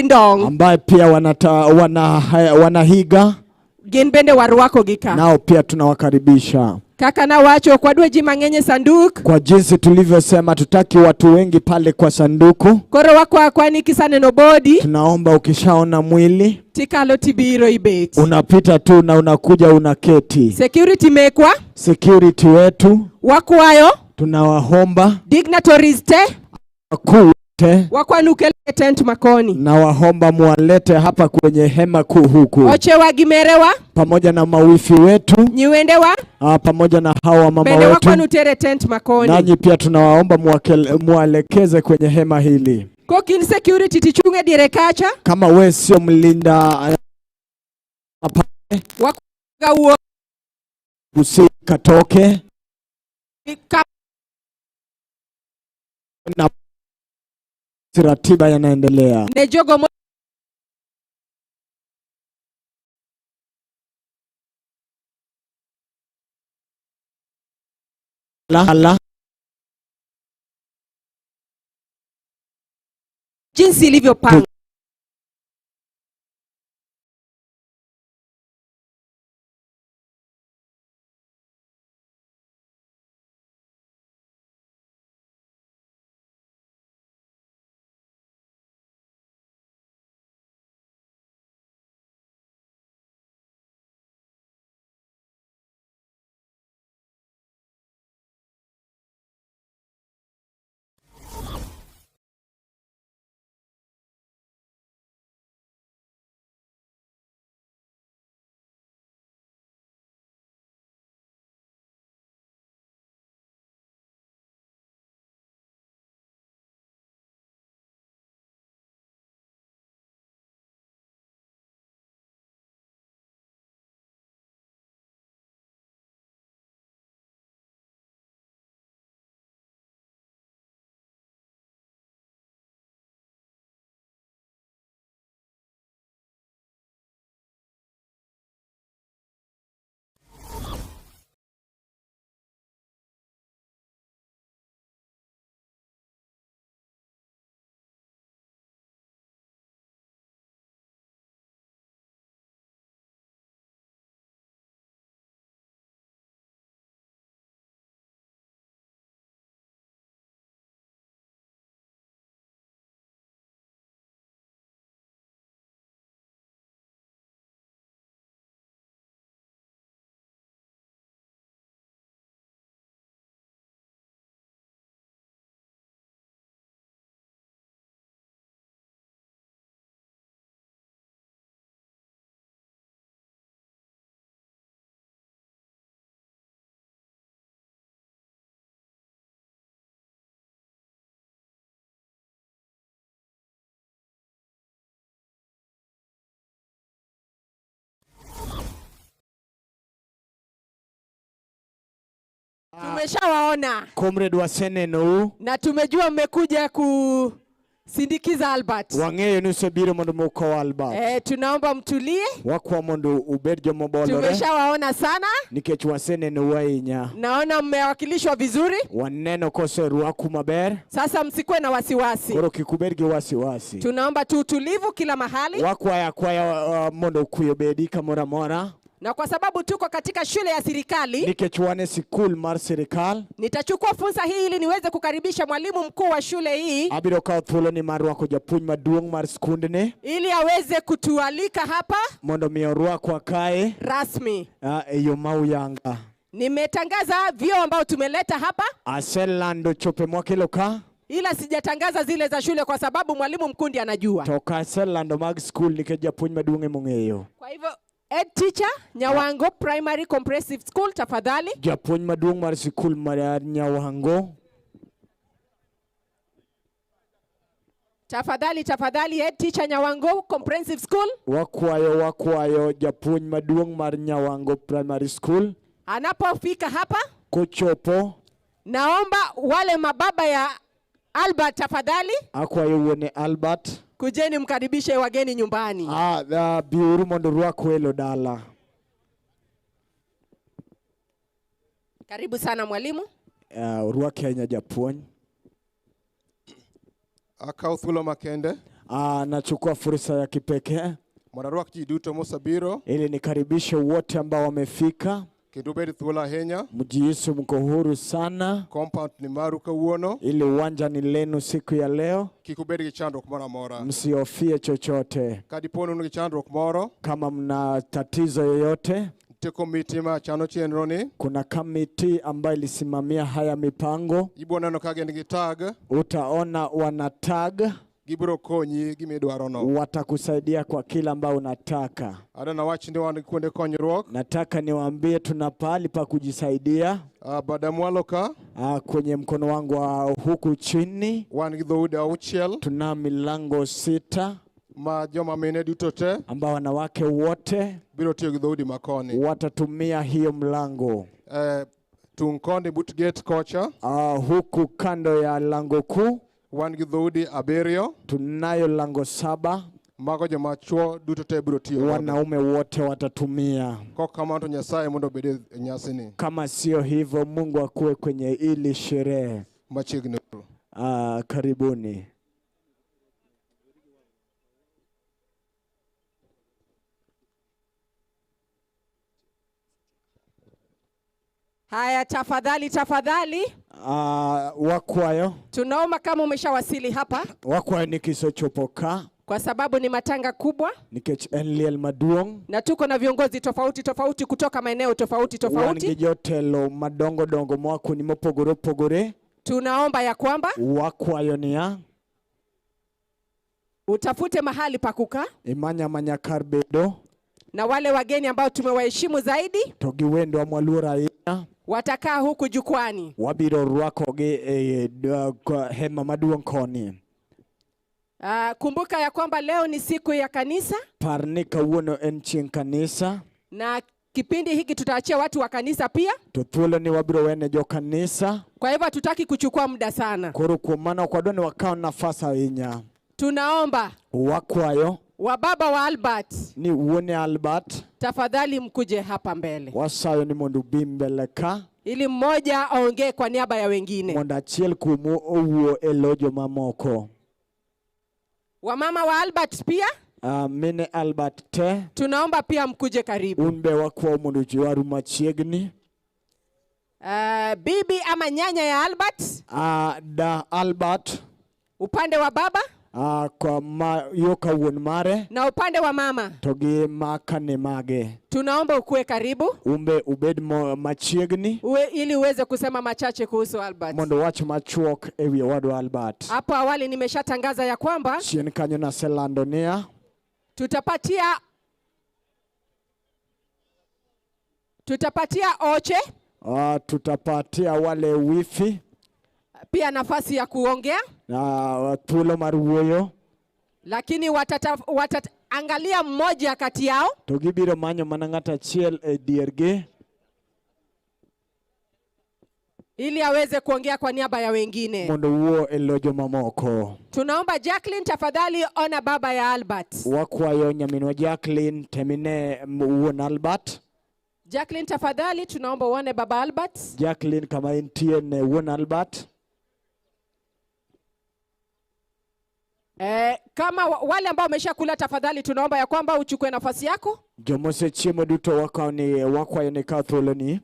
Ndong ambaye pia wanahiga gin bende warwakogi ka. Nao pia tunawakaribisha. Kaka nawacho, ok wadwa ji mang'eny e sanduk. Kwa jinsi tulivyosema, tutaki watu wengi pale kwa sanduku. Koro wakwa akwa ni kisaneno body Tunaomba ukishaona mwili tikalo tibiro ibet. Unapita tu na unakuja unaketi. Security mekwa Security wetu wakwayo tunawaomba dignitaries te wakuu wote wakwanu kel e tent makoni. Na waomba muwalete hapa kwenye hema kuu huku Ochewa gi merewa pamoja na mawifi wetu nyiwendewa pamoja na hawa mama bende wetu, wakwanu tere tent makoni. Nanyi pia tunawaomba muwaelekeze kwenye hema hili. Kokin security tichung' e diere kacha Kama we sio mlinda gawuo usikatoke ka na ratiba yanaendelea. Ne jogo mo La, la. Jinsi ilivyopangwa. Tumeshawaona. Comrade waseneno na tumejua mmekuja kusindikiza Albert. Wang'eyo ni usebiro mondo mukow Albert. Tunaomba mtulie. Wakwa mondo ubed jomobolore. Tumeshawaona sana. Nikech waseneno ahinya. Naona mmewakilishwa vizuri. Waneno koserwaku maber. Sasa msikuwe na wasiwasi. Koro kik ubed gi wasiwasi. Tunaomba tu utulivu kila mahali. Wakwaya akwaya mondo kwe obedi kamoro amora. Na kwa sababu tuko katika shule ya serikali, Nikech wan e sikul mar sirikal, nitachukua fursa hii ili niweze kukaribisha mwalimu mkuu wa shule hii abiro kawo thuolo ni mar rwako japuonj maduong' mar skundni ili aweze kutualika hapa mondo mi orwakwa kae rasmi. E yo ma uyanga. Nimetangaza vyoo ambao tumeleta hapa, Aselando chope mwakelo ka, ila sijatangaza zile za shule kwa sababu mwalimu mkuu ndiye anajua. To ok aselando mag skul nikech japuonj maduong' emong'eyo. Kwa hivyo head teacher Nyawango Primary Comprehensive School, tafadhali. Japuonj maduong' mar sikul mar Nyawango. Tafadhali, tafadhali head teacher Nyawango Comprehensive School. Wakwayo, wakwayo japuonj maduong' mar Nyawango Primary School. Anapofika hapa, Kochopo, naomba wale mababa ya Albert tafadhali. Akwayo wuone Albert. Kujeni mkaribishe wageni nyumbani. Biuru mondo urwak welo dala. Karibu sana mwalimu. Urwak ahinya japuonj. Akaw thuolo makende. Nachukua fursa ya kipekee mondo arwak ji duto mosebiro ili nikaribishe wote ambao wamefika. Kendo ubed thuolo ahinya. Mjihisi mko huru sana. Compound ni maru kawuono. Ili uwanja ni lenu siku ya leo. Kik ubed gi chandruok moro amora. Msihofie chochote. Ka dipo ni un gi chandruok moro, Kama mna tatizo yoyote, nitie komiti ma chano chenro ni. Kuna kamiti ambayo ilisimamia haya mipango. Ibiro neno ka gin gi tag. Utaona wana tag. Gibiro konyi gimidwaro no. Watakusaidia kwa kila ambao unataka. Adwa nawach ni wan gi kuonde konyruok. Nataka niwaambie tuna pahali pa kujisaidia. Bada mwalo ka. Kwenye mkono wangu wa huku chini. Wan gi dhoudi auchiel. Tuna milango 6. Ma joma mine duto te. Ambao wanawake wote biro tiyo gi dhoudi makoni. Watatumia hiyo mlango. Tung' koni but gate kocha. Huku kando ya lango kuu. Wan gi dhoudi 7. Tunayo lango 7. Mago joma chwo duto te biro tiyo godo. Wanaume wote watatumia. Kok kamano to Nyasaye mondo obed e nyasini. Kama sio hivyo, Mungu akuwe kwenye ili sherehe. Machiegni. Karibuni. Haya, tafadhali, tafadhali. Wakwayo. Tunaomba kama umeshawasili hapa. Wakwayo nikisochopo ka. Kwa sababu ni matanga kubwa. Nikech en liel maduong'. Na tuko na viongozi tofauti tofauti kutoka maeneo tofauti tofauti. Wan gi jotelo madongo dongo moa kuonde mopogore opogore. Tunaomba ya kwamba wakwayo niya utafute mahali pa kukaa. Imanya manya kar bedo. Na wale wageni ambao tumewaheshimu zaidi to gi wendwa mwaluoro ahinya watakaa huku jukwani. Wabiro rwakogi e hema maduong' koni. Kumbuka ya kwamba leo ni siku ya kanisa. Par ni kawuono en chieng' kanisa. Na kipindi hiki tutaachia watu wa kanisa pia. To thuolo ni wabiro wene jo kanisa. Kwa hivyo hatutaki kuchukua muda sana. Koro kuom mano ok wadwa ni wakaw nafas ahinya. Tunaomba wakwayo wababa wa Albert ni wuone Albert tafadhali mkuje hapa mbele. Wasayo ni mondo ubi mbele ka. Ili mmoja aongee kwa niaba ya wengine. Mondo achiel kuomu owuo e lo jomamoko. Wamama wa Albert pia? Mine Albert te. Tunaomba pia mkuje karibu. Un be wakwayo mondo uywaru machiegni. Bibi ama nyanya ya Albert? Da Albert. Upande wa baba? Kwa yo ka wuon mare. Na upande wa mama. To gi makane mage. Tunaomba ukue karibu. Umbe ubed machiegni. Uwe, ili uweze kusema machache kuhusu Albert. Mondo wach machuok e wi owadwa Albert. Hapo awali nimeshatangaza ya kwamba chien kanyo naselando niya tutapatia oche. Tutapatia wale wifi pia nafasi ya kuongea. Na thuolo mar wuoyo. Lakini angalia mmoja kati yao. To gibiro manyo mana ng'at achiel e diergi. Ili aweze kuongea kwa niaba ya wengine. Mondo wuo e lo jomamoko. Tunaomba Jacqueline tafadhali ona baba ya Albert. Wakwayo nyaminwa Jacqueline temine wuon Albert. Jacqueline tafadhali tunaomba uone baba Albert. Jacqueline kama intie ne wuon Albert. Kama wale ambao wameshakula tafadhali tunaomba ya kwamba uchukue nafasi yako. Jomose chiemo duto wakwayo ni kaw thuolo ni.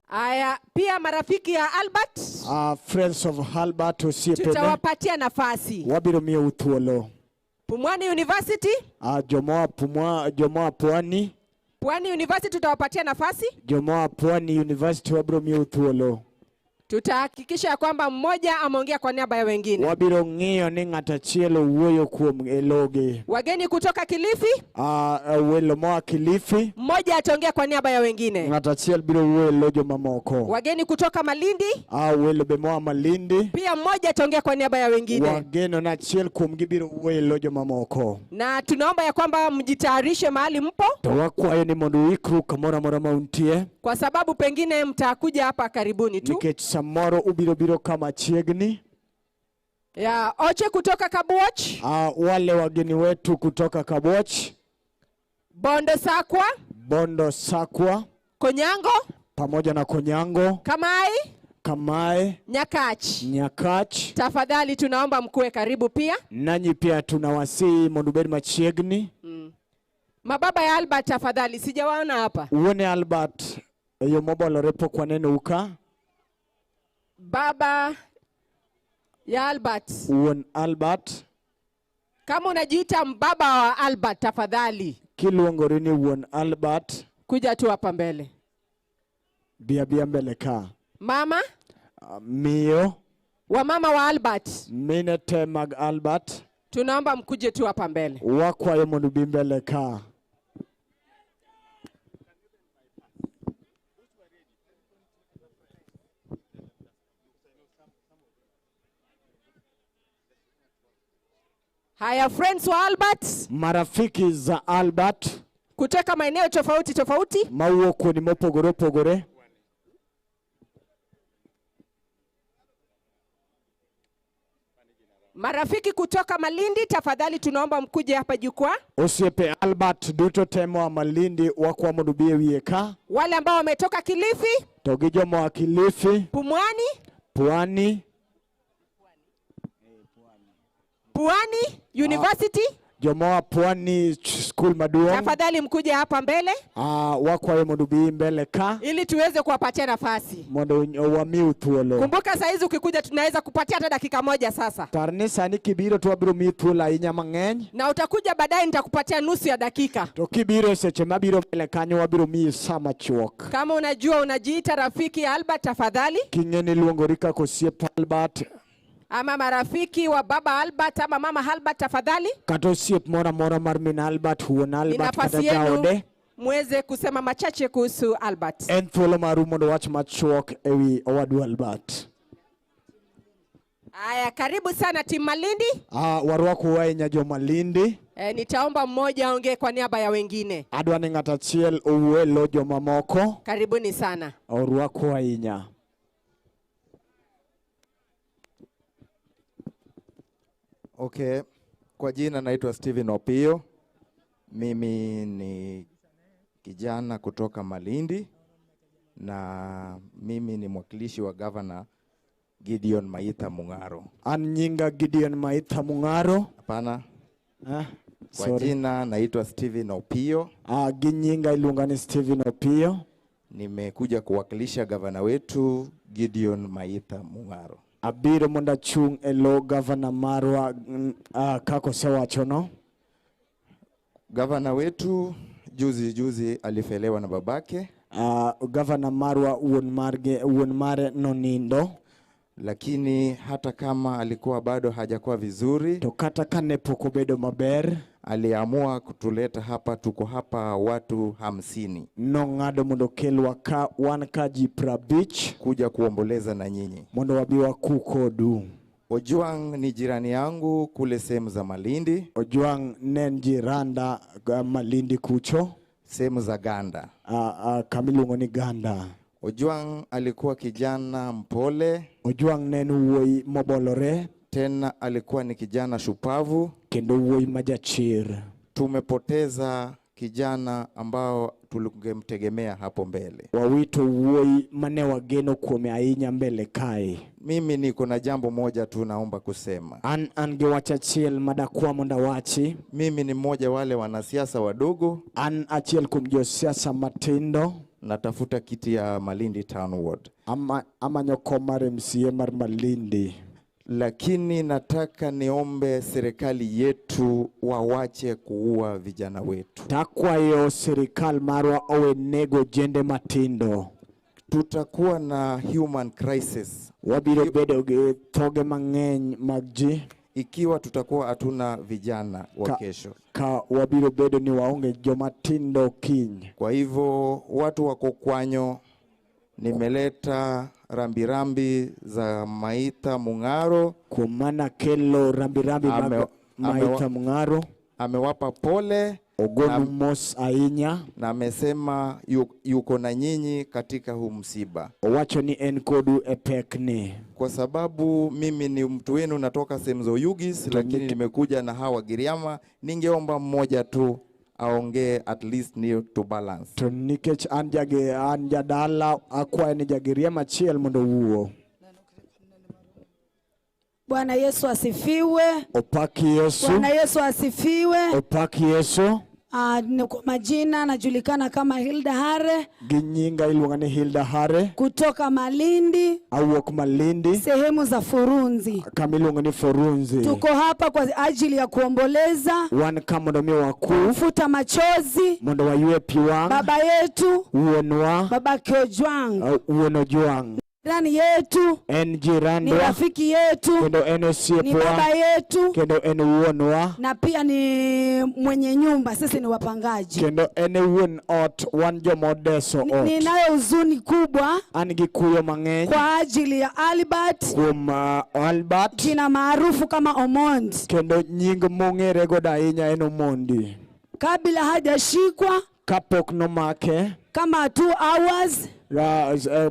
Aya, pia marafiki ya Albert. Friends of Albert osiepene. Tutawapatia nafasi. Wabiro miyo thuolo. Pumwani University. Jomoa Pwani. Pwani University tutawapatia nafasi. Jomoa Pwani University wabiro miyo thuolo. Tutahakikisha ya kwamba mmoja ameongea kwa niaba ya wengine. Wabiro ng'iyo ni ng'at achiel owuoyo kuom e logi. Wageni kutoka Kilifi, Welo moa Kilifi, mmoja ataongea kwa niaba ya wengine. Ng'at achiel biro wuoyo e lo jomamoko. Wageni kutoka Malindi, Welo be moa Malindi, pia mmoja ataongea kwa niaba ya wengine. Wageno na achiel kuomgi biro wuoyo e lo jomamoko. Na tunaomba ya kwamba mjitayarishe mahali mpo, To wakwayo ni mondo uikru kamoro amora ma untie, kwa sababu pengine mtakuja hapa karibuni tu. Nikech samoro ubiro biro kama chiegni. Ya Oche kutoka Kabuoch, Wale wageni wetu kutoka Kabuoch, Bondo Sakwa, Bondo Sakwa, Konyango, pamoja na Konyango, Kamai, Kamae, Nyakach. Nyakach. Tafadhali tunaomba mkuwe karibu pia. Nanyi pia tunawasihi mondo ubed machiegni. Mababa ya Albert tafadhali, sijawaona hapa. Wuone Albert e yo mobolore pok waneno ka. Baba ya Albert. Wuon Albert. Kama unajiita mbaba wa Albert tafadhali Kiluongori ni wuon Albert, kuja tu hapa mbele. Bia bia mbele ka. Mama? Miyo. Wamama wa Albert. Mine te mag Albert. Tunaomba mkuje tu hapa mbele. Wakwayo mondo ubi mbele ka. Haya, friends wa Albert. Marafiki za Albert. Kutoka maeneo tofauti tofauti. Mawuok kuonde mopogore opogore. Marafiki kutoka Malindi tafadhali tunaomba mkuje hapa jukwaa. Osiepe Albert duto te moa Malindi wakwa mondo ubi e wiye ka. Wale ambao wametoka Kilifi. To gi jomoa Kilifi. Pumwani. Pwani. Pwani University. Jomoa Pwani School maduong'. Tafadhali mkuje hapa mbele. Wakwayo mondo ubi mbele ka. Ili tuweze kuwapatia nafasi. Mondo wamiu thuolo. Kumbuka saa hizi ukikuja tunaweza kupatia hata dakika moja sasa. Par ni sani kibiro to wabiro miyi thuolo ahinya mang'eny. Na utakuja baadaye nitakupatia nusu ya dakika. To kibiro e seche mabiro mbele kanyo wabiro miyi saa machuok. Kama unajua unajiita rafiki ya Albert tafadhali. King'e ni iluongori kaka osiep Albert. Ama marafiki wa baba Albert ama mama Albert tafadhali. Kata osiep moro amora mar min Albert, wuon Ni Albert kata nafasi yenu jaode. muweze kusema machache kuhusu Albert. En thuolo maru mondo wach machuok ewi owadu Albert. Aya, karibu sana timu Malindi. Warwakou ahinya jo Malindi. Nitaomba mmoja aongee kwa niaba ya wengine. Adwa ni ng'at achiel owuo e lo jomamoko. Karibuni sana. Orwaku ahinya. Okay, kwa jina naitwa Steven Opio. Mimi ni kijana kutoka Malindi na mimi ni mwakilishi wa Governor Gideon Maitha Mung'aro. An nyinga Gideon Maitha Mung'aro. Hapana. Kwa Sorry. jina naitwa Steven Opio. Gi nyinga iluonga ni Steven Opio. Nimekuja kuwakilisha gavana wetu Gideon Maitha Mung'aro. Abiro mondo achung' e lo gavana marwa kaka osewachono. Gavana wetu juzi juzi alifelewa na babake. Gavana marwa wuon mare nonindo. Lakini hata kama alikuwa bado hajakuwa vizuri, to kata kane pok obedo maber, aliamua kutuleta hapa. Tuko hapa watu 50. Nong'ado mondo okelwa ka wan ka ji 50 kuja kuomboleza na nyinyi, mondo wabi waku kodu. Ojwang ni jirani yangu kule sehemu za Malindi. Ojwang ne en jiranda Malindi kucho, sehemu za Ganda. Kama iluongo ni Ganda. Ojwang alikuwa kijana mpole. Ojwang ne en wuoyi mobolore. Tena alikuwa ni kijana shupavu. Kendo wuoyi majachir. Tumepoteza kijana ambao tulingemtegemea hapo mbele. Wawito wuoyi mane wageno kuome ahinya mbele kae. Mimi niko na jambo moja tu naomba kusema. An gi wach achiel madakwa mondo awachi. Mimi ni mmoja wale wanasiasa wadogo. An achiel kuom josiasa matindo. Natafuta kiti ya Malindi Town Ward. Amanyo kom mar MCA mar Malindi. Lakini nataka niombe serikali yetu wawache kuua vijana wetu. Takwayo serikal marwa owe nego jende matindo. Tutakuwa na human crisis Wabiro bedo gi thoge mang'eny mag ji ikiwa tutakuwa hatuna vijana wa kesho. Ka wabiro bedo ni waonge joma tindo kiny. Kwa hivyo watu wako Kwanyo, nimeleta rambirambi za Maitha Mung'aro. Kuom mano kelo rambirambi mag Maitha Mung'aro. Amewapa pole Ogonu mos ahinya na amesema yuko na nyinyi katika huu msiba. Owacho ni en kodu e pekni. Kwa sababu mimi ni mtu wenu, natoka sehemu za Oyugis, lakini nimekuja na hawa Giriama. Ningeomba mmoja tu aongee at least ni to balance. To nikech an an jadala akwayo ni Jagiriama achiel mondo owuo. Bwana Yesu asifiwe. Opaki Yesu. Bwana Yesu asifiwe. Opaki Yesu. Kwa majina najulikana kama Hilda Hare. Gi nyinga iluonga ni Hilda Hare. Kutoka Malindi. Awuok Malindi. Sehemu za Furunzi. Kama iluongo ni Furunzi. Tuko hapa kwa ajili ya kuomboleza. Wan ka mondo mi waku. Kufuta machozi. Mondo waywe pi wang'. Baba yetu. Wuonwa. Baba Ojwang. Wuon Ojwang. Jirani yetu. En jirandwa. Ni rafiki yetu. Kendo en osiepwa. Ni baba yetu. Kendo en wuonwa. Na pia ni mwenye nyumba, sisi ni wapangaji. Kendo en wuon ot, wan joma odeso ot. Ninayo huzuni kubwa. An gi kuyo mang'eny. Kwa ajili ya Albert. Kuom Albert. Jina maarufu kama Omondi. Kendo nying mong'ere godo ahinya en Omondi. Kabla hajashikwa. Kapok nomake. Kama 2 hours.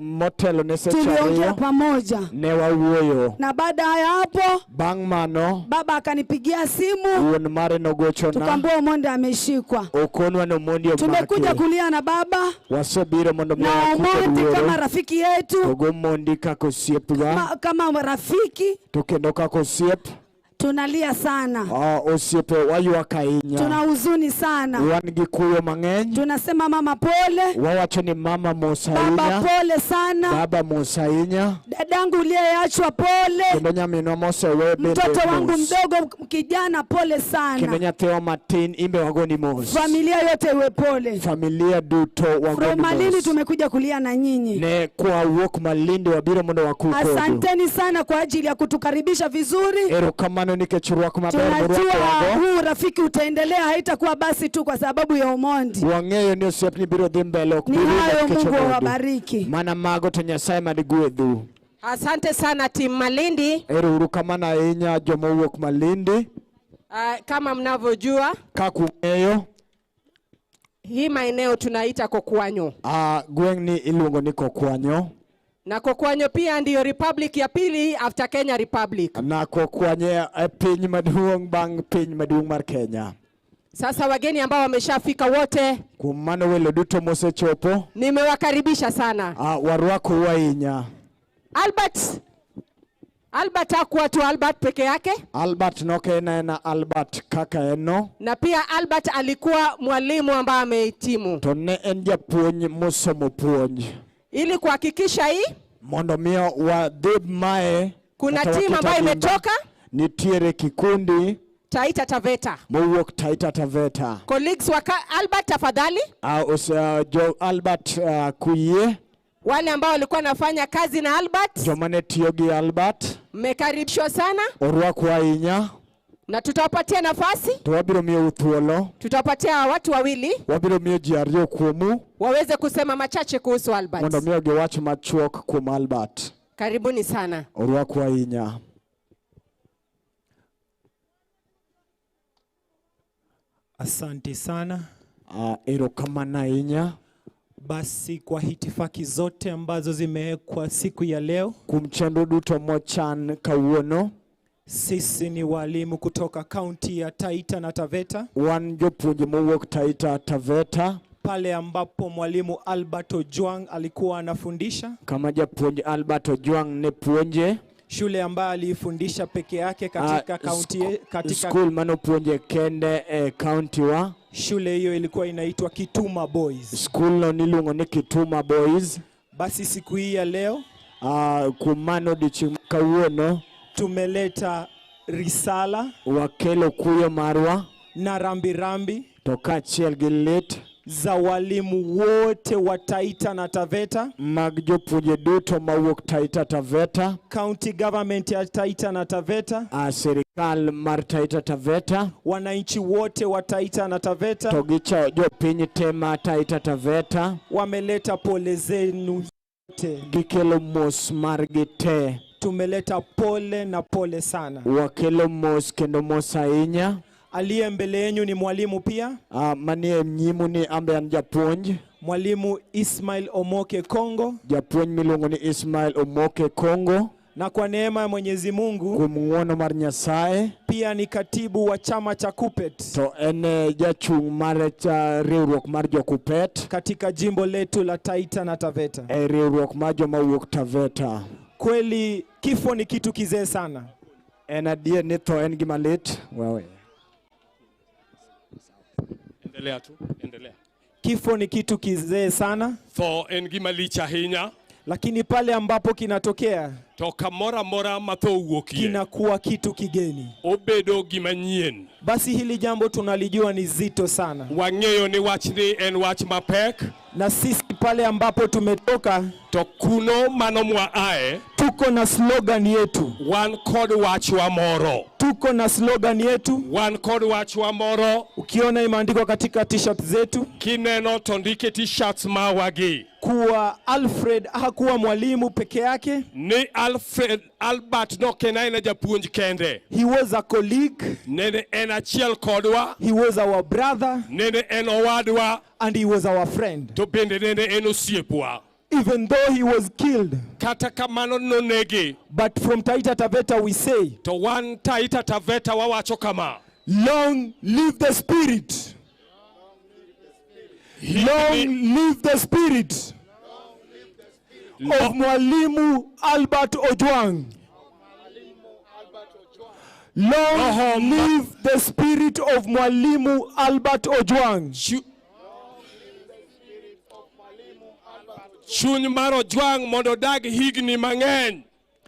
Motelo ne seche Tuliongea ariyo pamoja. Ne wawuoyo. Na baada ya hapo bang' mano baba akanipigia simu. Wuon mare nogochona. Tukaambiwa Omondi ameshikwa. Okonwa ni Omondi omaki. Tumekuja kulia na baba. Wasebiro mondo mi Na Omondi kama rafiki yetu. To go Omondi kaka osiepwa. Kama rafiki. To kendo kaka osiep. Tunalia sana. Osiepe waywak ahinya. Tuna huzuni sana. Wan gi kuyo mang'eny. Tunasema mama pole. Wawacho ni mama mos ahinya. Baba pole sana. Baba mos ahinya. Dadangu uliyeachwa pole. Kendo nyaminwa mosewe bende Mtoto wangu mos. mdogo kijana pole sana. Kendo nyathiwa matin imbe wagoni mos. Familia yote iwe pole. Familia duto wagoni From Malindi mos. tumekuja kulia na nyinyi. Ne kwa wuok Malindi wabiro mondo waku kodu. Asanteni sana kwa ajili ya kutukaribisha vizuri. Erokamano nikech rwak maber Tunajua morwakowago. huu rafiki utaendelea, haitakuwa basi tu kwa sababu ya Omondi. Wang'eyo ni osiepni biro dhi mbele ok Ni bi rumo hayo, nikech Mungu Omondi. awabariki. Mana mago to Nyasaye madigwedhu. Asante sana team Malindi. Ero uru kamano ahinya joma owuok Malindi. Kama mnavyojua Kaka ung'eyo, hii maeneo tunaita Kokwanyo. Gweng'ni iluongo ni Kokwanyo. Na Kokwanyo pia ndiyo republic ya pili after Kenya Republic. Na Kokwanyo e piny maduong' bang' piny maduong' mar Kenya. Sasa wageni ambao wameshafika wote, Kuom mano welo duto mosechopo, nimewakaribisha sana. Warwakou ahinya. Albert hakuwa tu Albert peke yake. Albert nok en aena Albert kaka en no. Na pia Albert alikuwa mwalimu ambaye amehitimu. To ne en japuonj mosomo puonj. Ili kuhakikisha hii, Mondo miyo wadhi mae, kuna kata timu ambayo waketa dimba, imetoka nitiere kikundi Taita Taveta. mowuok Taita Taveta. Colleagues wa Albert tafadhali. Jo Albert kuyie. Wale ambao walikuwa wanafanya kazi na Albert. Joma ne tiyo gi Albert. Mmekaribishwa sana. Orwakwa ahinya. Na tutawapatia nafasi. To wabiro miyou thuolo. Tutawapatia watu wawili. Wabiro miyo ji ariyo kuomu. Waweze kusema machache kuhusu Albert. Mondo miyo giwach machuok kuom Albert. Karibuni sana. Orwakwa ahinya. Asante sana. Erokamano ahinya. Basi kwa hitifaki zote ambazo zimewekwa siku ya leo, Kuom chenro duto mochan kawuono, sisi ni walimu kutoka kaunti ya Taita na Taveta. Wan jopuonje mowuok Taita Taveta. Pale ambapo mwalimu Albert Ojwang alikuwa anafundisha. Kama japuonj Albert Ojwang ne puonje. Shule ambayo aliifundisha peke yake katika kaunti katika school manopuonje kende e kaunti wa. Shule hiyo ilikuwa inaitwa Kituma Boys. School no niluongo ni Kituma Boys. Basi siku hii ya leo, Kuom mano odiochieng' kawuono, tumeleta risala wakelo kuyo marwa na rambirambi to kaachiel gi lit Za walimu wote wa Taita na Taveta, Mag jopuonje duto mawuok Taita Taveta, county government ya Taita na Taveta, sirikal mar Taita Taveta, wananchi wote wa Taita na Taveta to gi jopiny te ma Taita Taveta wameleta pole zenu zote. Gikelo mos margi te. Tumeleta pole na pole sana. Wakelo mos kendo mos ahinya. Aliye mbele yenu ni mwalimu pia, Manie nyimu ni ambe an japuonj, Mwalimu Ismail Omoke Kongo, japuonj miluongo ni Ismail Omoke Kongo. Na kwa neema ya Mwenyezi Mungu Kuom ng'wono mar Nyasaye pia ni katibu wa chama cha KUPPET to en jachung' mar riwruok mar jo-KUPPET katika jimbo letu la Taita na Taveta. E riwruok mar joma wuok Taveta. Kweli kifo ni kitu kizee sana. En adier ni tho en gima lit. Wewe. Endelea tu, endelea. Kifo ni kitu kizee sana, Tho en gima lich ahinya, lakini pale ambapo kinatokea to kamoro amora ma tho owuokie, kinakuwa kitu kigeni. Obedo gima nyien. Basi hili jambo tunalijua ni zito sana, Wang'eyo ni wachni en wach mapek, na sisi pale ambapo tumetoka to kuno mano mwaaye, tuko na slogan yetu, wan kod wachwa moro. Tuko na slogan yetu. Wan kod wachwa moro. Ukiona imeandikwa katika t-shirt zetu, Kineno to ndike t-shirts mawagi kuwa Alfred hakuwa mwalimu peke yake, ni Alfred Albert nok en aena japuonj kende. He was a colleague, Nene en achiel kodwa. He was our brother, Nene en owadwa. And he was our friend. To bende nene en osiepwa. Even though he was killed, Kata kamano nonege. But from Taita Taveta we say, To wan Taita Taveta wawacho kama, long live the spirit. Long live the spirit of Mwalimu Albert Ojwang. Long live the spirit of Mwalimu Albert Ojwang. Chuny mar Ojwang mondo odag higni mang'eny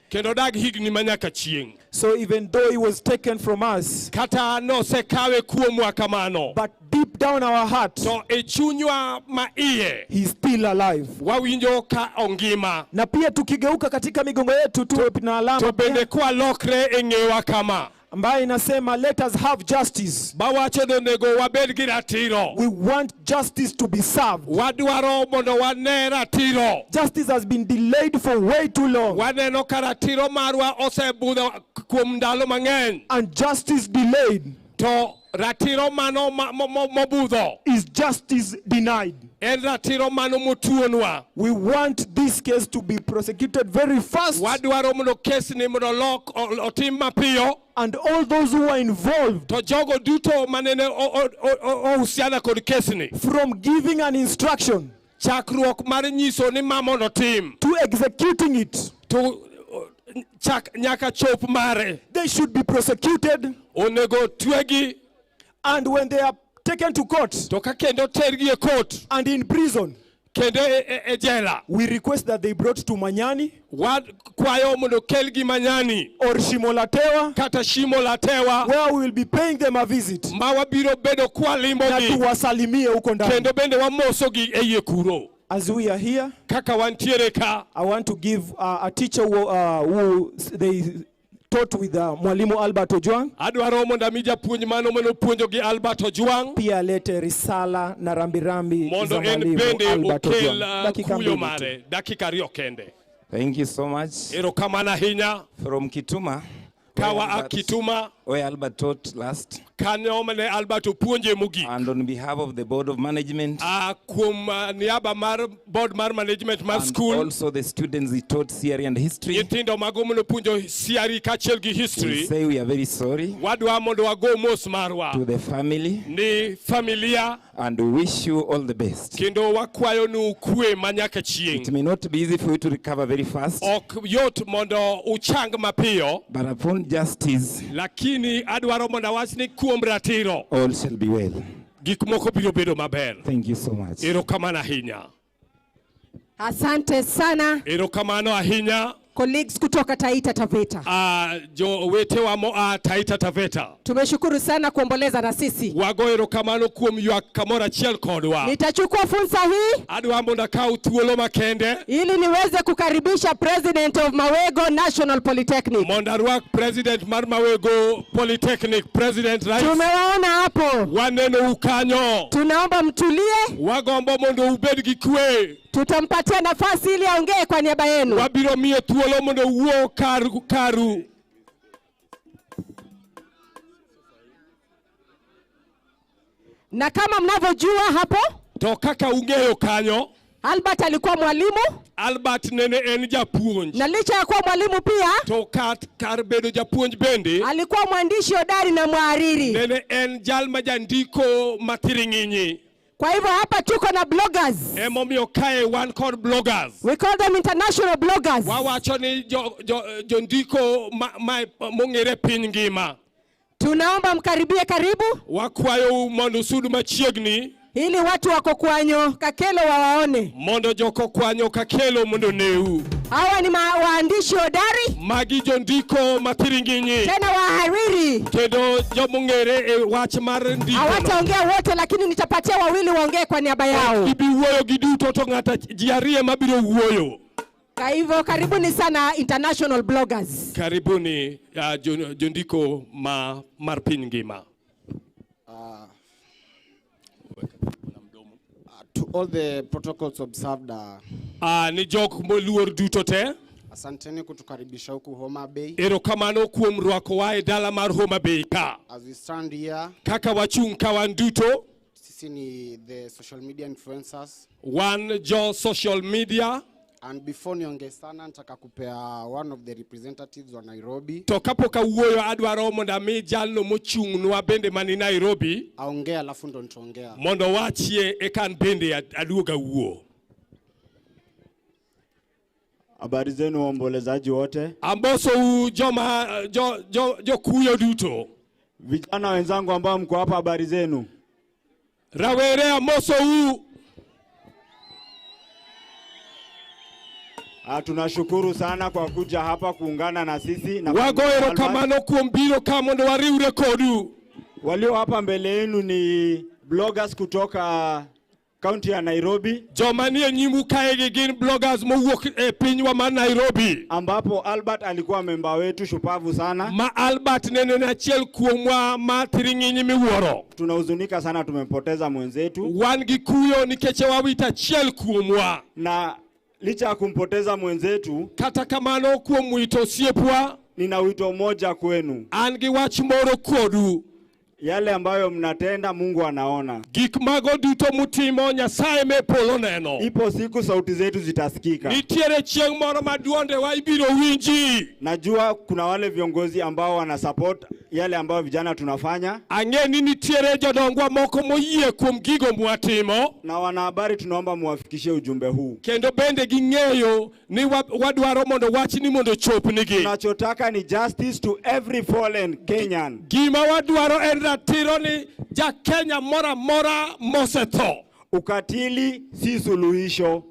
kendo odag higni manyaka chieng'. So even though he was taken from us, Kata nosekawe kuomwa kamano, but deep down our heart, to e chunywa ma iye, he's still alive. Wawinjo ka ongima. Na pia tukigeuka katika migongo yetu tuwe na alama To bende pia kwalokre e ng'ewa kama ambayo inasema, "Let us have justice." Bawacho ni onego wabed gi ratiro. We want justice to be served. Wadwaro mondo wane ratiro. Justice has been delayed for way too long. Waneno ka ratiro marwa osebudho kuom ndalo mang'eny. And justice delayed To ratiro mano mobudho is justice denied. En ratiro mano motuonwa. We want this case to be prosecuted very fast. Wadwaro mondo kesni mondo otim mapiyo. And all those who are involved To jogo duto manene ohusiana kod kesni, from giving an instruction chakruok mar nyiso ni ma mondo tim to executing it, to chak nyaka chop mare, they should be prosecuted. Onego twegi. And when they are taken to court To ka kendo tergi e court and in prison, kendo e jela, we request that they brought to Manyani wakwayo mondo kelgi Manyani or Shimolatewa, kata Shimo la Tewa, where we will be paying them a visit ma wabiro bedo na kwalimogi tuwasalimie huko ndani. Kendo bende wamosogi e iye kuro. As we are here, Kaka wantiere ka, I want to give a teacher who they taught with Mwalimu Albert Ojwang adwaro mondo ami japuonj mano manopuonjo gi Albert Ojwang pia alete risala na rambirambi mondo za en Mwalimu bende Albert okel Ojwang. Dakika kuyo mbili tu. mare dakika ariyo kende. Thank you so much. Erokamano ahinya. From Kituma, Ka wa a Kituma, where Albert taught last. Kanyo mane Albert opuonje mogik. And on behalf of the board of management, Kuom niaba mar board mar management mar and school, also the students he taught theory and history, nyithindo mago manopuonjo CRE kaachiel gi we history, say we are very sorry wadwa mondo wago mos marwa to the family ni familia and we wish you all the best. Kendo wakwayo nu kwe manyaka It chieng'. may not be easy for you to recover very fast, Ok yot mondo uchang mapiyo, but upon justice, lakini adwaro mondo awach ni kuom ratiro all shall be well. Gik moko biro bedo maber. Thank you so much. Erokamano ahinya. Asante sana. Erokamano ahinya. Colleagues kutoka Taita Taveta. Jowetewa moa Taita Taveta. Tumeshukuru sana kuomboleza na sisi. Wago erokamano kuom ywak kamoro achiel kodwa. Nitachukua fursa hii Adwa mondo akaw thuolo makende ili niweze kukaribisha President of Mawego National Polytechnic. Mondo arwak President mar Mawego Polytechnic, President Rais. Tumewaona hapo. Waneno kanyo. Tunaomba mtulie. Wagombo mondo ubed gi kwe. Tutampatia nafasi ili aongee kwa niaba yenu. Wabiro miye thuolo mondo owuo karu. Na kama mnavyojua hapo, To kaka ung'eyo kanyo, Albert alikuwa mwalimu. Albert nene en japuonj. Na licha ya kuwa mwalimu pia, To kar bedo japuonj bende, alikuwa mwandishi hodari na mhariri. Nene en jal ma jandiko mathiring'inyi. Kwa hivyo hapa tuko na bloggers. Emomiyo kae wan kod bloggers. We call them international bloggers. Wawacho ni jondiko mong'ere piny ngima. Tunaomba mkaribie karibu. Wakwayo mondo usud machiegni. Ili watu wako Kwanyo Kakelo wawaone. Mondo joko Kwanyo Kakelo mondo neu. Hawa ni waandishi hodari. Magi jondiko mathiring'inyi. Tena wahariri. Kendo jomong'ere e wach mar ndiko. Hawataongea wote lakini nitapatia wawili waongee kwa niaba yao. Gibi wuoyo giduto to ng'ata ji ariyo mabiro wuoyo. Kwa hivyo karibuni sana international bloggers. Karibuni jondiko mar piny ngima. To all the protocols observed, Ni jok moluor duto te. Asanteni kutukaribisha huku Homa Bay. Erokamano kuom rwakowa e dala mar Homa Bay ka. As we stand here, Kaka wachung' ka wan duto. Sisi ni the social media influencers. Wan jo social media. And before niongee sana nataka kupea one of the representatives wa Nairobi. To kapok awuoyo adwaro mondo ami jalno mochung'nwa bende mani Nairobi. Aongee alafu ndo nitaongea. Mondo wachie eka an bende aduog awuo. Habari zenu waombolezaji wote. Amboso joma jokuyo duto. Vijana wenzangu ambao mko hapa, habari zenu. Rawere amoso u. Tunashukuru sana kwa kuja hapa kuungana na sisi na Wago erokamano kuom biro ka mondo wariwre kodu. Walio hapa mbele yenu ni bloggers kutoka kaunti ya Nairobi. Joma nie nyimu kae gin bloggers mowuok e pinywa mar Nairobi. Ambapo Albert alikuwa memba wetu shupavu sana. Ma Albert nene en achiel kuomwa ma thiring'inyi miwuoro. Tunahuzunika sana, tumempoteza mwenzetu. Wan gi kuyo nikech wawito achiel kuomwa. Na licha ya kumpoteza mwenzetu, kata kamano kuom wito osiepwa, nina wito mmoja kwenu. An gi wach moro kodu. Yale ambayo mnatenda Mungu anaona. Gik mago duto mutimo Nyasaye me polo neno. Ipo siku sauti zetu zitasikika. Nitiere chieng' moro ma duondewa ibiro winji. Najua kuna wale viongozi ambao wana support yale ambayo vijana tunafanya. Ang'e ni nitiere jodongwa moko moyie kuom gigo mwatimo. Na wanahabari tunaomba muwafikishie ujumbe huu. Kendo bende ging'eyo ni wadwaro mondo wachni mondo ochopnigi. Tunachotaka ni justice to every fallen Kenyan. Gima wadwaro en ratiro ni ja Kenya moro amora mosetho. Ukatili si suluhisho.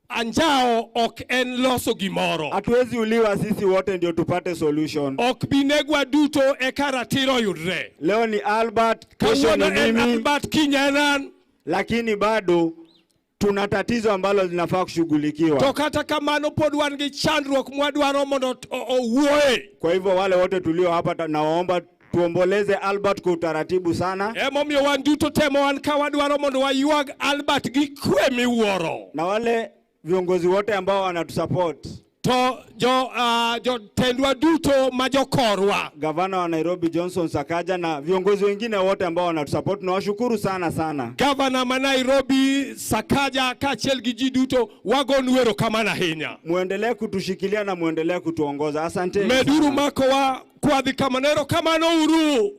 Anjao ok en loso gimoro. Hatuwezi uliwa sisi wote ndio tupate solution. Ok binegwa duto eka ratiro yudre. Leo ni Albert, kesho ni mimi. Albert Kinyanan. Lakini bado tuna tatizo ambalo linafaa kushughulikiwa. To kata kamano pod wan gi chandruok mwadwaro mondo owuoye. Kwa hivyo wale wote tulio hapa nawaomba tuomboleze Albert kwa utaratibu sana. Emomiyo wan duto temo wan ka wadwaro mondo waywag Albert gi kwe miwuoro. Na wale viongozi wote ambao wanatusupport. To jotendwa duto ma jokorwa. Gavana wa Nairobi Johnson Sakaja na viongozi wengine wote ambao wanatusupport tunawashukuru sana sana. Gavana ma Nairobi Sakaja kaachiel gi ji duto wagonu erokamano ahinya. Muendelee kutushikilia na muendelee kutuongoza. Asante. Meduru makowa kwadhi kamano, erokamano uru.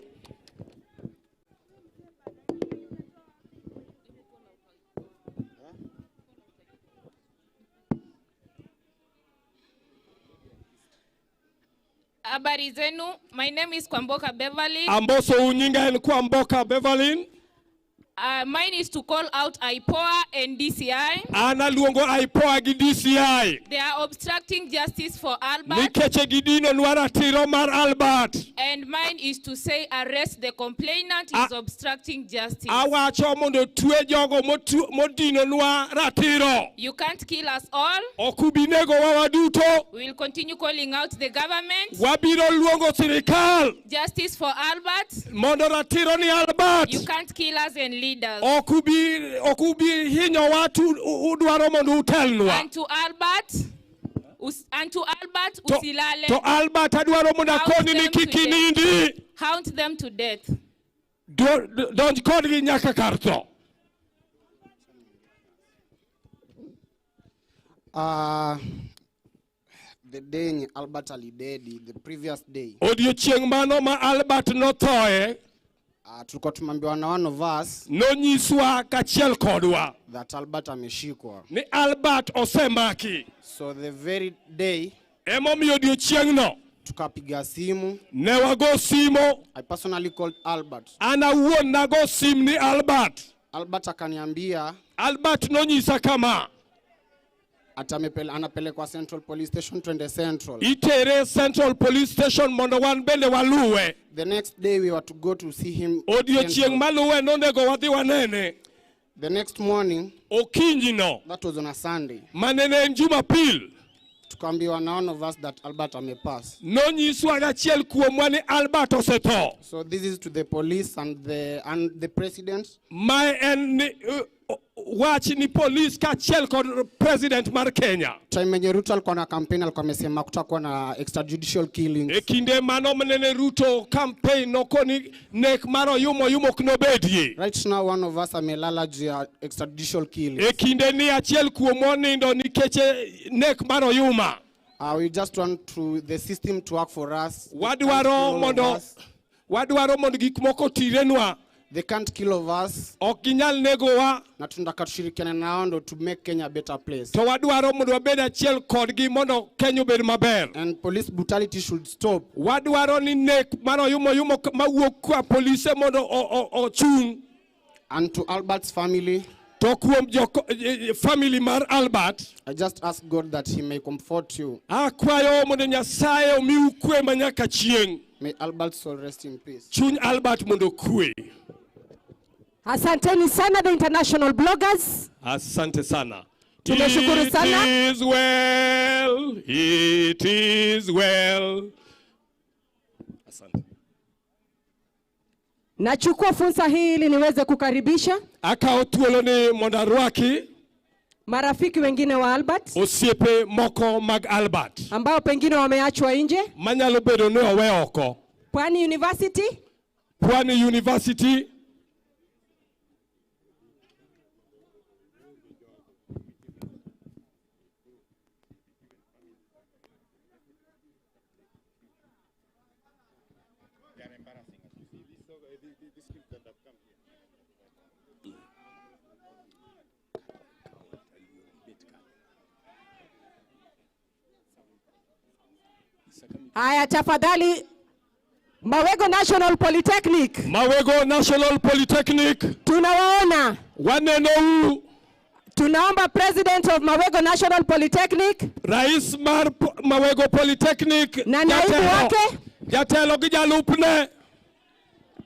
Habari zenu. My name is Kwamboka Beverly. Amboso unyinga en Kwamboka Beverly. Mine is to call out IPOA and DCI. An aluongo IPOA gi DCI They are obstructing justice for Albert. nikech gidinonwa ratiro mar Albert. And mine is to say arrest the complainant is obstructing justice. Awacho mondo twe jogo modinonwa ratiro. You can't kill us all. Ok ubi negowa waduto. We will continue calling out the government. Wabiro luongo sirikal Justice for Albert. mondo ratiro ni Albert. You can't kill us and lead us. Ok ubi hinyowa to udwaro mondo utelnwa. And to Albert, usilale. To Albert adwaro mondo Hound akoni ni them to kik death. inindi. Hound them to death. Donj kodgi nyaka kar tho. The day yenye Albert alidedi, the previous day. Odiochieng' mano ma Albert nothoe, Tulikuwa tumeambiwa na one of us nonyiswa kachiel kodwa that Albert ameshikwa. ni Albert osemaki. So the very day Emomiyo odiochieng'no tukapiga simu. Ne wago simo. I personally called Albert. An awuon nago sim ni Albert. Albert akaniambia, Albert nonyisa kama ati anapelekwa Central Police Station, twende Central. Itere Central Police Station mondo wan bende waluwe. The next day we were to go to see him. Odiochieng' Central. maluwe nonego wadhi wanene. The next morning, Okinyi no. That was on a Sunday. Manene en Jumapil. Tukaambiwa na one of us that Albert amepass. Nonyiswa gachiel kuomwa ni Albert osetho. So this is to the police and the president. Mae en ni, wach ni police kaachiel kod president mar Kenya. Time yenye Ruto alikuwa na campaign alikuwa amesema kutakuwa na extrajudicial killings. E kinde mano manene Ruto campaign nokoni nek mar oyumo oyumo ok nobedie. Right now one of us amelala juu ya extrajudicial killings. E kinde ni achiel kuomwa onindo nikech nek mar oyuma. We just want to the system to work for us. Wadwaro mondo wadwaro mondo gik moko otirenwa. They can't kill of us. Ok ginyal negowa. Na tunataka tushirikiane nao ndo to make Kenya a better place. To wadwaro mondo wabed achiel kodgi mondo Kenya obed maber. And police brutality should stop. Wadwaro ni nek mar oyumo oyumo mawuok kwa polise mondo ochung. And to Albert's family. To kuom family mar Albert. I just ask God that he may comfort you. Akwayo mondo Nyasaye omiu kwe manyaka chieng'. May Albert's soul rest in peace. Chuny Albert mondo kwe. Asanteni sana the international bloggers. Asante sana. Tumeshukuru sana. It is well, it is well. Asante. Nachukua fursa hii ili niweze kukaribisha Akawo thuolo ni mondo arwaki marafiki wengine wa Albert osiepe moko mag Albert ambao pengine wameachwa nje. Manyalo bedo ni owe oko. Pwani University. Pwani University. Haya, tafadhali Mawego National Polytechnic. Mawego National Polytechnic. Tunawaona. Waneno. Tunaomba President of Mawego National Polytechnic. Rais mar Mawego Polytechnic. Na naibu wake. Jatelo gi jalupne.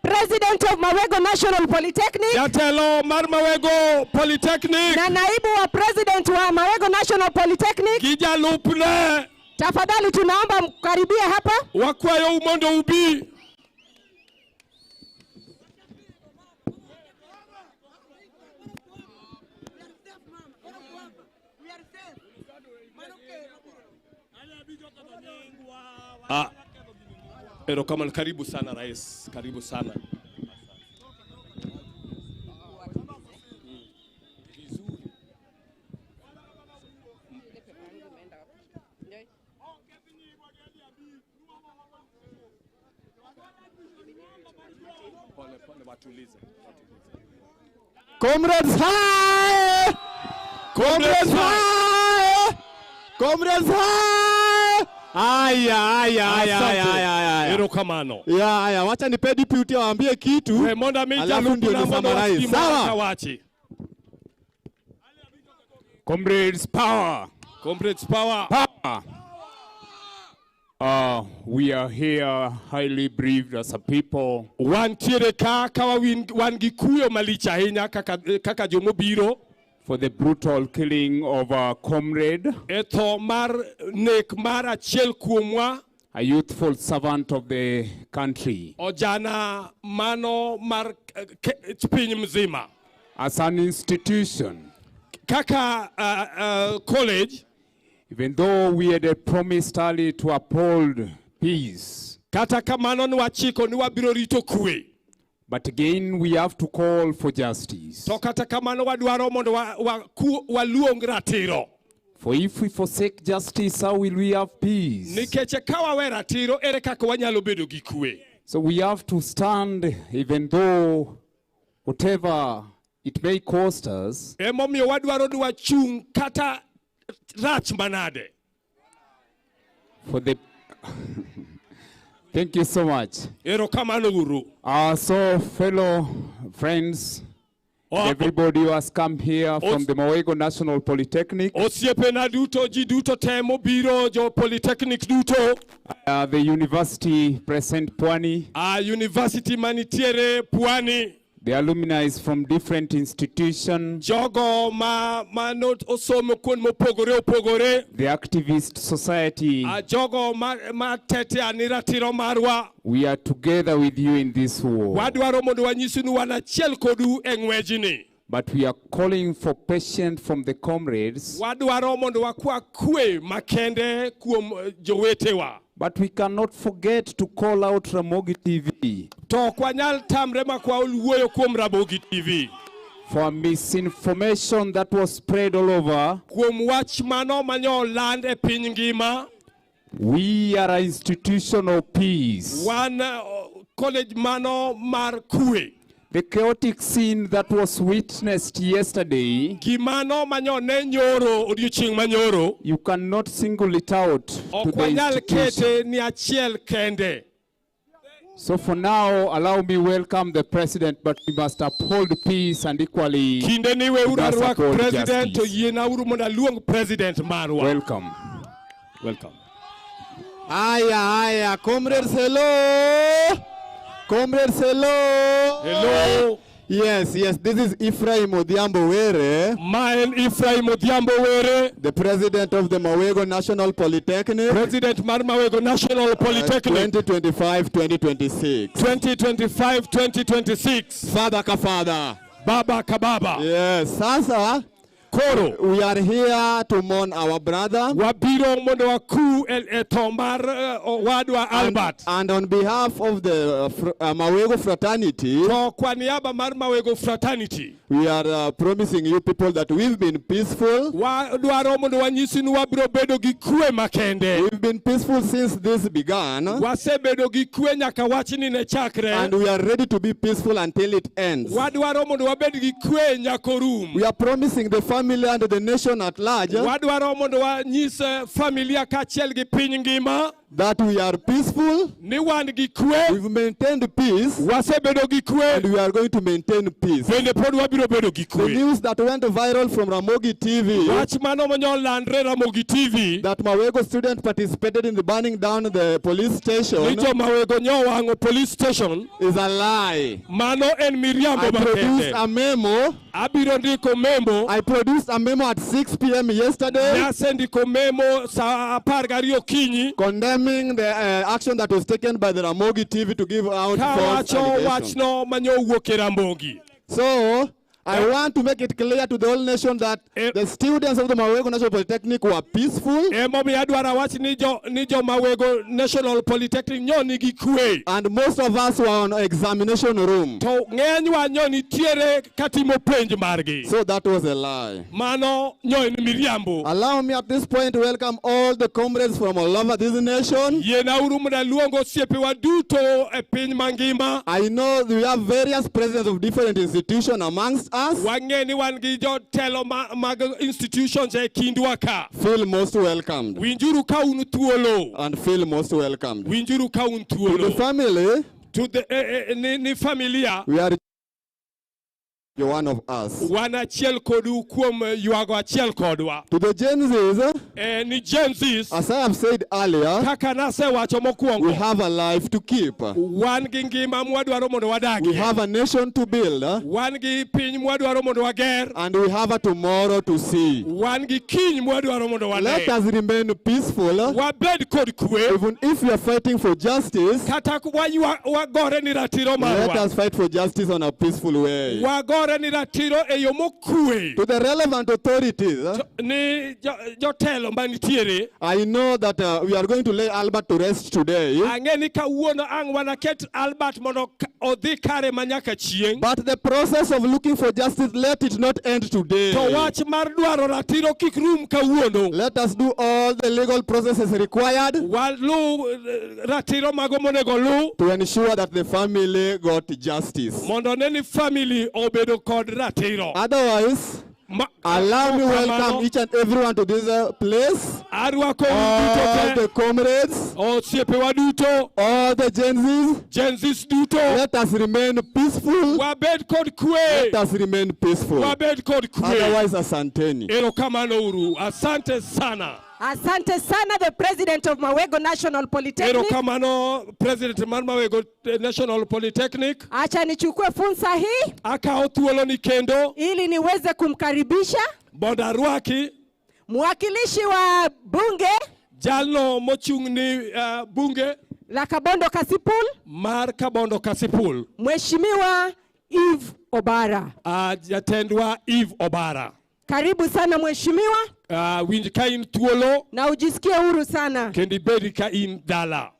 President of Mawego National Polytechnic. Jatelo mar Mawego Polytechnic. Na naibu wa President wa Mawego National Polytechnic. Gi jalupne. Tafadhali tunaomba mkaribie hapa. Wakwayo mondo ubi. Erokamano, karibu sana rais, karibu sana. Comrades high! Comrades high! Comrades high! Aya, aya, aya, Asante. aya, aya, aya. Erokamano. Ya, aya, wacha nipe deputy awaambie kitu. We mondo ami Alafu ndio jalupna mondo wach ni gimoro Sawa. kawachi. Comrades, power. Comrades, power. Power. We are here highly briefed as a people. Wantiere ka ka wan gi kuyo malich ahinya kaka jomobiro for the brutal killing of our comrade, e tho mar nek mar achiel kuomwa, a youthful servant of the country. Ojana mano mar piny mzima. As an institution, kaka college, even though we had promised early to uphold peace, kata kamano nwachiko ni wabiro rito kwe, but again we have to call for justice. To kata kamano wadwaro mondo waluong ratiro. For if we forsake justice, how will we have peace? Nikech ka wawe ratiro, ere kaka wanyalo bedo gi kwe? So we have to stand, even though whatever it may cost us. Emomiyo wadwaro ni wachung' kata rach manade. For the Thank you so much. Erokamano uru. So fellow friends, everybody who has come here from the Mawego National Polytechnic. Osiepena duto, ji duto te mobiro, jo Polytechnic duto. The university present Pwani. University manitiere Pwani. The alumni is from different institutions. Jogo ma osomo kuond mopogore opogore. The activist society. Jogo ma tetea ni ratiro marwa. We are together with you in this war. Wadwaro mondo wanyisu ni wan achiel kodu e ng'wejni. But we are calling for patience from the comrades. Wadwaro mondo wakwa kwe makende kuom jowetewa. But we cannot forget to call out Ramogi TV. To ok wanyal tamre ma kwa wuoyo kuom Ramogi TV. For misinformation that was spread all over. Kuom wach mano manyo land e piny ngima. We are an institution of peace. Wan college mano mar kwe. The chaotic scene that was witnessed yesterday, Gimano manyo ne nyoro odiochieng' manyoro, you cannot single it out to ok the wanyal institution. kete ni achiel kende. So for now, allow me welcome the president, but we must uphold peace and equally Kinde ni we weuru must arwak uphold president to justice. yiena uru mondo aluong president marwa. Welcome. Welcome. Aya, aya, comrades, hello. Comrades, hello. Hello. Yes, yes, this is Ephraim Odhiambo Were. Mine Ephraim Odhiambo Were. The president of the Mawego National Polytechnic. President mar Mawego National Polytechnic. 2025-2026. 2025-2026. Father ka father. Baba ka baba. Yes, sasa. Koro. We are here to mourn our brother. Wabiro mondo waku e tho mar owadwa Albert. And on behalf of the Mawego fraternity, To kwa niaba mar Mawego fraternity, we are promising you people that we've been peaceful. Wadwaro mondo wanyisi ni wabiro bedo gi kwe makende. We've been peaceful since this began. Wasebedo gi kwe nyaka wachni ne chakre. And we are ready to be peaceful until it ends. Wadwaro mondo wabed gi kwe nyaka orum. We are promising the family and the nation at large Wadwaro mondo wanyis familia kaachiel gi piny ngima that we are peaceful. Ni wan gi kwe. We've maintained peace. Wasebedo gi kwe. And we are going to maintain peace. Bende pod wabiro bedo gi The kwe. news that went viral from Ramogi TV Wach mano manyo landre Ramogi TV that Mawego student participated in the burning down the police station ni jo Mawego nyo wang'o police station is a lie. Mano en miriambo I produced makende. a memo. Abiro ndiko memo. I produced a memo at 6 p.m. yesterday. Nasendiko memo sa 12 okinyi. Condemning the action that was taken by the Ramogi TV to give out false Kawacho allegations. wachno manyo owuok e Ramogi. So, I want to make it clear to the whole nation that the students of the Mawego National Polytechnic were peaceful. Emomiyo adwaro awach ni jo Mawego National Polytechnic nyo nigi kwe. And most of us were on examination room. To ng'enywa nyo nitiere katimo penj margi. So that was a lie. Mano nyo en miriambo. Allow me at this point to welcome all the comrades from all over this nation. Yienauru mondo aluong osiepewa duto e piny mangima. I know we have various presidents of different institutions amongst us. Wang'e ni wan gi jotelo mag institutions e kindwa ka. Feel most welcomed. Winjuru ka un thuolo. And feel most welcomed. Winjuru ka un To thuolo. the family, To the, ni familia, we are you're one of us. Wan achiel kodu kuom ywago achiel kodwa. To the Gen Zs, Ni Gen Zs, as I have said earlier, kaka nasewacho mokwongo, we have a life to keep. Wan gi ngima mwadwaro mondo wadagie. We have a nation to build. Wan gi piny mwadwaro mondo wager. And we have a tomorrow to see. Wan gi kiny mwadwaro mondo wane. Let us remain peaceful. Wabed kod kwe. Even if we are fighting for justice, kata wagore ni ratiro let marwa. us fight for justice on a peaceful way. Wagore ni ratiro e yo mokwe. To the relevant authorities, Ni jotelo manitiere. I know that we are going to lay Albert to rest today. Ang'e ni kawuono ang' wanaket Albert mondo odhi kare manyaka chieng'. But the process of looking for justice, let it not end today. To wach mar dwaro ratiro kik rum kawuono. Let us do all the legal processes required Walu ratiro mago monego lu to ensure that the family got justice. Mondo ne ni family obedo kod ratiro. Otherwise, allow me welcome each and everyone to this place. Arwako all the comrades, osiepewa duto, all the Gen Zs, Gen Zs duto. Let us remain peaceful. Wabed kod kwe. Let us remain peaceful. Wabed kod kwe. Otherwise, asanteni. Erokamano uru. Asante sana. Asante sana, the president of Mawego National Polytechnic. Erokamano president mar Mawego National Polytechnic. Acha nichukue fursa hii Akawo thuolo ni kendo ili niweze kumkaribisha mondo arwaki mwakilishi wa bunge jalno mochung' ni bunge la Kabondo Kasipul, mar Kabondo Kasipul, Mheshimiwa Eve Obara. Jatendwa Eve Obara. Karibu sana mheshimiwa. Winj ka in thuolo na ujisikie huru sana kendo ibed ka in dala.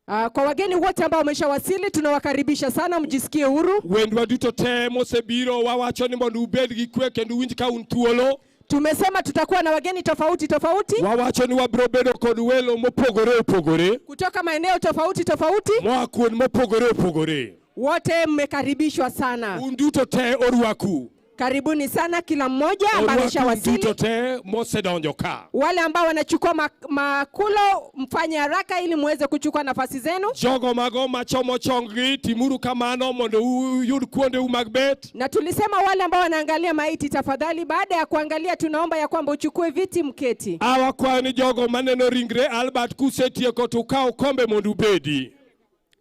Kwa wageni wote ambao wameshawasili tunawakaribisha sana, mjisikie huru. Wendwa duto te mosebiro wawacho ni mondo ubed gi kwe kendo uwinj ka un thuolo. Tumesema tutakuwa na wageni tofauti tofauti. Wawacho ni wabiro bedo kod welo mopogore opogore kutoka maeneo tofauti tofauti, moa kuond mopogore opogore. Wote mmekaribishwa sana. Un duto te orwaku. Karibuni sana kila mmoja ambaye ameshawasili. Duto te mosedonjo ka. Wale ambao wanachukua makulo mfanye haraka ili muweze kuchukua nafasi zenu. Jogo mago machomo chonggi timuru kamano mondo uyud kuondeu mag bet. Na tulisema wale ambao wanaangalia maiti, tafadhali baada ya kuangalia tunaomba ya kwamba uchukue viti mketi. Awakwayo ni jogo maneno ringre Albert kusetieko to ukaw kombe mondo ubedi.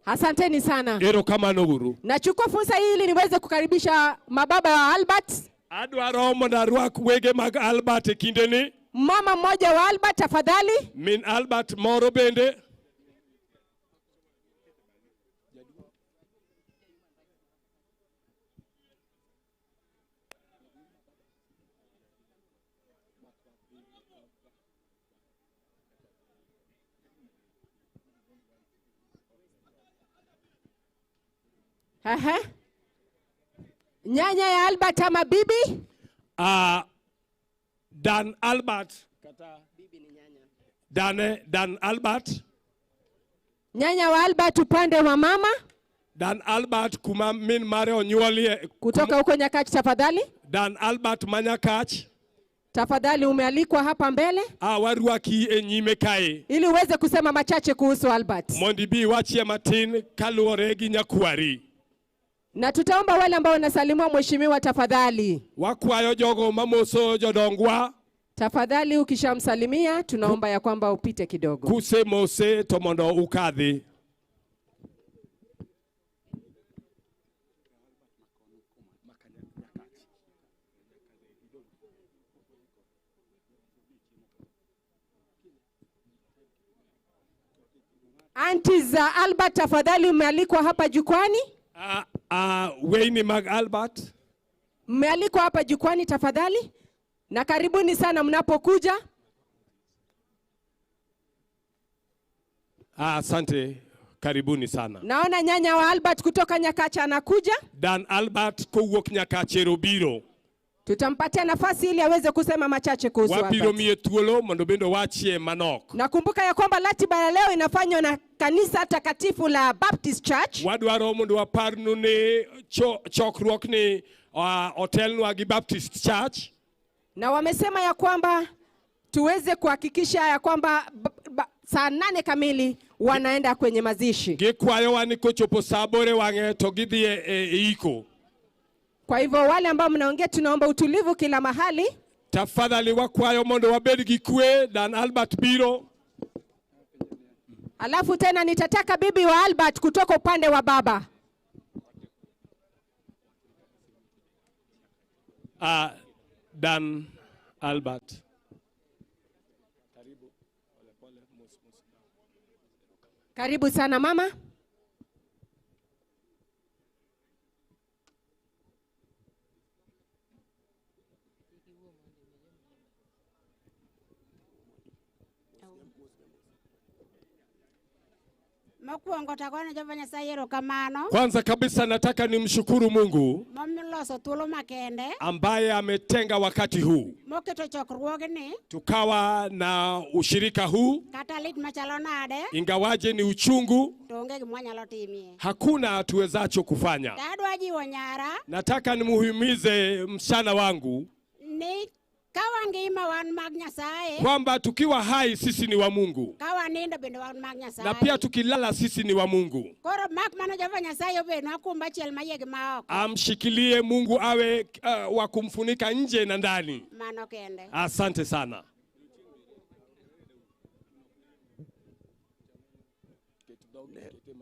Asanteni sana. Erokamano uru. Nachukua fursa hii ili niweze kukaribisha mababa wa Albert. Adwaro mondo arwak wege mag Albert e kindeni. Mama mmoja wa Albert tafadhali. Min Albert moro bende. Aha. Nyanya ya Albert ama bibi? Dan Albert. Dan Albert. Nyanya wa Albert upande wa mama. Dan Albert kuma min mare onyuolie. Kutoka huko Nyakach tafadhali. Dan Albert manyakach. Tafadhali umealikwa hapa mbele. Warwaki e nyime kae. Ili uweze kusema machache kuhusu Albert. Mondo ibi iwachie matin kaluwore gi nyakwari. Na tutaomba wale ambao wanasalimia mheshimiwa tafadhali. Wakwayo jogo mamoso jodongwa. Tafadhali ukishamsalimia tunaomba ya kwamba upite kidogo. Kusemose to mondo ukadhi. Aunties za Albert tafadhali mmealikwa hapa jukwani. Weyni mag Albert. Mmealikwa hapa jukwani tafadhali. Na karibuni sana mnapokuja. Asante, karibuni sana. Naona nyanya wa Albert kutoka Nyakacha anakuja. Dan Albert kowuok Nyakacha biro. Tutampatia nafasi ili aweze kusema machache kuhusu Albert. Wabiro miye thuolo mondo bende wachie manok. Nakumbuka ya kwamba ratiba ya leo inafanywa na kanisa takatifu la Baptist Church. Wadwaro mondo waparnu ni chokruok ni Otelnwa gi Baptist Church. Na wamesema ya kwamba tuweze kuhakikisha ya kwamba saa 8 kamili wanaenda kwenye mazishi. Gikwayowa ni kochopo sa aboro e wang'e to gidhi e iko. Kwa hivyo wale ambao mnaongea, tunaomba utulivu kila mahali. Tafadhali wakwayo mondo wabed gi kwe dan Albert biro. Alafu tena nitataka bibi wa Albert kutoka upande wa baba. Dan Albert. Karibu sana mama. Mokwongo tagone Jehova Nyasaye erokamano Kwanza kabisa nataka nimshukuru Mungu momiloso thuolo makende ambaye ametenga wakati huu moketo chokruogni tukawa na ushirika huu, kata lit machalo nade ingawaje ni uchungu, to onge gima wanyalo timie. hakuna tuwezacho kufanya. To adwa jiwo nyara Nataka nimuhimize msichana wangu ni ka wangima wan mag Nyasaye, kwamba tukiwa hai sisi ni wa Mungu ka wanindo bende wan mag na Nyasaye. pia tukilala sisi ni wa Mungu. Koro mak mano Jehova Nyasaye obednwa kumba achiel maiye gi maoko. Amshikilie Mungu awe wa kumfunika nje na ndani. Mano kende. Asante sana.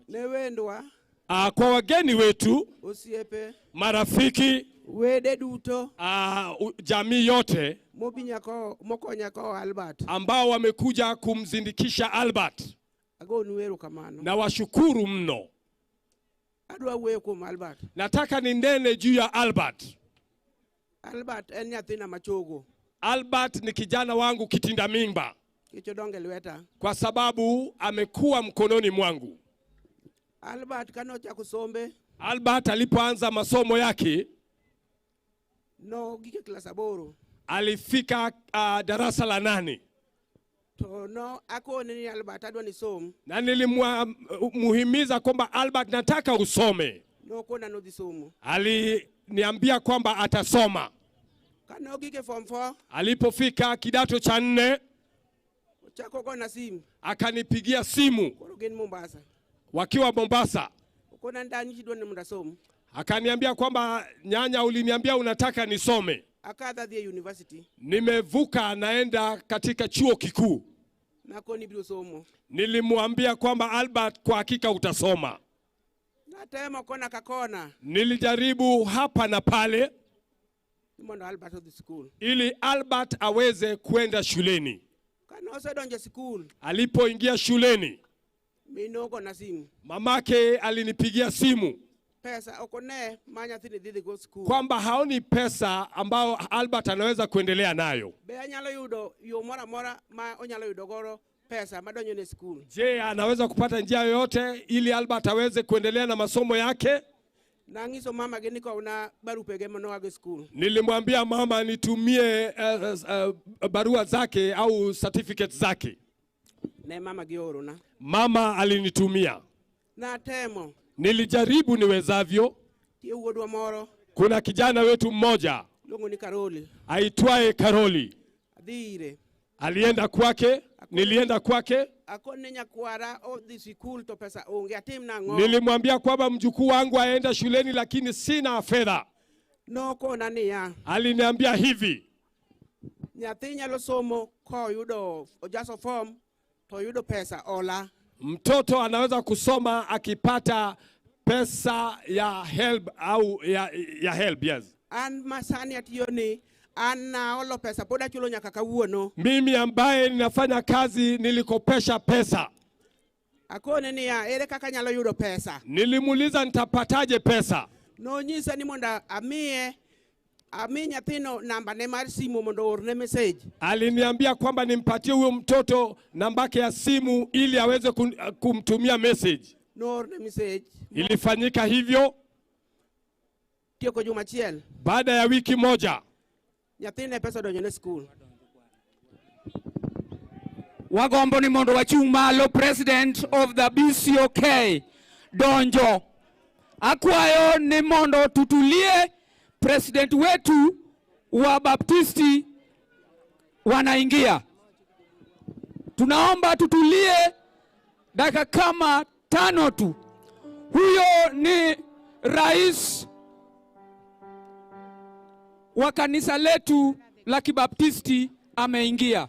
Ne wendwa Kwa wageni wetu, osiepe, marafiki, wede duto jamii yote mobinya ko mokonya ko Albert, ambao wamekuja kumzindikisha Albert, agonu erokamano. na washukuru mno. Adwa wuoyo kuom Albert. Nataka ninene juu ya Albert. Albert en nyathina machogo. Albert ni kijana wangu kitinda mimba, Nikech odongo e lweta. kwa sababu amekuwa mkononi mwangu. Albert kane ochako sombe, Albert alipoanza masomo yake nogik e klas 8. alifika darasa la 8, To no akone ni Albert adwa ni som. na nilimuhimiza kwamba Albert, nataka usome. Nokona nodhi somo. Aliniambia kwamba atasoma. Kane ogik e form 4, Alipofika kidato cha 4, ochako gona simu. akanipigia simu Koro gin Mombasa. wakiwa Mombasa. Okona ni dani idwa ni mondo asom. Akaniambia kwamba nyanya, uliniambia unataka nisome. Akadho adhi e university. Nimevuka naenda katika chuo kikuu. Nakoni ibiro somo. Nilimwambia kwamba Albert, kwa hakika utasoma. Natemo kona ka kona Nilijaribu hapa na pale ni mondo Albert odhi skul. ili Albert aweze kwenda shuleni. Kane osedonjo e skul, Alipoingia shuleni, min nogona simu. mamake alinipigia simu Pesa ok one ma nyathini dhi dhigo skul. kwamba haoni pesa ambayo Albert anaweza kuendelea nayo. Be anyalo yudo yo moro amora ma onyalo yudo godo pesa madonjo ne skul? Je, anaweza kupata njia yoyote ili Albert aweze kuendelea na masomo yake? Nang'iso mama gi ni kowna barupege manoago e skul. Nilimwambia mama nitumie barua zake au certificate zake. Ne mama gi oorona. Mama alinitumia. Natemo. Nilijaribu niwezavyo. Tie wuodwa moro Kuna kijana wetu mmoja iluongo ni Karoli. aitwaye Karoli. Adhi ire. Alienda kwake, nilienda kwake. Akone nyakwara odhi sikul to pesa onge, atim nang'o? Nilimwambia kwamba mjukuu wangu aenda shuleni lakini sina fedha. Nokona niya, Aliniambia hivi, nyathi nyalo somo koyudo ojaso form to oyudo pesa ola. mtoto anaweza kusoma akipata pesa ya help au ya help, yes. An masani atiyo ni an naolo pesa pod achulo nyaka kawuono. Mimi ambaye ninafanya kazi nilikopesha pesa. Akone niya, ere kaka anyalo yudo pesa? Nilimuuliza nitapataje pesa. Nonyisa ni mondo amiye ami nyathino namba ne mar simu mondo oorne message. Aliniambia kwamba nimpatie huyo mtoto nambake ya simu ili aweze kumtumia message. Noorne message. Ilifanyika hivyo. Tieko juma achiel. Baada ya wiki moja Nyathine pesa odonjo ne skul. Wagombo ni mondo wachung' malo president of the BCOK donjo. Akwayo ni mondo tutulie. President wetu wa Baptisti wanaingia. Tunaomba tutulie dakika kama 5 tu. Huyo ni rais wa kanisa letu la Kibaptisti ameingia.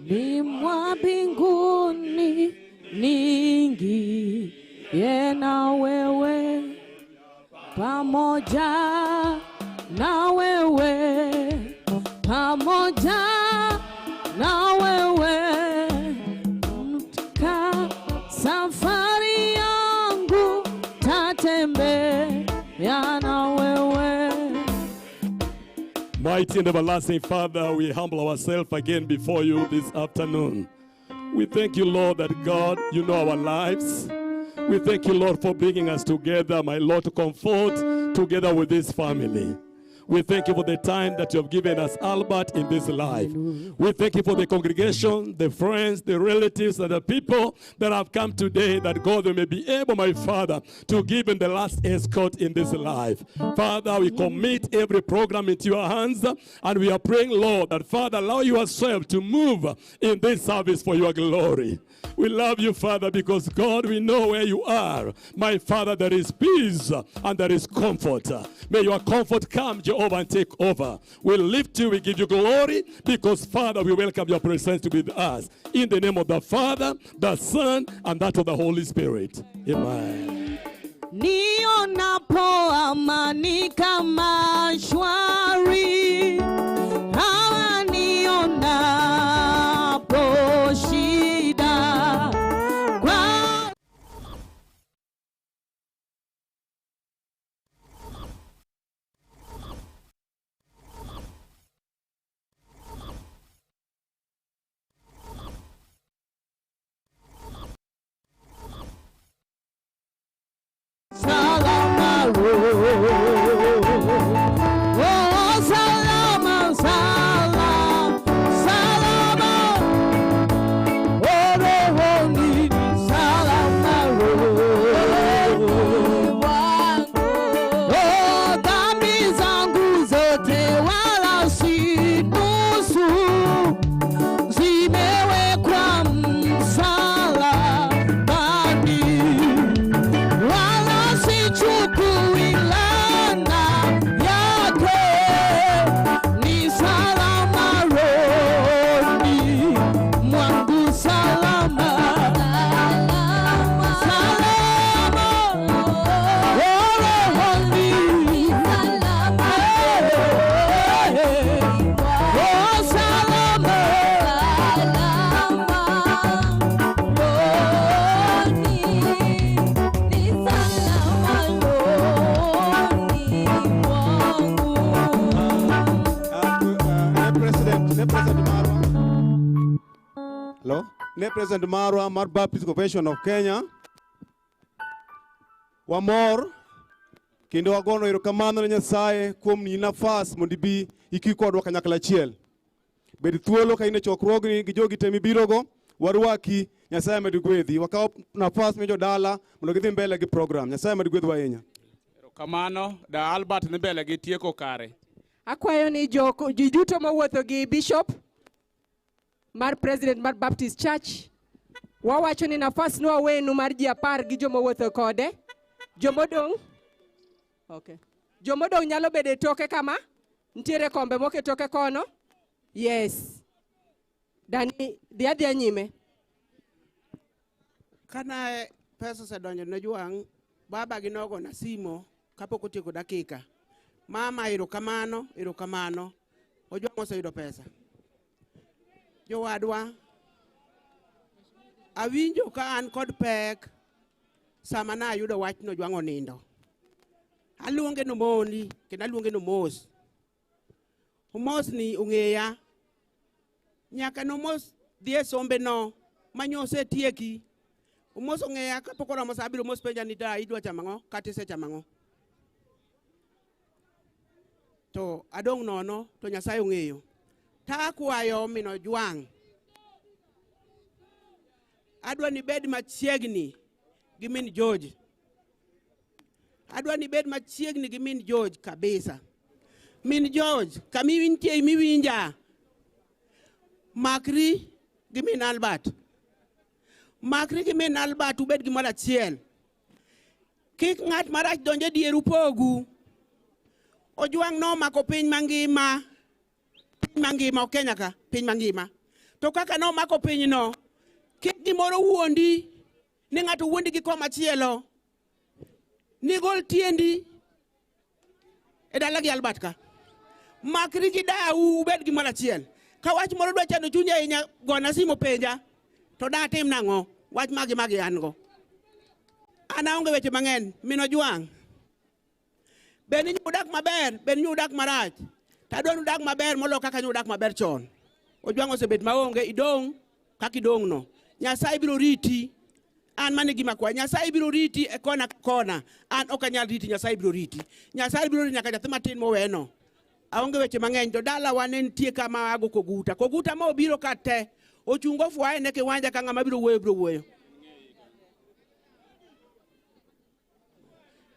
Ni mwa mbinguni niingie na wewe, pamoja na wewe, pamoja na wewe, katika safari yangu tatembea na wewe. Mighty and everlasting Father, we humble ourselves again before you this afternoon. We thank you, Lord, that God, you know our lives. We thank you, Lord, for bringing us together, my Lord, to comfort together with this family. We thank you for the time that you have given us, Albert, in this life. We thank you for the congregation, the friends, the relatives, and the people that have come today, that God, they may be able, my Father, to give them the last escort in this life. Father, we commit every program into your hands, and we are praying, Lord, that, Father, allow yourself to move in this service for your glory. We love you, Father, because, God, we know where you are. My Father, there is peace and there is comfort. May your comfort come, Jehovah, and take over. We lift you, we give you glory, because, Father, we welcome your presence to be with us. In the name of the Father, the Son, and that of the Holy Spirit. Amen. Nionapo amani kama shwari, hawa nionapo shida kwa salama, oh salama, salama, salama, oh rohoni salama, oh dhambi zangu zote wala si nusu, zimewekwa msalabani, wala sichukui laana yake, ni salama rohoni mwangu, salama, salama, oh rohoni, oh salama, Hello? Ne President Marwa mar Baptist Convention of Kenya. Wamor kendo wagono erokamano ne Nyasaye kuom miyi nafas mondo ibi iki kodwa kanyakla achiel. Bed thuolo ka in e chokruogni gi jogi te mibirogo, warwaki, Nyasaye med gwedhi. Wakaw nafas ne jodala mondo gidhi mbele gi program. Nyasaye med gwedhwa ahinya. Kamano, da Albert ni mbele gi tieko kare. Akwayo ni ji duto mowuotho gi Bishop mar President mar Baptist Church, wawacho ni nafas nwa wenu mar ji 10 gi joma wuotho kode. Jomodong' Okay. Jomodong' nyalo bedo e toke kama. Nitiere kombe moko e toke kono. Yes. Dani, dhi adhiya nyime. Kane pesa osedonjo ne Ojwang', baba gi nogona simo kapok otieko dakika. Mama erokamano, erokamano. Ojwang' oseyudo pesa. Jowadwa, awinjo ka an kod pek sama nayudo wachno Ojwang' onindo. Aluonge nomoni kendo aluonge nomos. Omos ni ong'eya. Nyaka nomos dhi e sombe no manyo osetieki. Omos ong'eya kapok oromo sa abiriyo Omos penja ni da idwa chamo ang'o kata isechamo ang'o. To adong' nono to Nyasaye ong'eyo. Takwayo min Ojwang'. Adwa ni bed machiegni gi min George. Adwa ni bed machiegni gi min George kabisa. Min George, kama intie miwinja. Makri gi min Albert. Makri gi min Albert ubed gimoro achiel. Kik ng'at marach donj e dieru pogu. Ojwang' nomako piny mangima. Piny mangima, ok Kenya ka, piny mangima. To kaka nomako pinyno, kik gimoro wuondi ni ng'ato wuondi gi komachielo. Nigol tiendi e dala gi Albert ka. Makri gi dau ubed gimoro achiel. Ka wach moro dwa chando chunyi ahinya, gona simu penja. To datim nang'o? Wach magi magi an go. An aonge weche mang'eny, min Ojwang'. Bed ni udak maber, bed ni udak marach. To adwa ni udak maber moloyo kaka ne udak maber chon. Ojwang' osebet maonge, idong' kaka idong' no. Nyasaye biro riti. An mano e gima akwayo. Nyasaye biro riti e kona ka kona. An ok anyal riti, Nyasaye biro riti. Nyasaye biro riti nyaka nyathi matin moweno. Aonge weche mang'eny to dalawa ne nitie kama ago Koguta. Koguta ma obiro ka te. Ochungo fwaye ne kiwanja ka ng'ama biro wuoyo biro wuoyo.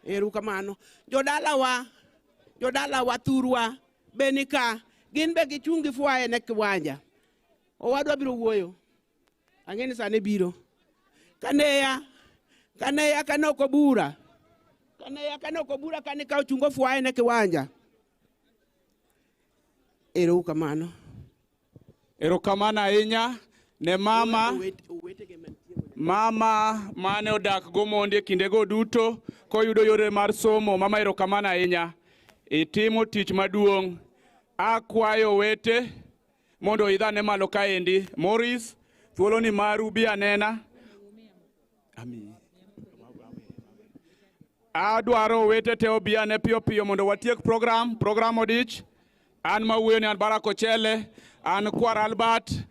Ero kamano. Jodalawa, jodalawa thurwa be ni ka. Gin be gichung' gi fwaye ne kiwanja. Owadwa biro wuoyo. Ang'e ni sani biro. Kaneya, kaneya kanoko bura. Kaneya kanoko bura kani ka ochungo fwaye ne kiwanja. Ero kamano. Erokamano ahinya ne mama. Mama mane odak go mondi e kindego duto koyudo yore mar somo. Mama erokamano ahinya. Itimo tich maduong'. Akwayo owete mondo oidhane malo kaendi. Morris, thuolo ni maru bi anena. Adwaro owete te obi ane piyo piyo mondo watiek program. Program odich. An mawuoyo ni an Barack Ochele, an kwar Albert.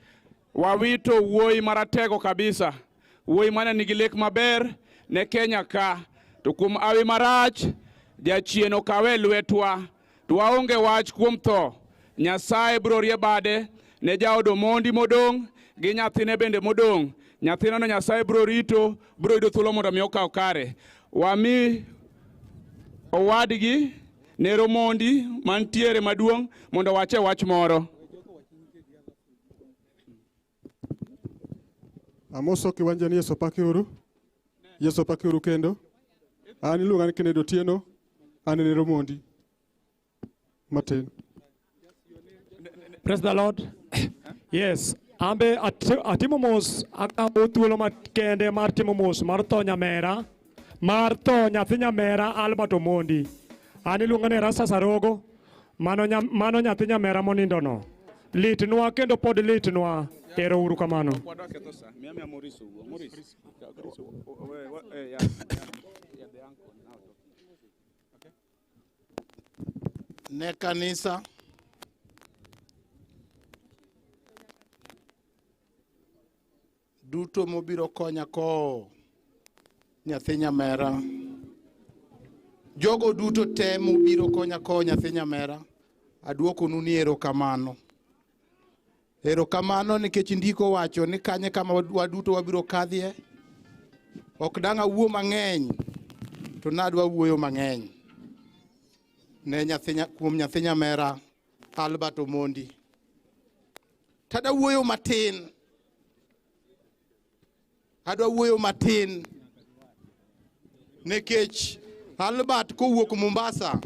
Wawito wuoyi maratego kabisa. Wuoyi mane nigi lek maber ne Kenya ka. To kuom awi marach, jachien okawe lwetwa. To waonge wach kuom tho. Nyasaye biro rie bade ne jaod Omondi modong' gi nyathine bende modong'. Nyathino no Nyasaye biro rito, biro yudo thuolo mondo mi okaw kare. Wami owadgi Nero Mondi mantiere maduong' mondo owache wach moro. Amoso kiwanja ni Yesu opaki uru. Yesu opaki uru kendo. An iluonga ni Kennedy Otieno, an Nero Mondi. Matin. Praise the Lord. Yes, ambe atimo mos akawo thuolo makende mar timo mos mar tho nyamera, mar tho nyathi nyamera Albert Omondi. An iluonga ni Erastus Arogo, mano nyathi nyamera monindo no. Litnwa kendo pod litnwa. Ero uru kamano. Ne kanisa duto mobiro konya ko nyathi nyamera. Jogo duto te mobiro konya ko nyathi nyamera, aduokonu ni erokamano. Erokamano nikech ndiko wacho ni kanye kama waduto wabiro kadhie. Ok dang' awuo mang'eny, to nadwa wuoyo mang'eny ne kuom nyathi nyamera Albert Omondi. Tada wuoyo matin. Adwa wuoyo matin nikech Albert kowuok Mombasa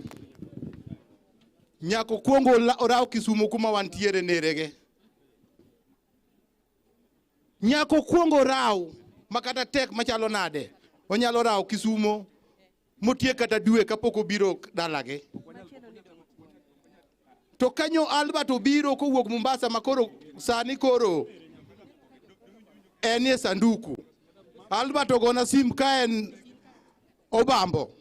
nyaka okwongo oraw Kisumu kuma wantiere nerege. Nyaka okwongo oraw makata tek machalo nade onyalo rawo Kisumo motiek kata dwe kapok obiro dalagi. To kanyo Albert obiro kowuok Mombasa makoro sani koro en e sanduku. Albert ogona sim ka en Obambo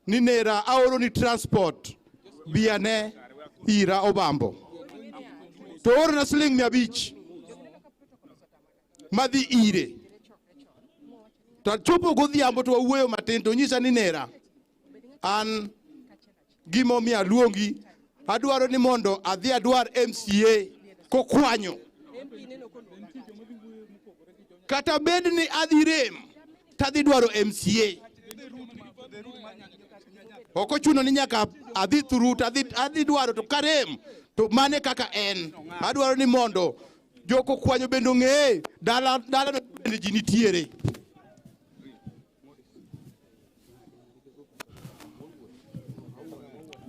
ni nera aoro ni transport biane ira Obambo. To oorona siling 500 madhi ire. To achopo godhiambo to wawuoyo matin to onyisa ni nera an gimomiyo aluongi adwaro ni mondo adhi adwar MCA kokwanyo. Kata bed ni adhi rem tadhi dwaro MCA. Ok ochuno ni nyaka adhi through to adhi dwaro to karem to mane kaka en. Adwaro ni mondo joko kwanyo bende ong'e dala dala bende ji nitiere.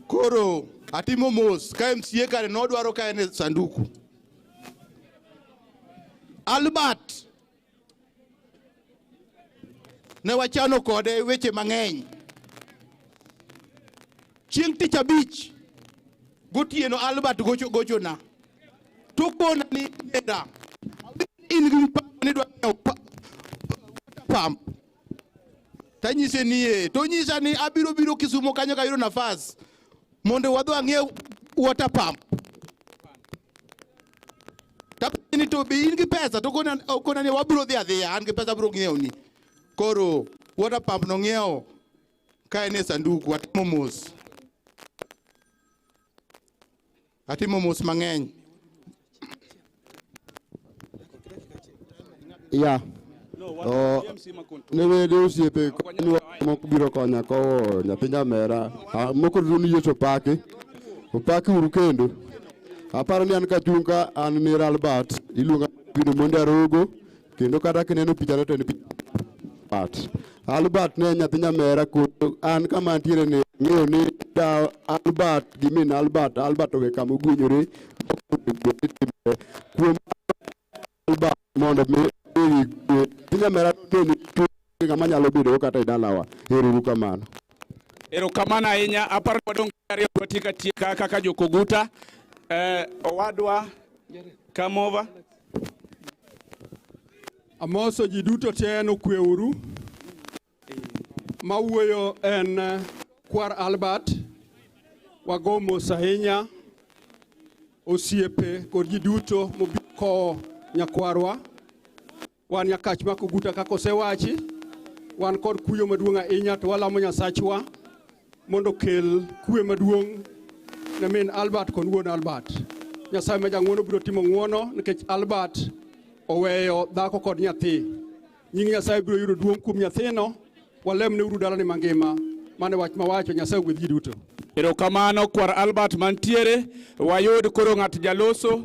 Koro atimo mos ka MCA kare nodwaro ka en e sanduku. Albert ne wachano kode weche mang'eny. Chieng' tich abich gotieno Albert gochona to kona ni nera in gi mpango ni idwa ng'iewo pump. Tanyise ni ee, to onyisa ni abiro biro Kisumo kanyo kayudo nafas mondo wadhi wang'iew water pump. Tapenje ni to be in gi pesa to okona ni wabiro dhi adhiya an gi pesa abiro ng'iewoni. Koro water pump nong'iewo ka en e sanduku. Atimo mos. Atimo mos mang'eny. Ya. To ne wede osiepe konywa moko biro konya kowo nyathi nyamera. Moko duto ni Yesu opaki. Opaki uru kendo. Aparo ni an kachung' ka an ner Albert iluonga Gino Mondi Arogo kendo kata kineno pichano to en picha Albert. Albert ne nyathi nyamera koro an kama antiere ni ng'eyo ni da Albert gi min Albert, Albert owe kama ogwenyore kuom Albert mondo mi nyathi nyamera ng'ama nyalo bedo kata e dalawa. Ero uru kamano. Erokamano ahinya. Aparo ni wadong' ariyo watieka tieka kaka jokoguta. Owadwa come over. Amoso ji duto te nokwe uru. Mawuoyo en Kwar Albert. Wago mos ahinya osiepe kod ji duto mobiro kowo nyakwarwa. Wan Nyakach ma Koguta kaka osewachi, wan kod kuyo maduong' ahinya to walamo Nyasachwa mondo okel kwe maduong' ne min Albert kod wuon Albert. Nyasaye ma jang'uono biro timo ng'uono nikech Albert oweyo dhako kod nyathi. Nying Nyasaye biro yudo duong' kuom nyathino. Walemne uru dalane mangima. Mano e wach mawacho. Nyasaye ogwedh ji duto. Erokamano Kwar Albert mantiere. Wayud koro ng'at jaloso.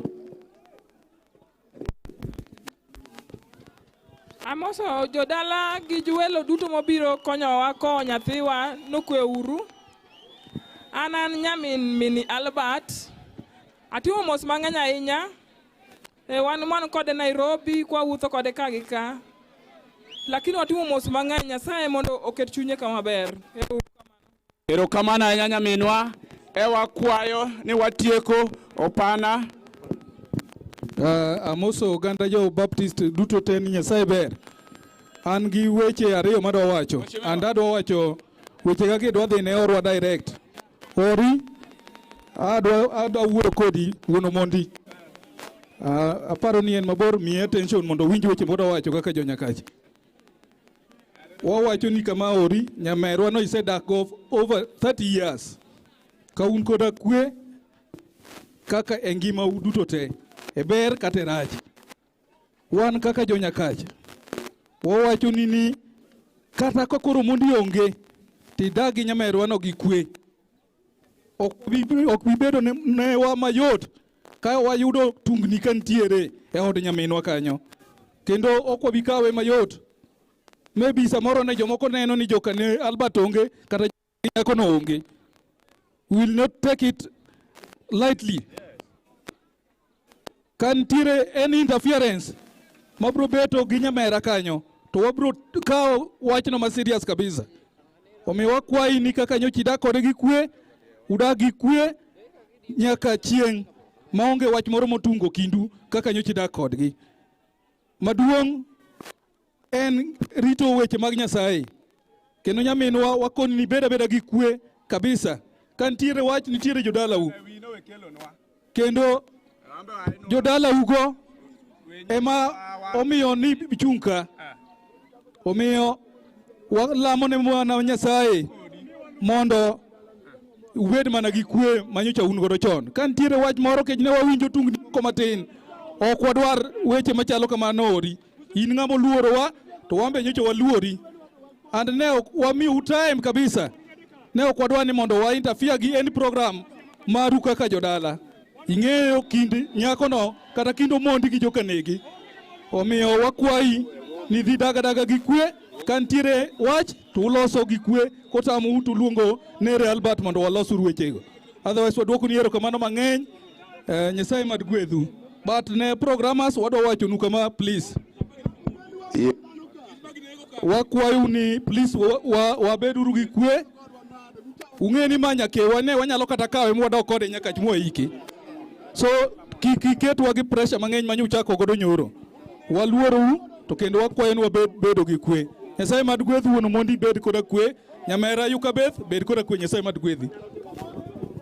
Amoso jodala gi jowelo duto mobiro konyowa kowo nyathiwa nokwe uru. An nyamin mini Albert. Atimo mos mang'eny ahinya. Wan man kode Nairobi kwa wuotho kode ka gi ka. Lakini watimo mos mang'eny. Nyasaye mondo oket chunye kama ber. Erokamano ahinya nyaminwa. Ewa kwayo ni watieko opana. Amoso oganda jo Baptist duto te ni Nyasaye ber. An gi weche ariyo madwa wacho. And adwa wacho weche kaka idwa dhi ne orwa direct. Ori, adwa wuoyo kodi wuon Omondi. Aparo ni en mabor, miye attention mondo owinj weche modwa wacho kaka jo Nyakach. Wawacho ni kama ori, nyamerwa no isedak go over 30 years. Ka un koda kwe kaka e ngimau duto te, e ber kata e rach. Wan kaka jo Nyakach, wawacho ni kata ka koro Omondi onge, tidag gi nyamerwa no gi kwe. Ok bi bedo newa mayot ka wayudo tungni ka nitiere e od nyaminwa kanyo. Kendo ok wabi kawe mayot. Maybe samoro ne jomoko neno ni joka ne Albert onge kata nyako no onge. We will not take it lightly. Ka nitiere any interference mabro beto gi nyamera kanyo to wabro kawo wachno ma serious kabisa. Omiyo wakwayi ni kaka nyocha idak kode gi kwe, udak gi kwe nyaka chieng' maonge wach moro motungo kindu kaka nyocha idak kodgi. Maduong' en rito weche mag Nyasaye. Kendo nyaminwa wakoni ni bed abeda gi kwe kabisa. Ka nitiere wach nitiere jodalau. Kendo jodalaugo ema omiyo ni chung' ka. Omiyo walamo ne mwana Nyasaye mondo ubed mana gi kwe manyocha un godo chon. Ka nitiere wach moro kech ne wawinjo tungni moko matin, ok wadwar weche machalo kamano ori. In ng'ama oluorowa to wan be nyocha waluori. And ne ok wamiu time kabisa. Ne ok wadwar ni mondo wa interfere gi any program maru kaka jodala. Ing'eyo kind nyakono kata kind Omondi gi jokanegi. Omiyo wakwayi ni dhi daga daga gi kwe. Ka nitiere wach to uloso gi kwe, kotamou to uluongo nere Albert mondo walosuru wechego. Otherwise waduokoni erokamano mang'eny. Nyasaye mad gwedhu. But ne programmers wadwa wachonu kama please. Wakwayu ni please wabeduru gi kwe. Ung'e ni ma nyakewa ne wanyalo kata kawe mwadok kode nyaka mwaiki. So kik iketwa gi pressure mang'eny manyuchako godo nyoro. Waluorou to kendo wakwayo ni wabed bedo gi kwe. Nyasaye mad gwedhu wuon Omondi bed koda kwe. Nyamera Yukabeth bed koda kwe. Nyasaye mad gwedhi.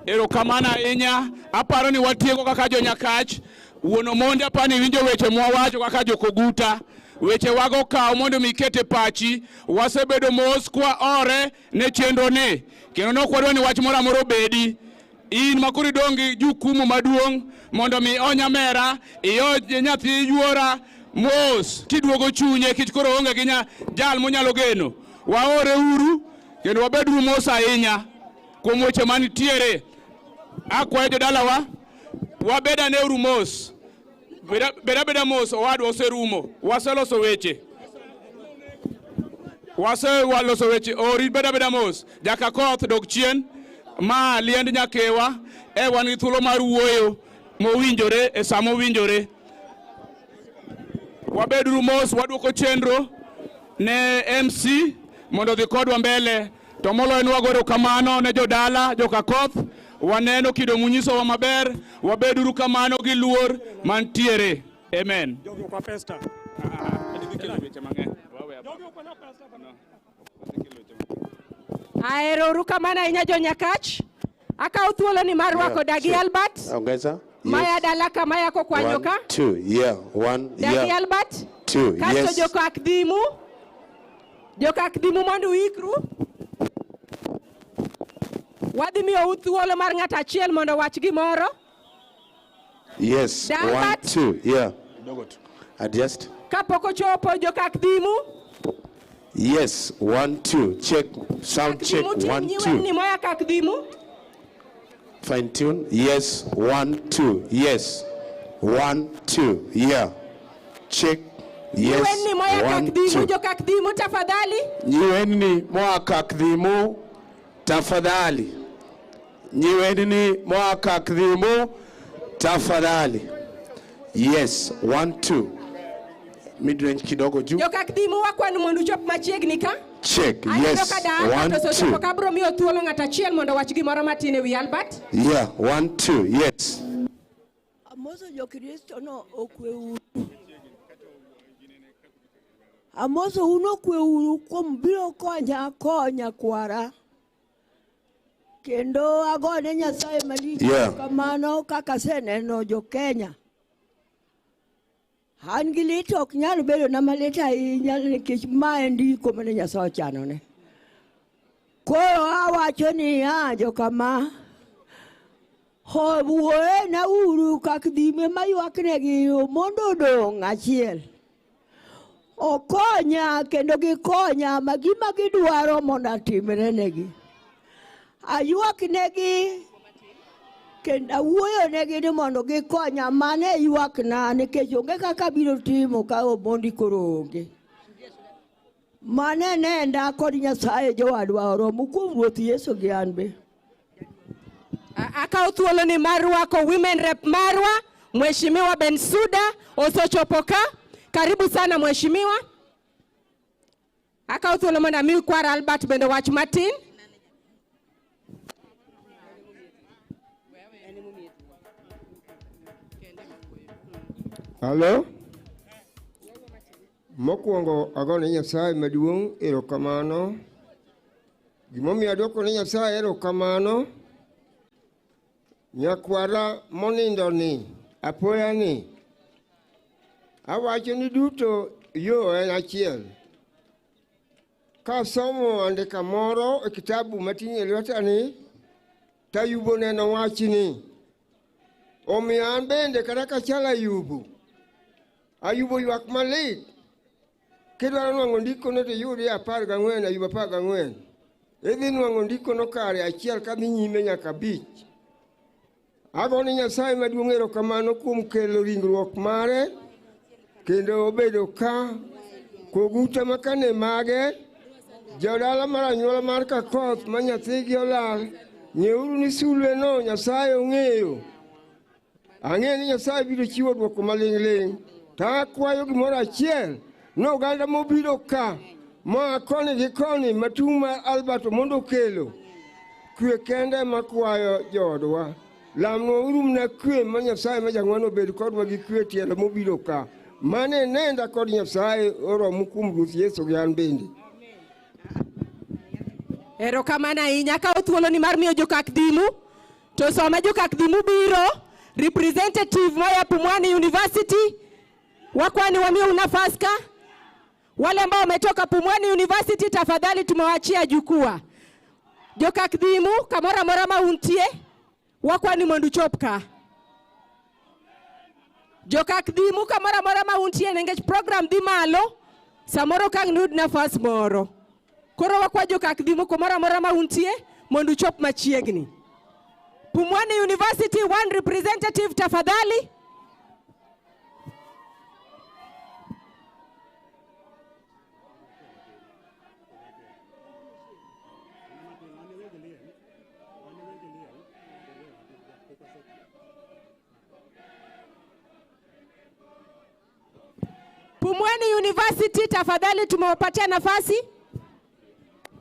Erokamano ahinya. Aparo ni watieko kaka jonyakach. Wuon Omondi aparo ni iwinjo weche mwawacho kaka jokoguta. Weche wago kaw mondo mi iket e pachi. Wasebedo mos kwa ore ne chenro ni. Kendo ne ok wadwa ni wach moro amora obedi. In ma koro idong' gi jukumu maduong' mondo mi o nyamera, iyo nyathi yuora mos kiduogo chunye kich koro onge gi jal monyalo geno. Waore uru kendo wabeduru mos ahinya kuom weche manitiere. Akwayo jodalawa wabed ane uru mos. Bed abeda mos owadwa oserumo. Waseloso weche. Waseloso weche. Ori bed abeda mos. Jakakoth dog chien. Ma liend nyakewa e wan gi thuolo mar wuoyo mowinjore e sa mowinjore. Wabeduru mos, waduoko chenro ne MC mondo odhi kodwa mbele. To moloyo ni wago erokamano ne jodala, jokakoth. Waneno kido munyisowa maber, wabeduru kamano gi luor mantiere. Amen. Aerouru kamano ahinya jonyakach. Akawo thuolo ni mar rwako Dagi Albert. Ongeza. Maya dala ka maya kokwanyo ka. 1 2 yeah 1 Dagi yeah Albert. 2 Kasto yes. jokak dhimu. Jokak dhimu mondo uikru. Wadhi miyou thuolo mar ng'ato achiel mondo owach gimoro. Yes, Da 1 Albert. 2 yeah. Adjust. Kapok ochopo jokak dhimu. Yes, 1 2 check sound check Dhimu ting' 1 nyiweni 2 moya kak dhimu. Fine tune. Yes, 1 2 yes. 1 2 yeah. Check. Yes. Nyiweni moya kak 1 dhimu 2 jokak dhimu tafadhali. Nyiweni moa kak dhimu tafadhali. Nyiweni moa kak dhimu tafadhali. Yes, 1 2 Mid range kidogo juu. Jokak dhimu wakwanu mondo uchop machiegni ka. Check. Aneno Yes. ka da Albert 1 osechopo 2 ka abiro miyo thuolo ng'ato achiel mondo owach gimoro matin ewi Albert. Yeah, 1 2 yes. Amoso jokristo no okweuru. Amoso un okweuru kuom biro konya konya kwara. Kendo agone Nyasaye malich Yeah. kamano kaka aseneno jo Kenya. An gi lit ok nyal bedo na malit ahinya nikech ma en ndiko mane Nyasaye ochanone. Koro awacho niya jokama, wuoyena uru kak dhime maywaknegi mondo odong' achiel. Okonya kendo gikonya ma gima gidwaro mondo atimre negi. Aywaknegi kendo awuoyonegi ni mondo gikonya mano e ywakna nikech onge kaka abiro timo ka Omondi koro onge. Mane nenda kod Nyasaye jowadwa oromo kuom Ruoth Yesu gi an be. Akawo thuolo ni mar rwako women rep marwa Mheshimiwa Bensuda osechopo ka. Karibu sana mheshimiwa. Akawo thuolo mondo ami kwar Albert bende wach matin. Halo? Mokwongo agone Nyasaye maduong' erokamano. Gimomiyo adwoko ne Nyasaye erokamano, nyakwara monindo ni, apoya ni, awacho ni duto yo en achiel. Kasomo andika moro e kitabu mating'o e lweta ni, Tayubo neno wachni. Omiyo an bende kata kachalo Ayubu, Ayubu ywak malit. Kidwaro nwang'o ndikono to iyudi 14, Ayubu 14. Idhi nwang'o ndikono kare achiel kadhi nyime nyaka 5. Agone Nyasaye maduong' erokamano kuom kelo ringruok mare, kendo obedo ka koguta makane mage, jodala mar anyuola mar Kakoth ma nyathigi olal, ng'euru ni sulwe no Nyasaye ong'eyo. Ang'eyo ni Nyasaye biro chiwo dwoko maling'ling'. To akwayo gimoro achiel, ni oganda mobiro ka, moa koni gi koni matung' mar Albert mondo okelo, kwe kende ema kwayo joodwa. Lamnwa uru mana kwe ma Nyasaye ma jang'wono obed kodwa gi kwe tielo mobiro ka. Mano e nenda kod Nyasaye oromo kuom Ruoth Yesu gi an bende. Erokamano ahinya. Akawo thuolo ni mar miyo jokak dhimu. To sama jokak dhimu biro, representative moa Pumwani University, wakwani wamiu nafas ka. Wale ambao wametoka Pumwani University, tafadhali tumewachia jukwaa. Jokak dhimu kamoro amora ma untie, wakwani mondo uchop ka. Jokak dhimu kamoro amora ma untie, nikech program dhi malo, samoro ka ang' nuyud nafas moro. Koro wakwa jokak dhimu kamoro amora ma untie mondo uchop machiegni. Pumwani University, one representative tafadhali. Pumwani University tafadhali tumewapatia nafasi.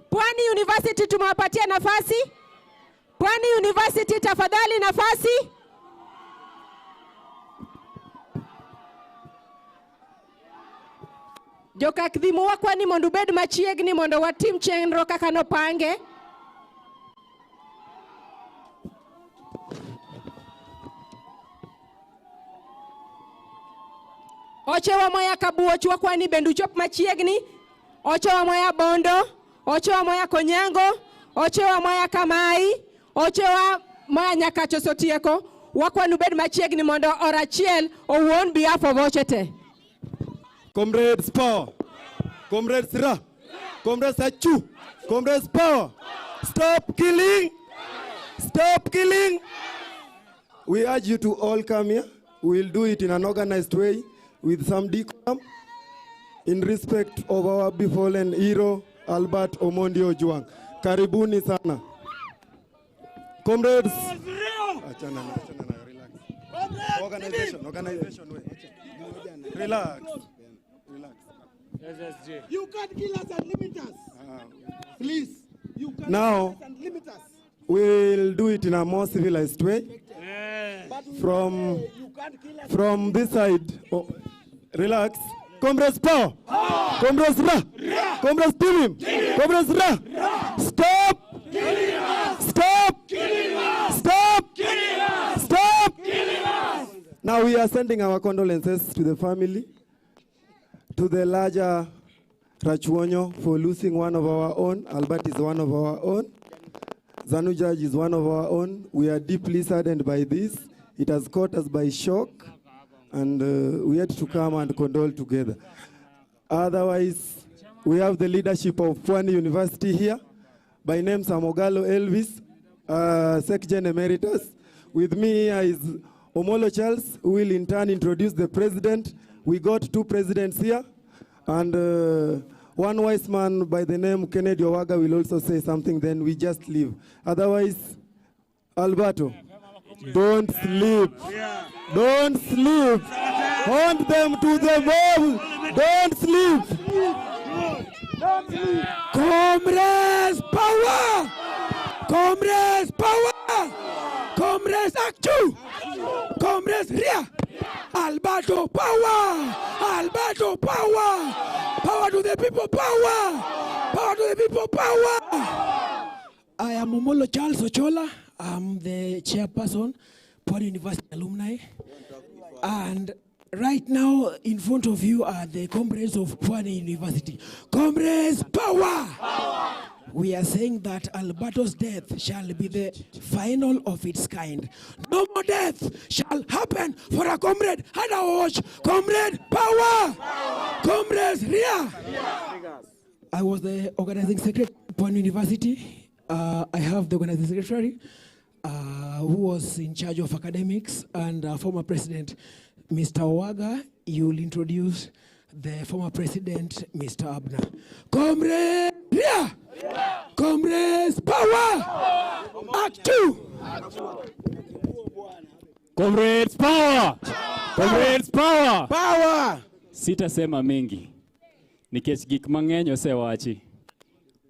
Pwani University tumewapatia nafasi. Pwani University tafadhali nafasi. Jokak dhimu wakwani mondo ubed machiegni mondo watim chenro kaka nopange. Ochewa moya Kabuoch wakwani bende uchop machiegni. Ochewa moya Bondo, ochewa moya Konyango, ochewa moya Kamai, ochewa moya Nyakacho Sotieko. Wakwani ubed machiegni mondo orachiel owuon on behalf of Ochete. Comrades power. Comrades ra. Comrades achu. Comrades power. Stop killing. Stop killing. We urge you to all come here. We will do it in an organized way with some decorum in respect of our befallen hero Albert Omondi Ojwang. Karibuni sana. Comrades. Achana na, achana na, relax. Organization, organization. Wait. Relax. Relax. SSG. You can't kill us and limit us. Please. You can't Now, kill us and limit us. We'll do it in a more civilized way. From this side, oh, relax. Comrades power. Comrades ra. Comrades team. Comrades ra. Stop. Stop. Stop. Stop. Now we are sending our condolences to the family, to the larger Rachuonyo for losing one of our own. Albert is one of our own. Zanu Judge is one of our own. We are deeply saddened by this. It has caught us by shock, and we had to come and condole together. Otherwise, we have the leadership of Pwani University here. By name Samogalo Elvis, Secgen Emeritus. With me here is Omolo Charles, who will in turn introduce the president. We got two presidents here, and One wise man by the name Kennedy Owaga will also say something, then we just leave. Otherwise, Alberto, don't sleep. Don't sleep. Hunt them to the bone. Don't sleep. Comrades power! Comrades power! Comrades action! Comrades rear! Alberto power! Alberto power! Power to the people power! Power to the people power! I am Omolo Charles Ochola. I'm the chairperson, Pwani University alumni. And right now, in front of you are the comrades of Pwani University. Comrades, power! Power! We are saying that Alberto's death shall be the final of its kind. No more death shall happen for a comrade. Had a watch. Comrade, power! Power! Comrades, rear! I was the organizing secretary at Pwani University. I have the organizing secretary who was in charge of academics, and former president, Mr. Owaga. You will introduce the former president, Mr. Abner. Comrade, yeah! Yeah. Comrades, power! Power! Act 2! Comrades, power! Comrades, power! Power! Sitasema mengi. Nikech gik mang'eny osewachi.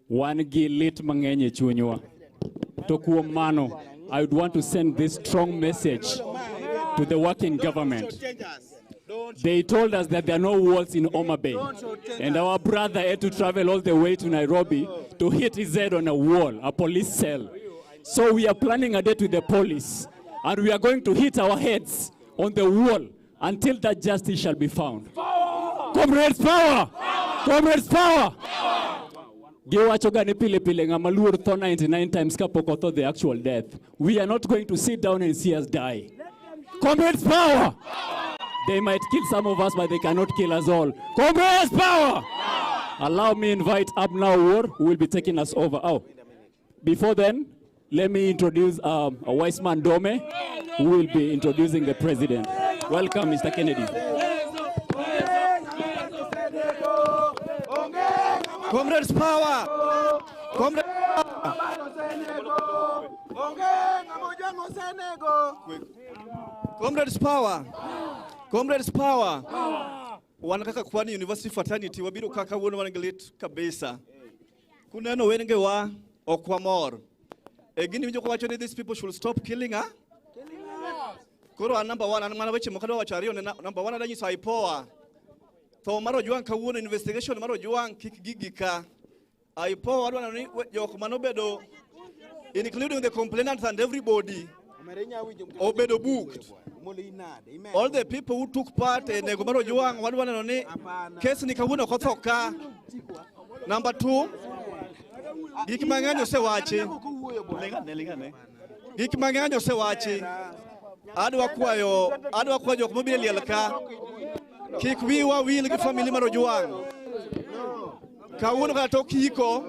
Wan gi lit mang'eny e chunywa. To kuom mano, I would want to send this strong message to the working government. They told us that there are no walls in Homa Bay. And our brother had to travel all the way to Nairobi to hit his head on a wall, a police cell. So we are planning a date with the police. And we are going to hit our heads on the wall until that justice shall be found. Power! Comrades, power! Power! Comrades, power! Giwacho ga ni pile pile ng'ama luor tho 99 times kapok otho the actual death. We are not going to sit down and see us die. Comrades, power! They might kill some of us, but they cannot kill us all. Comrades, power! Allow me invite Abner War, who will be taking us over. Oh, before then, let me introduce a wise man, Dome, who will be introducing the president. Welcome, Mr. Kennedy. Comrades, power! Comrades, power! Comrades, power! Comrades, power! Wan kaka Pwani University Fraternity wabiro kaka wuono wan gi lit kabisa. Kuneno wengewa ok wamor. E gini winjo kowacho ni these people should stop killing, huh? Koro an number one, an mana weche moko adwa wacho ariyo ne number one adwa nyiso IPOA. Tho mar Ojwang kawuono, investigation mar Ojwang kik gigi ka. IPOA adwa neno ni jok manobedo, including the complainants and everybody, obedo booked. All the people who took part e nego mar Ojwang wadwa neno ni case ni kawuono ok otho ka. Number two, gik mang'eny osewachi. Lingane, lingane. Gik mang'eny osewachi. Adwa kwayo jok mobiro e liel ka kik wiwa wil gi family mar Ojwang. Kawuono kata tok iko,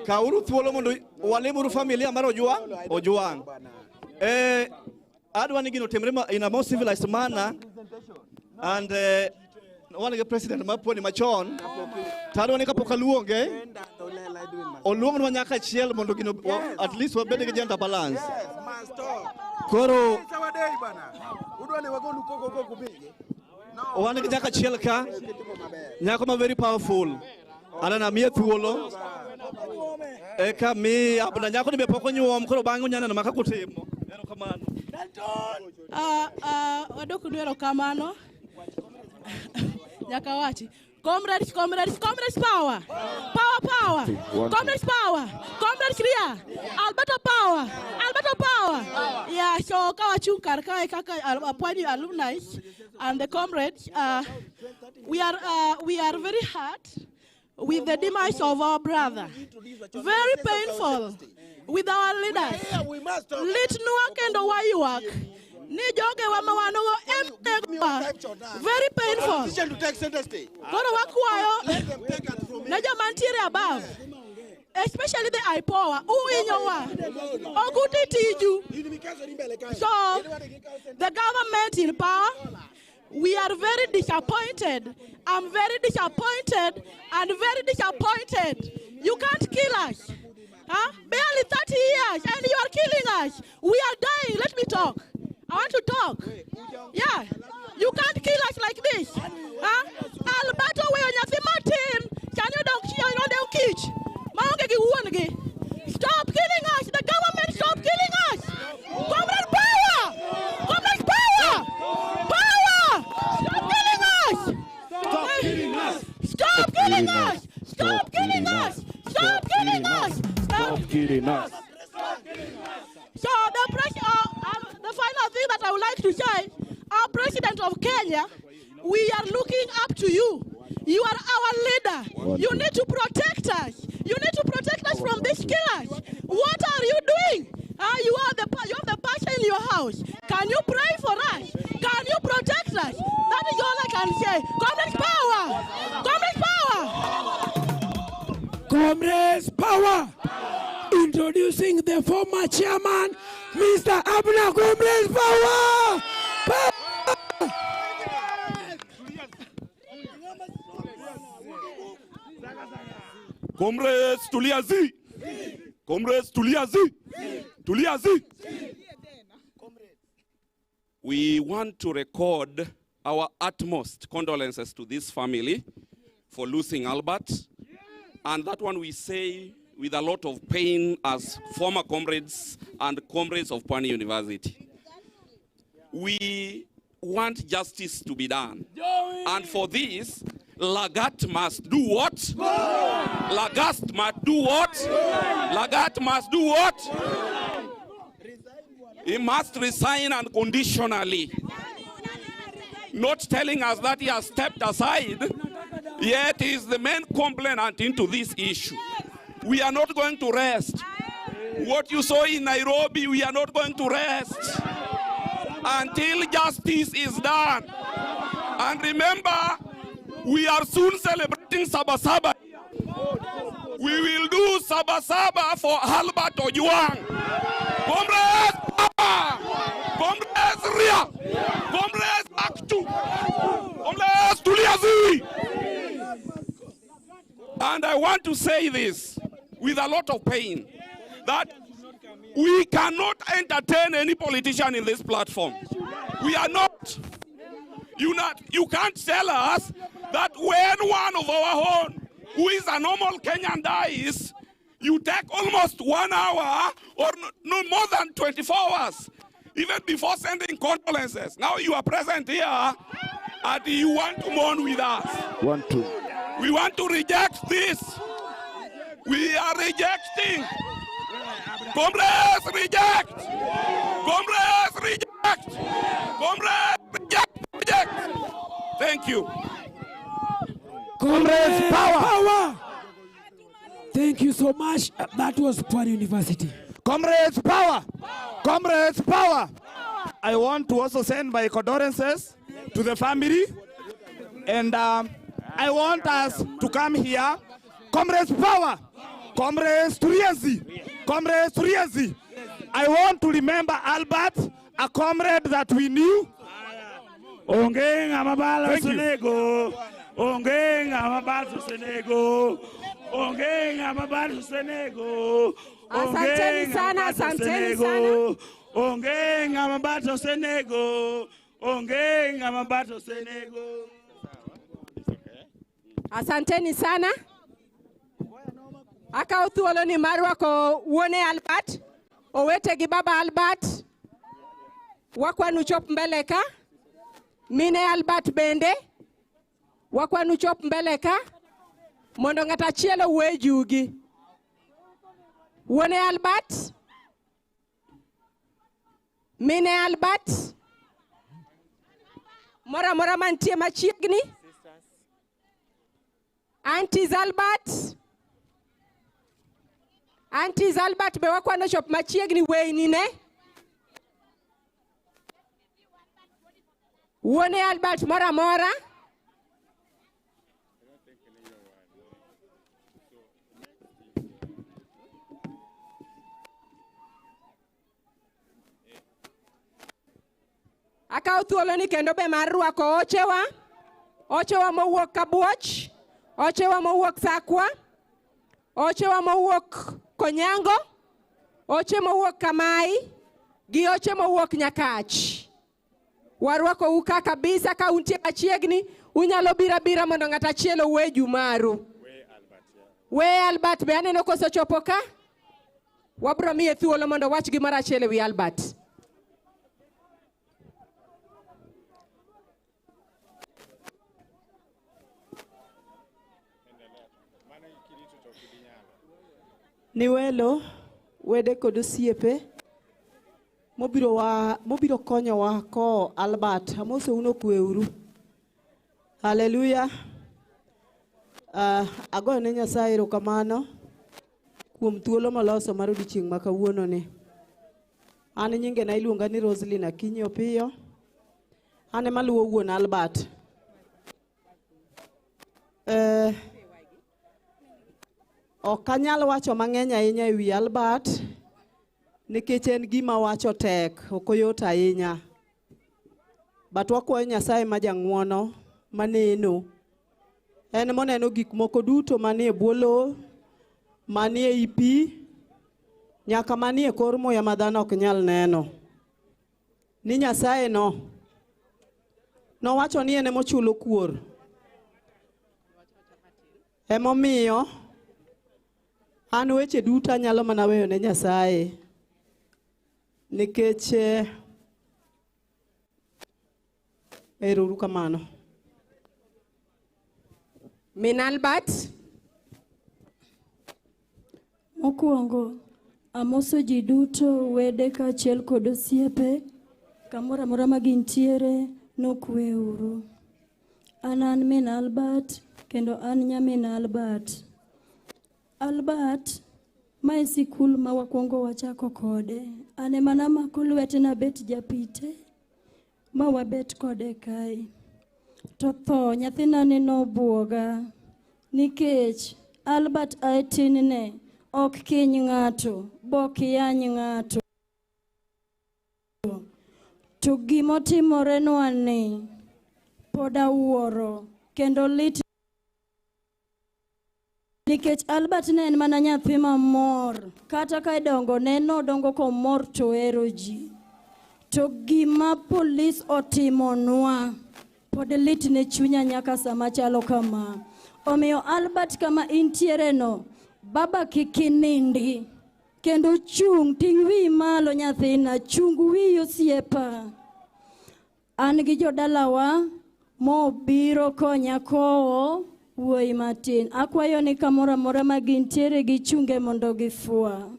kawuru thuolo mondo walimuru familia mar Ojwang. Ojwang. Adwa ni gino timre in a more civilized manner, and wan gi president mar Pwani machon, to adwa ni kapok aluonge, oluongnwa nyaka achiel mondo gino at least wabed gi gender balance. Koro wan gi nyaka achiel ka, nyako ma very powerful. Anana miye thuolo, eka mi abna nyako ni be pok onyuom, koro bang'e unya neno ma kaka utimo. Erokamano. Wadok erokamano. Nyaka wachi. Comrades, comrades, comrades, power! Power, power! Comrades, power! Comrades, ria! Alberto power! Alberto power! Yeah, so kawachung kar kae kaka Pwani alumni and the comrades, we are very hurt with the demise of our brother. Very painful with our leaders. Litnwa kendo waywak. Ni jogewa ma wan go emnegowa. Very painful. Koro wakwayo ne joma ntiere above, especially the IPOA, uwinyowa. Ok uti tiju. So, the government in power, We are very disappointed. I'm very disappointed and very disappointed. You can't kill us. Huh? Barely 30 years and you are killing us. We are dying. Let me talk. I want to talk. Yeah. You can't kill us like this. Huh? Alberto weyo nyathi matin sani odong kich maonge gi wuon gi. Stop killing us. The government, stop killing us. Comrade power. Comrade power. Power. Stop killing us. Stop killing us. Stop killing us. Stop killing us. Stop killing us. Stop killing us. So the final thing that I would like to say, our president of Kenya, we are looking up to you. You are our leader. You need to protect us. You need to protect us from these killers. What are you doing? You have the pastor in your house. Can you pray for us? Can you protect us? That is all I can say. Comrades power! Comrades power! Comrades power! Introducing the former chairman, Mr. Abner. Comrades power! Power! Comrades Tuliazi. Comrades Tuliazi. Tuliazi. We want to record our utmost condolences to this family for losing Albert. And that one we say with a lot of pain as former comrades and comrades of Pwani University. We want justice to be done. And for this, Lagat must do what? Lagat must do what? Lagat must do what? He must resign unconditionally. Not telling us that he has stepped aside, yet he is the main complainant into this issue. We are not going to rest. What you saw in Nairobi, we are not going to rest until justice is done. And remember, we are soon celebrating Sabasaba. We will do Sabasaba for Albert Ojwang. Comrades power! Comrades Ria! Comrades Aktu! Comrades Tuliazi! And I want to say this with a lot of pain, that we cannot entertain any politician in this platform. We are not. You can't tell us that when one of our own, who is a normal Kenyan, dies, you take almost 1 hour or no more than 24 hours, even before sending condolences. Now you are present here and you want to mourn with us. 1, 2. We want to reject this. We are rejecting. Comrades, reject. Comrades, reject. Comrades, reject. Reject. Thank you. Comrades, power. Power. Thank you so much. That was Pwani University. Comrades, power. Comrades, power. I want to also send my condolences to the family. And I want us to come here. Comrades, power. Comrades, Turienzi. Comrades, Turienzi. I want to remember Albert, a comrade that we knew. Onge ng'ama balo osenego. Onge ng'ama balo osenego. Onge ng'ama balo osenego. Asanteni sana, asanteni sana. Onge ng'ama balo osenego. Onge ng'ama balo osenego. Asanteni sana. Akawo thuolo ni mar rwako wuone Albert, owete gi baba Albert. Wakwanu chop mbele ka. Mine Albert bende. Wakwanu chop mbele ka. Mondo ng'at achiel owuo jugi. Wuone Albert. Mine Albert. Moro amora mantie machiegni. Aunties Albert. Aunties Albert be wakwano chop machiegni weyni ne. Wuone Albert moro amora. Akawo thuoloni kendo be mar rwako ochewa. Ochewa mowuok Kabuoch, ochewa mowuok Sakwa, ochewa mowuok Konyango, oche mowuok Kamai, gi oche mowuok Nyakach. Warwakou ka kabisa ka untie machiegni, unyalo biro abira mondo ng'at achiel owuo e maru. We Albert be aneno kosechopo ka. Wabro miye thuolo mondo owach gimoro achiel ewi Albert. Ni welo, wede kod osiepe mobiro konyowa ko Albert. Amosou nokweuru. Haleluya. Agoyo ne Nyasaye erokamano kuom thuolo moloso mar odiochieng' ma kawuono ni. An nyingena iluonga ni Roselyn Akinyi Opiyo. An ema luwo wuon Albert. Ok anyal wacho mang'eny ahinya ewi Albert nikech en gima wacho tek, ok oyot ahinya. But wakwayo Nyasaye ma jang'uono maneno. En moneno gik moko duto manie bwo lowo, manie i pi, nyaka manie kor muya ma dhano ok nyal neno. Ni Nyasaye no nowacho ni en emochulo kuor. Emomiyo an weche duto anyalo mana weyo ne Nyasaye nikech ero uru kamano. Min Albert. Mokwongo, amoso ji duto, wede kaachiel kod osiepe, kamoro amora ma gintiere, nokweuru. An min Albert, kendo an nyamin Albert. Albert, mae sikul ma wakwongo wachako kode. An ema namako lwete nabet japite, ma wabet kode kae. To tho nyathina ni nobuoga, nikech Albert ae tinne ok kiny ng'ato, bok yany ng'ato. To gimotimorenwa ni pod awuoro kendo lit nikech Albert ne en mana nyathi mamor. Kata ka idongo ne nodongo komor to ohero ji. To gima polis otimonwa pod lit ne chunya nyaka sama chalo kama. Omiyo Albert kama intiere no, baba kik inindi. Kendo chung', ting' wiyi malo nyathina, chung wiyi osiepa. An gi jodalawa mobiro konya kowo wuoyi matin. Akwayo ni kamoro amora ma gintiere gichunge mondo gifwa.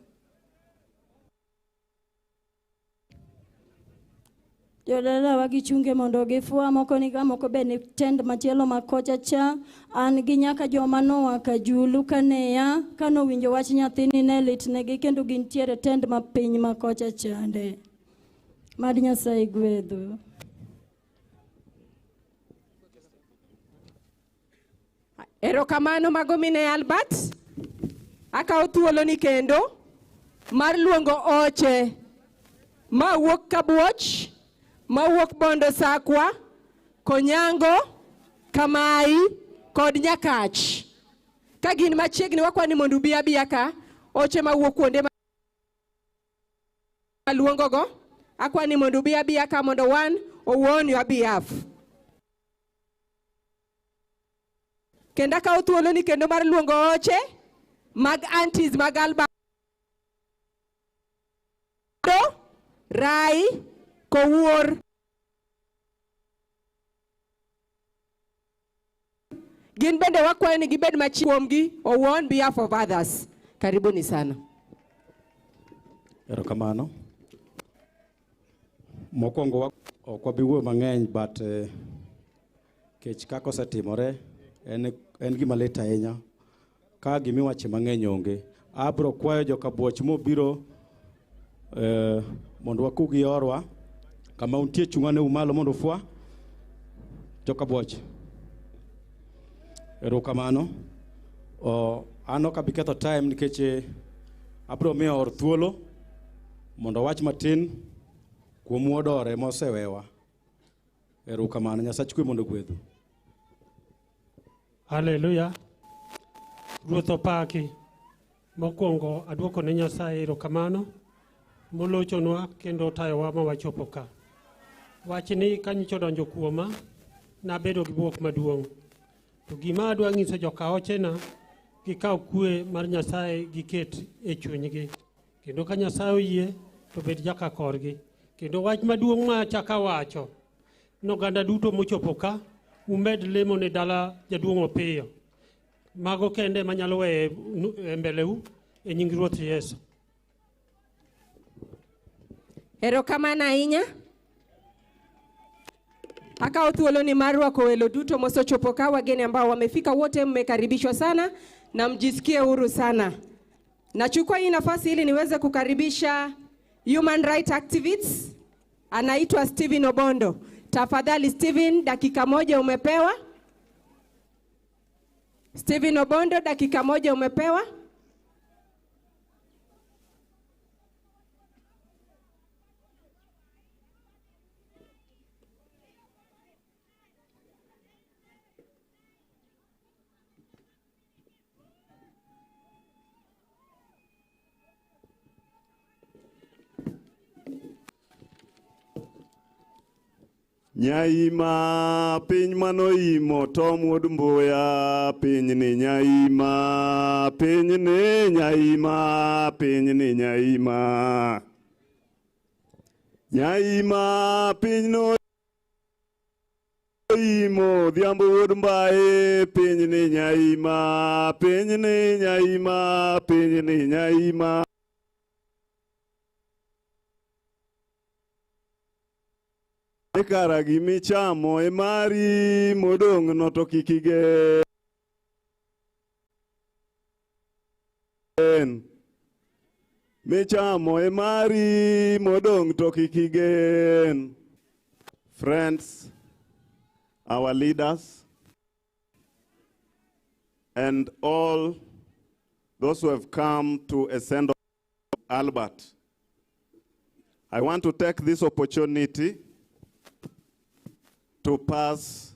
Jodalawa gichunge mondo gifwa, moko ni ka moko be ni tend machielo ma kocha cha. An gi nyaka joma noa Kajulu kaneya, kanowinjo wach nyathini ne litnegi kendo gintiere tend ma piny ma kocha chande. Mad Nyasaye gwedhu. Erokamano mago mine Albert. Akawo thuoloni kendo mar luongo oche mawuok Kabuoch, mawuok Bondo Sakwa, Konyango, Kamai kod Nyakach. Ka gin machiegni wakwa ni mondo ubi abiya ka, oche mawuok kuonde maluongogo, akwa ni mondo ubi abiya ka mondo wan owuo on your behalf. Kendo akawo thuoloni kendo mar luongo oche mag aunties mag Albert, Rai, Kowuor. Gin bende wakwayo ni gibed machiegni kuomgi owuo on behalf of others. Karibuni sana. Erokamano. Mokwongo ok wabi wuoyo mang'eny but kech kaka osetimore en gima lit ahinya. Ka gimiwache mang'eny onge. Abro kwayo jokabuoch mobiro mondo wakugi yorwa. Kama untie chung'ane umalo mondo ufwa. Jokabuoch. Erokamano. An ok abi ketho time nikech abro miyo or thuolo mondo wach matin kuom wuodore mosewewa. Erokamano, Nyasach kwe mondo ogwedhu. Haleluya. Ruoth opaki. Mokwongo aduoko ne Nyasaye erokamano molochonwa kendo otayowa ma wachopo ka. Wachni ka nyocha odonjo kuoma, nabedo gi bwok maduong'. To gima adwa nyiso jokaochena, gikaw kwe mar Nyasaye giket e chunygi. Kendo ka Nyasaye oyie, to bed jaka korgi. Kendo wach maduong' ma achako awacho, noganda duto mochopo ka, umed lemo ne dala jaduong' Opiyo. Mago kende manyalo weyo e mbeleu e nying Ruoth Yesu. Erokamano ahinya. Akawo thuolo ni mar rwako welo duto mosechopo ka, wageni ambao wamefika wote mmekaribishwa sana na mjisikie huru sana. Nachukua hii nafasi ili niweze kukaribisha human rights activists, anaitwa Stephen Obondo. Tafadhali Stephen, dakika moja umepewa. Stephen Obondo, dakika moja umepewa. Nyaima piny manoimo Tom wuod Mbuya, pinyni nyaima, pinyni nyaima, pinyni nyaima. Nyaima piny noimo Odhiambo wuod Mbaye, pinyni nyaima, pinyni nyaima, pinyni nyaima. Kara gimichamo e mari modong' no to kik igen. Michamo e mari modong' to kik igen. Friends, our leaders, and all those who have come to ascend Albert, I want to take this opportunity to pass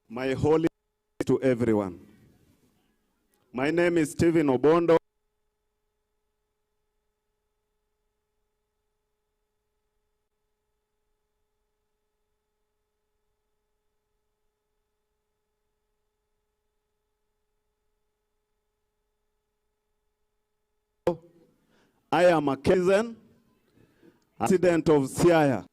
my holy to everyone. My name is Stephen Obondo. I am a citizen, resident of Siaya.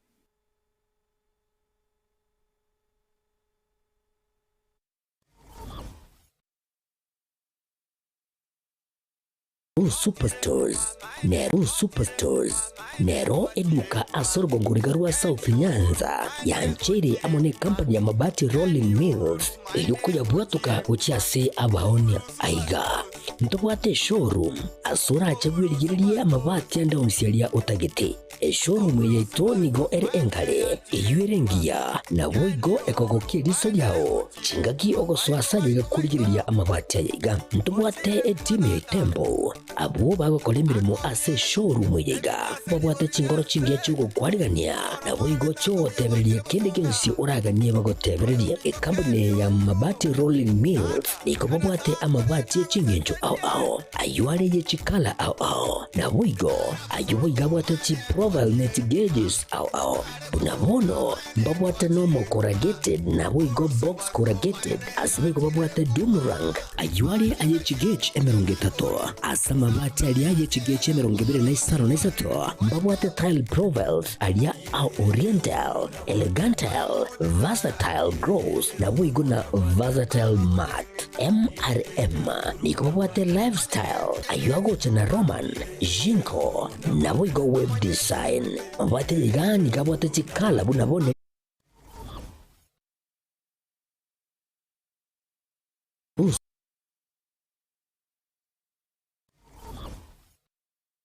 Superstores, Nero Superstores, Nero eduka asorgongorigarwa South Nyanza yanchere amone company ya Mabati Rolling Mills iliyokuja bwatuka uchiase abaonia aiga ntobwate showroom asura achebwirigiria amabati anda onsialia otagete e showroom yetu nigo ere enkale eyuerengia na voigo ekogokia liso chingaki ogoswasa kurigiria amabati aiga ntobwate etime tempo abo bagokora emirimo ase showroom yaiga babwate chingoro chingia chigokwarigania nabo igo chogotebereria kende gionsi oraganie bagotebereria ekampani ya Mabati Rolling Mills niko babwate amabati echingencho ao ao ayuare yechikala ao ao nabo igo ayo igabwate chi profile net gauges ao ao bunabono babwate nomo corrugated nabo igo box corrugated asibe babwate doomerang ayuare ayechi gauge emerongo etato asa mabati aliaye chigeche 253 mbabwate tile profiles alia au oriental elegantal versatile gross na wigo na versatile mat MRM niko babwate lifestyle ayuagocha na Roman Jinko na wigo web design mabati gani kabwate chikala bunabone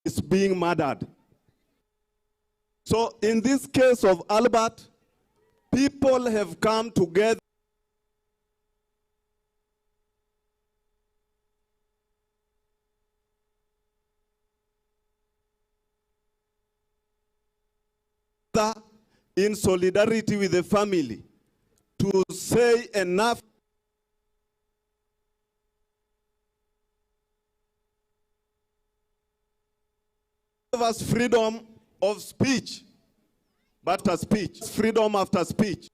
is being murdered. So in this case of Albert, people have come together gather in solidarity with the family to say enough of us freedom of speech, but a speech, freedom after speech.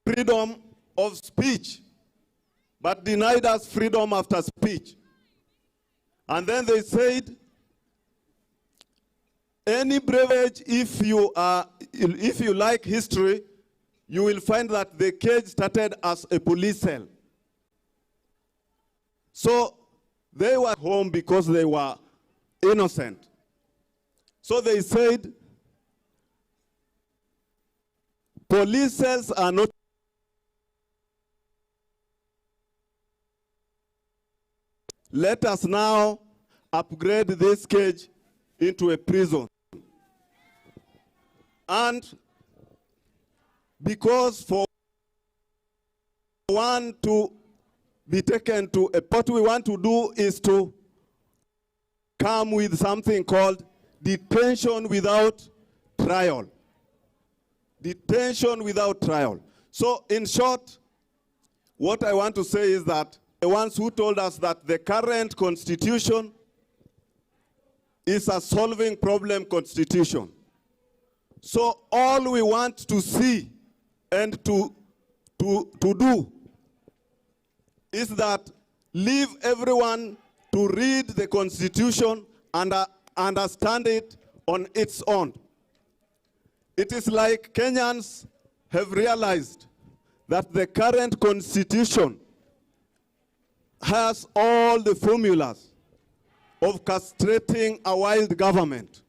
Freedom of speech, but denied us freedom after speech. And then they said, any brevet, if you like history, you will find that the cage started as a police cell. So they were home because they were innocent. So they said, police cells are not let us now upgrade this cage into a prison. And because for one to be taken to a, what we want to do is to come with something called detention without trial. Detention without trial. So in short, what I want to say is that the ones who told us that the current constitution is a solving problem constitution. So all we want to see and to do is that leave everyone to read the constitution and understand it on its own. It is like Kenyans have realized that the current constitution has all the formulas of castrating a wild government.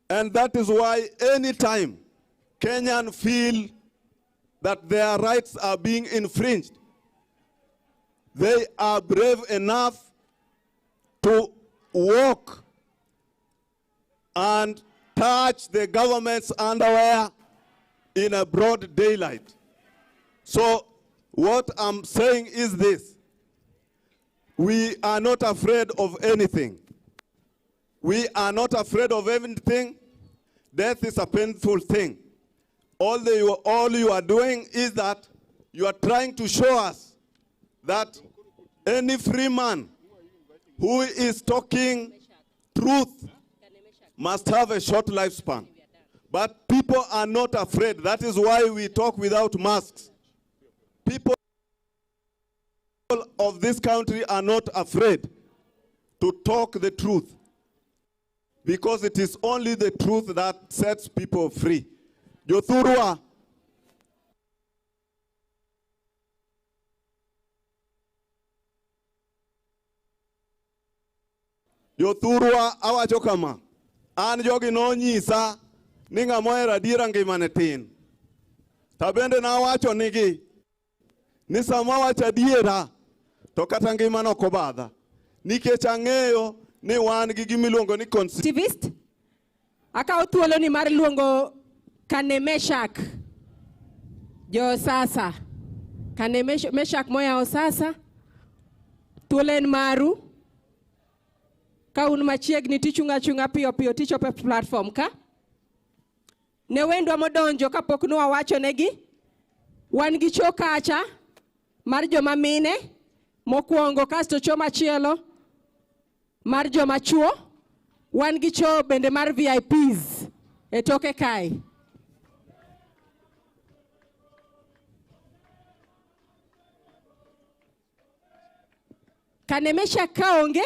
And that is why any time Kenyans feel that their rights are being infringed, they are brave enough to walk and touch the government's underwear in a broad daylight. So what I'm saying is this: we are not afraid of anything. We are not afraid of anything. Death is a painful thing. All you are doing is that you are trying to show us that any free man who is talking truth must have a short lifespan. But people are not afraid. That is why we talk without masks. People of this country are not afraid to talk the truth, because it is only the truth that sets people free. Jothurwa, Jothurwa awacho kama, an jogi nonyisa ni ng'ama ohero adiera ngimane tin. To bende nawacho nigi ni sama awacho adiera to kata ngimano ok obadha, nikech ang'eyo ni wan gi gimiluongo ni activist. Akawo thuolo ni mar luongo Kane Meshak jo sasa. Kane Meshak moya osasa, thuolo en maru. Ka un machiegni tichunga chunga piyo piyo tichopo e platform ka. Ne wendwa modonjo kapok nwawacho negi, wan gi cho kacha mar joma mine mokwongo, kasto cho machielo mar joma chuo, wan gi cho bende mar VIPs e toke kae. Kane Meshak kaonge,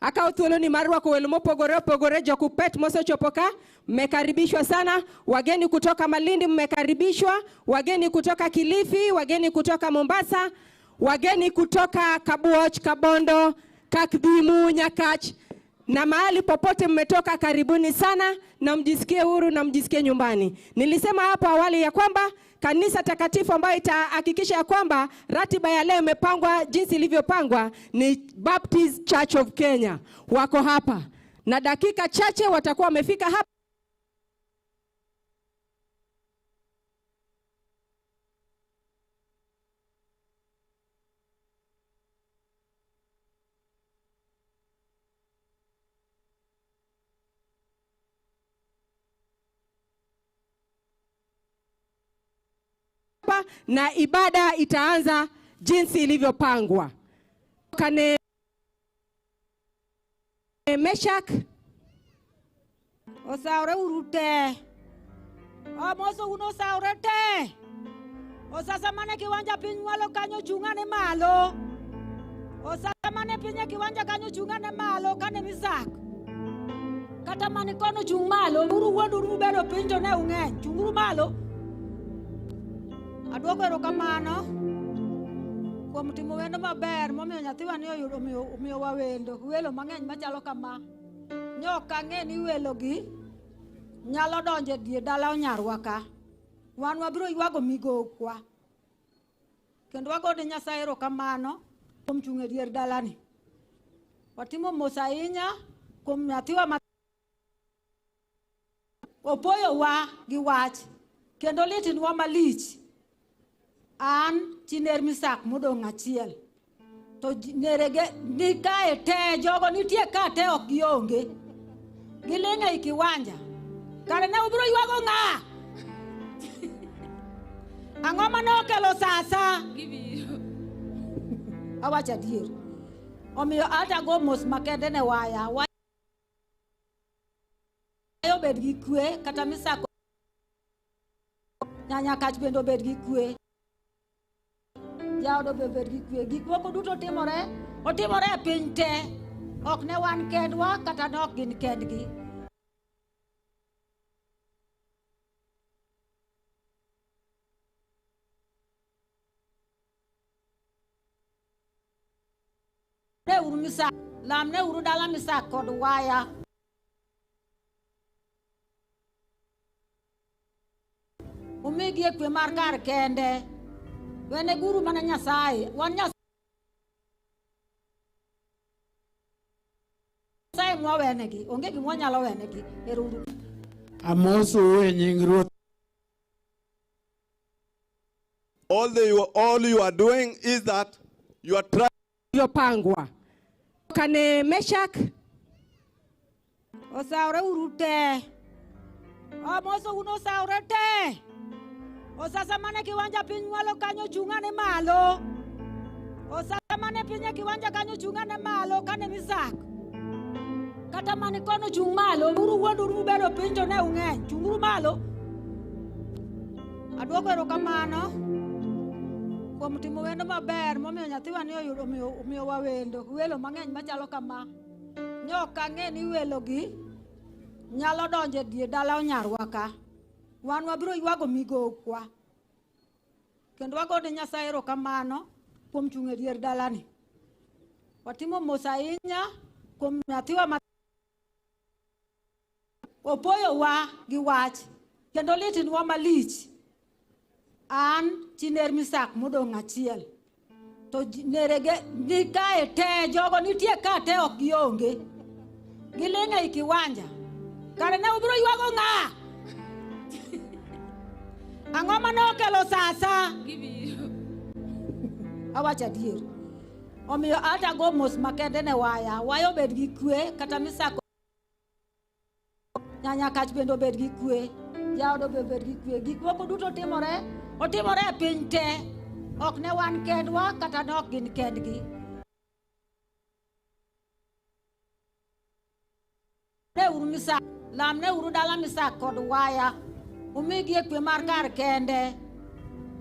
akawo thuolo ni mar rwako welo mopogore opogore. Jokupet mosechopo ka mmekaribishwa sana. Wageni kutoka Malindi mmekaribishwa, wageni kutoka Kilifi, wageni kutoka Mombasa, wageni kutoka Kabuoch, Kabondo, Kakdhimu, Nyakach na mahali popote mmetoka, karibuni sana na mjisikie huru na mjisikie nyumbani. Nilisema hapo awali ya kwamba kanisa takatifu ambayo itahakikisha ya kwamba ratiba ya leo imepangwa jinsi ilivyopangwa ni Baptist Church of Kenya. Wako hapa na dakika chache watakuwa wamefika hapa. ilivyopangwa na ibada itaanza jinsi ilivyopangwa. Kane Meshak. Osawre uru te. Amoso un osawre te. Osasa mane kiwanja piny mwalo kanyo chung'ane malo. Osasa mane piny e kiwanja kanyo chung'ane malo kane misak. Kata mane kono chung' malo, uru wuonduru ubedo piny to ne ung'eny, chung'uru malo. Aduoko erokamano kuom timo wendo maber momiyo nyathiwa ni oyudo omiyowa wendo, welo mang'eny machalo kama. Ne ok ang'e ni welogi nyalo donjo e dier dala onyarwa ka. Wan wabiro ywago migokwa. Kendo wago ne Nyasaye erokamano kuom chung' e dier dalani. Watimo mos ahinya kuom nyathiwa ma opoyowa gi wach kendo litnwa malich. An chi ner Misak modong' achiel. To nerege ni kae te, jogo nitie ka te ok gionge. Giling' ei kiwanja. Kare ne ubiro ywago ng'a? Ang'o mane okelo sasa? Awacho adier. Omiyo atago mos makende ne waya. Waya obed gi kwe kata Misak Nyanyakach bende obed gi kwe. Jaodo be obed gi kwe. Gik moko duto timore, otimore e piny te. Ok ne wan kendwa kata ne ok gin kendgi. Lamne uru Misak, lamne uru dala Misak kod waya. Umigi e kwe mar kar kende. Wene guru mana Nyasaye. Wan Nyasaye mwawenegi. Onge gima wanyalo wenegi. Ero uru. Amosou e nying Ruoth. All you are doing is that you are trying. Ilivyopangwa. Kane Meshak. Osawre uru te. Amoso un osawre te. Osasa mane kiwanja piny mwalo kanyo chung'ane malo. Osasa mane piny e kiwanja kanyo chung'ane malo kane Misak. Kata mane kono chung' malo, uru wuonduru ubedo piny to ne ung'eny, chung'uru malo. Aduoko erokamano kuom timo wendo maber momiyo nyathiwa ni oyudo omiyowa wendo, welo mang'eny machalo kama. Ne ok ang'e ni welogi nyalo donjo e dier dala onyarwa ka. Wan wabiro ywago migokwa. Kendo wago ne Nyasaye erokamano kuom chung' e dier dalani. Watimo mos ahinya kuom nyathiwa ma opoyowa gi wach kendo litnwa malich. An chi ner Misak modong' achiel. To nerege ni kae te, jogo nitie ka te ok gionge. Giling' ei kiwanja. Kare ne ubiro ywago ng'a? Ang'o mane okelo sasa? Awacho adier. Omiyo atago mos makende ne waya. Waya obed gi kwe kata Misak Nyanyakach bende obed gi kwe. Jaodo be obed gi kwe. Gik moko duto timore, otimore e piny te. Ok ne wan kendwa kata ne ok gin kendgi. Ne uru Misak, lamne uru dala Misak kod waya. Umigi e kwe mar kar kende.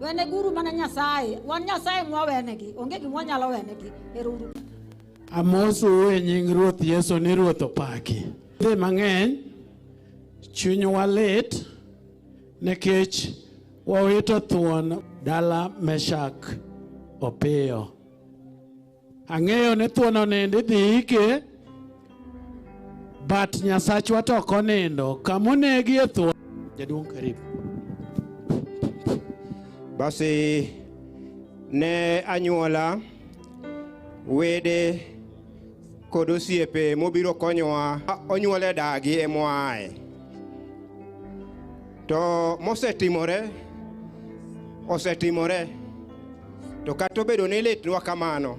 Wene guru mana Nyasaye. Wan Nyasaye mwawenegi. Onge gima wanyalo wenegi. Ero uru. Amosou e nying Ruoth Yesu ni Ruoth opaki. Dhi mang'eny, chunywa lit nikech wawito thuon dala Meshak Opiyo. Ang'eyo ni thuon onindo idhi ike, but Nyasachwa to ok onindo. Kamonegie thuon. Jaduong' karibu. Basi ne anyuola, wede kod osiepe mobiro konyowa onyuole dagi emwaaye. To mosetimore, osetimore. To kata obedo ni litnwa kamano,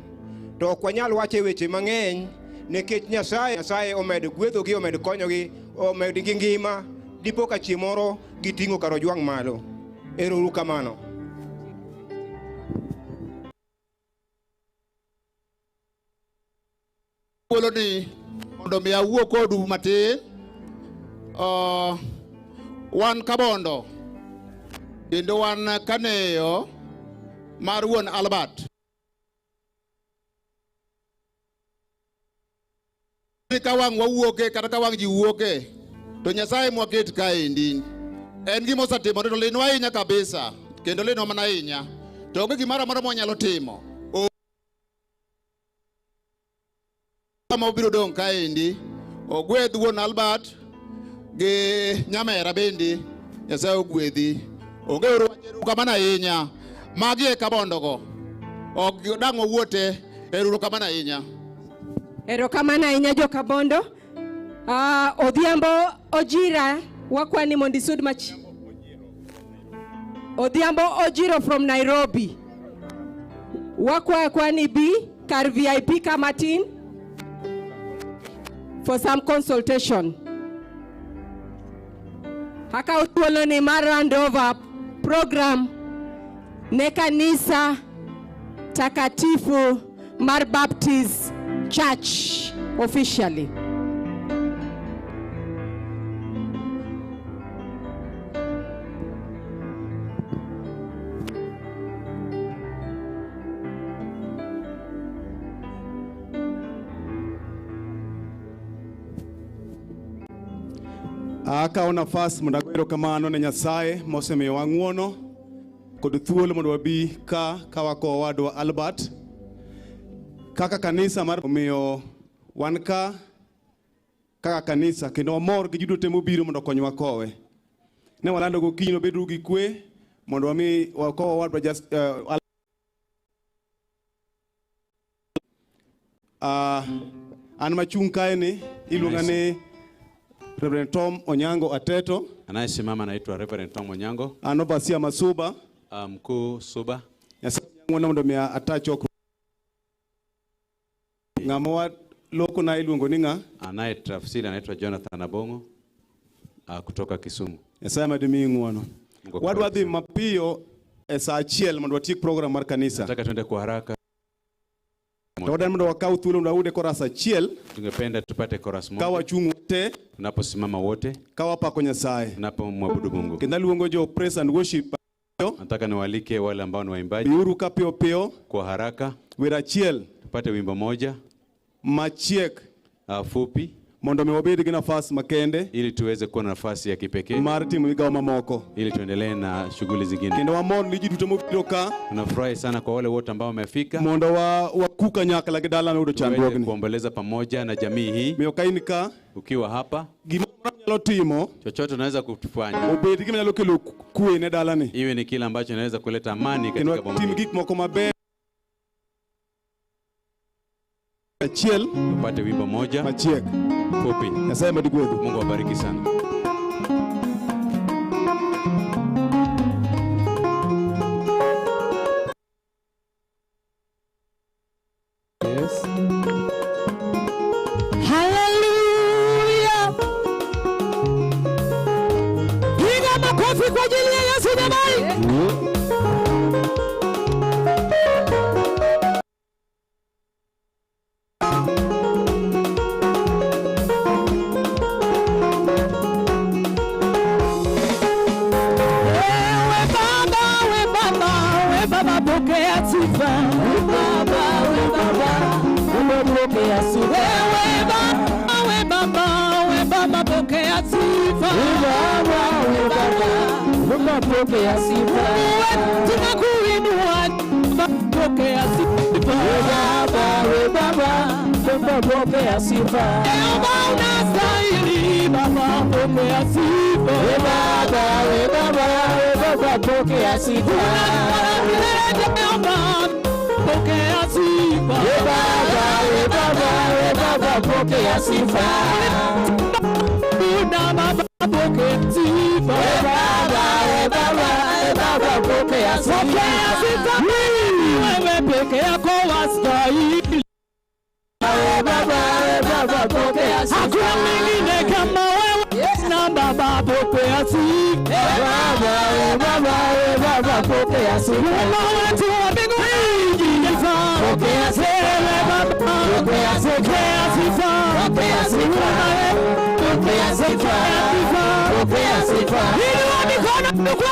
to ok wanyal wacho weche mang'eny nikech Nyasaye omed gwedhogi, omed konyogi, omedgi ngima, dipo ka chieng' moro giting'o kar ojwang' malo. Ero uru kamano. Thuolo ni mondo mi awuo kodu matin. Wan Kabondo kendo wan Kaneyo mar wuon Albert. Ka wang' wawuoke kata ka wang' ji wuoke to Nyasaye mwaket kaendi en gima osetimore to linwa ahinya kabisa kendo linwa mana ahinya to onge gimoro amora mwanyalo timo. Kama obiro dong' kaendi ogwedh wuon Albert gi nyamera bende Nyasaye ogwedhi. Onge uru kamano ahinya. Magi e Kabondogo. Ok dang' wawuote. Ero kamano ahinya. Erokamano ahinya jo Kabondo. Odhiambo Ojira wakwani mondo isud mach. Odhiambo Ojiro from Nairobi. Wakwa kwani bi kar VIP kamatin for some consultation. Akaw thuolo ni mar handover program ne kanisa takatifu mar Baptist Church officially. Akawo nafas mondo ago erokamano ne Nyasaye mosemiyowa ng'uono kod thuolo mondo wabi ka wakowo owadwa Albert kaka kanisa mar omiyo wan ka kaka kanisa kendo wamor gi ji duto mobiro mondo okonywa kowe. Ne walando gokinyi nobeduru gi kwe mondo wami wakow owadwa an machung' kae ni iluonga ni Reverend Tom Onyango Ateto. Anayesimama anaitwa Reverend Tom Onyango. An overseer Masuba. Mkuu Suba. Nyasaye ng'uono mondo mi ata chokruok. Ng'ama loko na iluongo ni ng'a? Anayetafsiri anaitwa Jonathan Abongo kutoka Kisumu. Nyasaye madimi ng'uono. Wadwa dhi mapiyo e saa achiel mondo watiek program mar kanisa. Nataka tuende kwa haraka. To wadwa mondo wakaw thuolo mondo wayude koras achiel. Tungependa tupate koras moja. Ka wachung' te. Tunaposimama wote. Ka wapako Nyasaye. Tunapomwabudu Mungu. Kendo aluongo jo praise and worship. Nataka niwaalike wale ambao ni waimbaji. Biuru ka piyo piyo. Kwa haraka. Wer achiel. Tupate wimbo moja. Machiek. Fupi. Mondo mi wabed gi nafas makende. Ili tuweze kuwa na nafasi ya kipekee. Mar timo migawo mamoko. Ili tuendelee na shughuli zingine. Kendo wamor ni ji duto mobiro ka. Tunafurahi sana kwa wale wote ambao wamefika. Mondo waku kanyakla gi dala moyudo chandruogni. Kuomboleza pamoja na jamii hii. Miyo ka in ka. Ukiwa hapa. Gimoro nyalo timo. Chochote unaweza kufanya. Obed gima nyalo kelo kwe ne dalani. Iwe ni kile ambacho inaweza kuleta amani katika boma. Tim gik moko maber. Achiel. Tupate wimbo moja. Machiek. Fupi. Nyasaye med gwedhu. Mungu awabariki sana. Yes. Hallelujah. Piga makofi kwa ajili ya Yesu jamani. Pokea sifa. Tunakuinua, pokea sifa. We baba, we baba, pokea sifa. Eomba unastahili baba, pokea sifa. We baba, we baba, we baba, pokea sifa. Eomba, pokea sifa. We baba, we baba, we baba, pokea sifa. Una baba, pokea sifa. We baba, we baba, we baba, pokea sifa. Pokea sifa. Wewe peke yako wastahili. We baba, we baba, pokea sifa. Hakuna mwingine kama wewe. Na baba, pokea sifa. We baba, we baba, we baba, pokea sifa. Mungu wetu wa mbinguni, pokea sifa. We baba, pokea sifa. Inua mikono ndugu.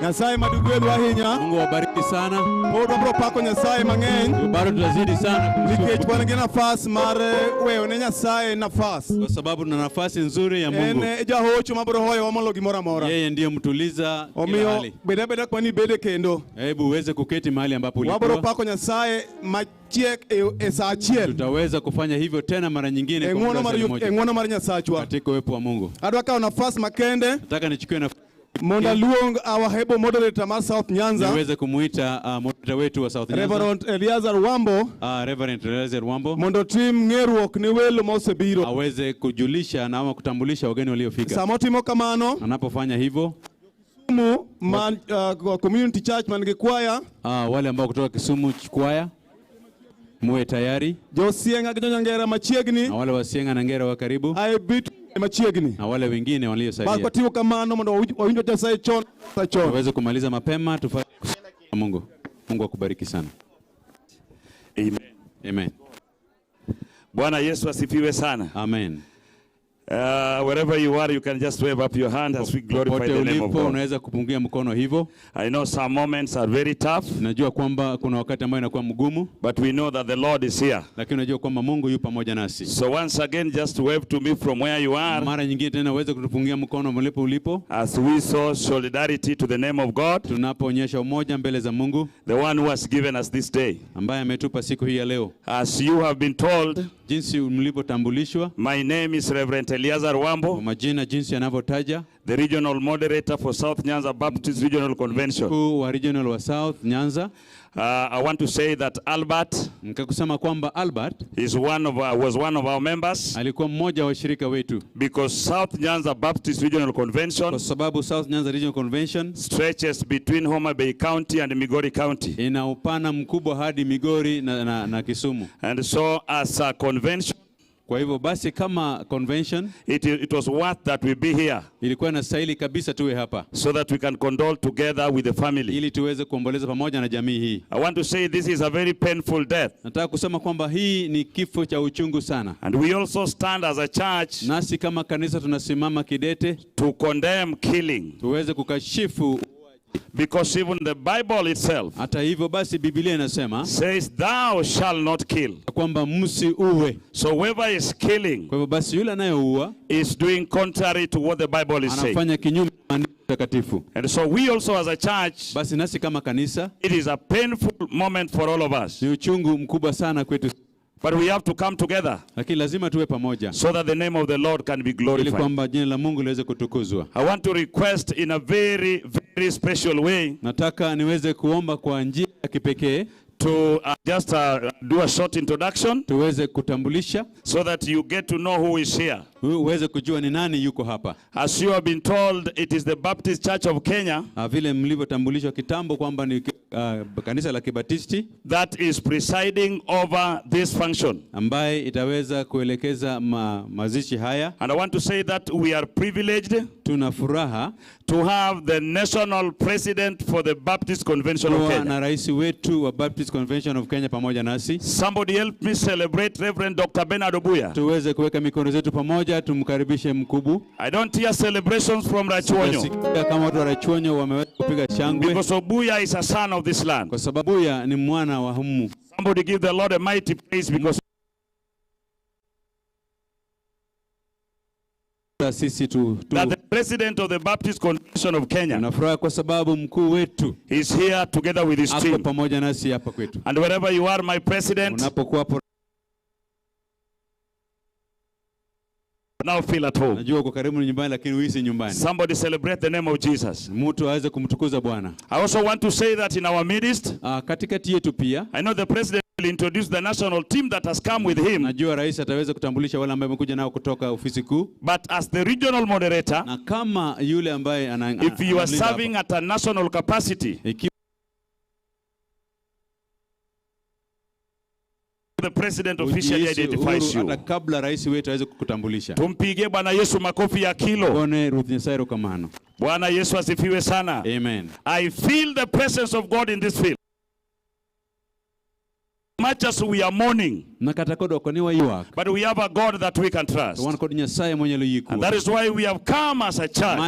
Nyasaye madugwedhwa ahinya. Mungu awabariki sana. Pod wabro pako Nyasaye mang'eny. Bado tunazidi sana nikech wan gi nafas mar weyo ne Nyasaye nafas. Kwa sababu tuna nafasi nzuri ya Mungu. En jahocho mabro hoyowa molo gimoro amora. Yeye ndiye mtuliza kila Omiyo hali. bed abeda kuma nibede kendo. Hebu uweze kuketi mahali ambapo Wabro ulikuwa. pako Nyasaye machiek e saa achiel. Tutaweza kufanya hivyo tena mara nyingine E kwa ng'wono muda mar wa saa moja. e ng'wono mar Nyasachwa. Katika uwepo wa Mungu. Adwa kawo nafas makende. Nataka nichukue nafasi Mondo aluong our able moderator mar South Nyanza, niweze kumuita moderator wetu wa South Nyanza, Reverend Eliazar Wambo, Reverend Eliezer Wambo, mondo otim ng'eruok ne welo mosebiro. aweze kujulisha na ama kutambulisha wageni waliofika. Sama otimo kamano, Anapofanya hivyo, Kisumu man, community church man gi kwaya, wale ambao kutoka Kisumu kwaya muwe tayari, jo Sienga gi jo Nyangera machiegni, na wale wa Sienga na Ngera wa karibu, IB machiegni. na wale wengine Bas waliosalia, watimo kamano mondo wawinj wach Nyasaye chon sa chon. tuweze kumaliza mapema tufanye Mungu. Mungu akubariki sana. Amen. Amen. Bwana Yesu asifiwe sana. Amen. Wherever you are, you can just wave up your hand as we glorify Popote the name of ulipo God. unaweza kupungia mkono hivyo. I know some moments are very tough, Najua kwamba kuna wakati ambao inakuwa mgumu, but we know that the Lord is here. lakini unajua kwamba Mungu yu pamoja nasi. So once again, just wave to me from where you are Mara nyingine tena uweze kutupungia mkono mlipo ulipo, as we show solidarity to the name of God, tunapoonyesha umoja mbele za Mungu the one who has given us this day. ambaye ametupa siku hii ya leo. As you have been told, Jinsi mlivyotambulishwa, my name is Reverend Eliazar Wambo, kwa majina jinsi yanavyotaja, the regional moderator for South Nyanza Baptist Regional Convention. mkuu wa regional wa South Nyanza. I want to say that Albert Nikakusema kwamba Albert is one of our, was one of our members alikuwa mmoja wa washirika wetu, because South Nyanza Baptist Regional Convention kwa sababu South Nyanza Regional Convention stretches between Homa Bay County and Migori County. ina upana mkubwa hadi Migori na Kisumu. And so as a convention, Kwa hivyo basi kama convention it was worth that we be here ilikuwa inastahili kabisa tuwe hapa so that we can condole together with the family. ili tuweze kuomboleza pamoja na jamii hii. I want to say this is a very painful death. Nataka kusema kwamba hii ni kifo cha uchungu sana. And we also stand as a church Nasi kama kanisa tunasimama kidete to condemn killing tuweze kukashifu. because even the Bible itself Hata hivyo basi Biblia inasema says thou shall not kill. kwamba msiue. So whoever is killing Kwa hivyo basi yule anayeua is doing contrary to what the Bible is saying. anafanya kinyume na maandiko takatifu. And so we also as a church, Basi nasi kama kanisa it is a painful moment for all of us. ni uchungu mkubwa sana kwetu, But we have to come together lakini lazima tuwe pamoja so that the name of the Lord can be ili glorified. kwamba jina la Mungu liweze kutukuzwa. I want to request in a very, very special way Nataka niweze kuomba kwa njia ya kipekee To just do a short introduction. Tuweze kutambulisha. So that you get to know who is here. Uweze kujua ni nani yuko hapa. As you have been told, it is the Baptist Church of Kenya. Vile mlivyotambulishwa kitambo kwamba ni kanisa la Kibatisti that is presiding over this function, ambaye itaweza kuelekeza mazishi haya. And I want to say that we are privileged, tuna furaha, to have the national president for the Baptist Convention of Kenya, na rais wetu wa Baptist Convention of Kenya pamoja nasi. Somebody help me celebrate Reverend Dr. Bernard Obuya. Tuweze kuweka mikono zetu pamoja tumkaribishe mkubu. I don't hear celebrations from Rachuonyo. Kama watu wa Rachuonyo wameweza kupiga shangwe. Because Obuya is a son of this land. Kwa sababu Obuya ni mwana wa humu. Somebody give the Lord a mighty praise because sisi that the president of the Baptist Convention of Kenya tunafurahi kwa sababu mkuu wetu is here together with his team. Ako pamoja nasi hapa kwetu. And wherever you are, my president, unapokuwa hapo now feel at home. Najua uko karibu nyumbani lakini huisi nyumbani. Somebody celebrate the name of Jesus. Mtu aweze kumtukuza Bwana. I also want to say that in our midst, katikati yetu pia, I know the president will introduce the national team that has come with him. Najua rais ataweza kutambulisha wale ambao wamekuja nao kutoka ofisi kuu. But as the regional moderator, na kama yule ambaye if you are serving at a national capacity, the president officially identifies you. Hata kabla rais wetu aweze kukutambulisha. Tumpigie Bwana Yesu makofi ya kilo. Bone Ruth Nyasaye kamano. Bwana Yesu asifiwe sana. Amen. I feel the presence of God in this field. Much as we are mourning, but we have a God that we can trust. And that is why we have come as a church,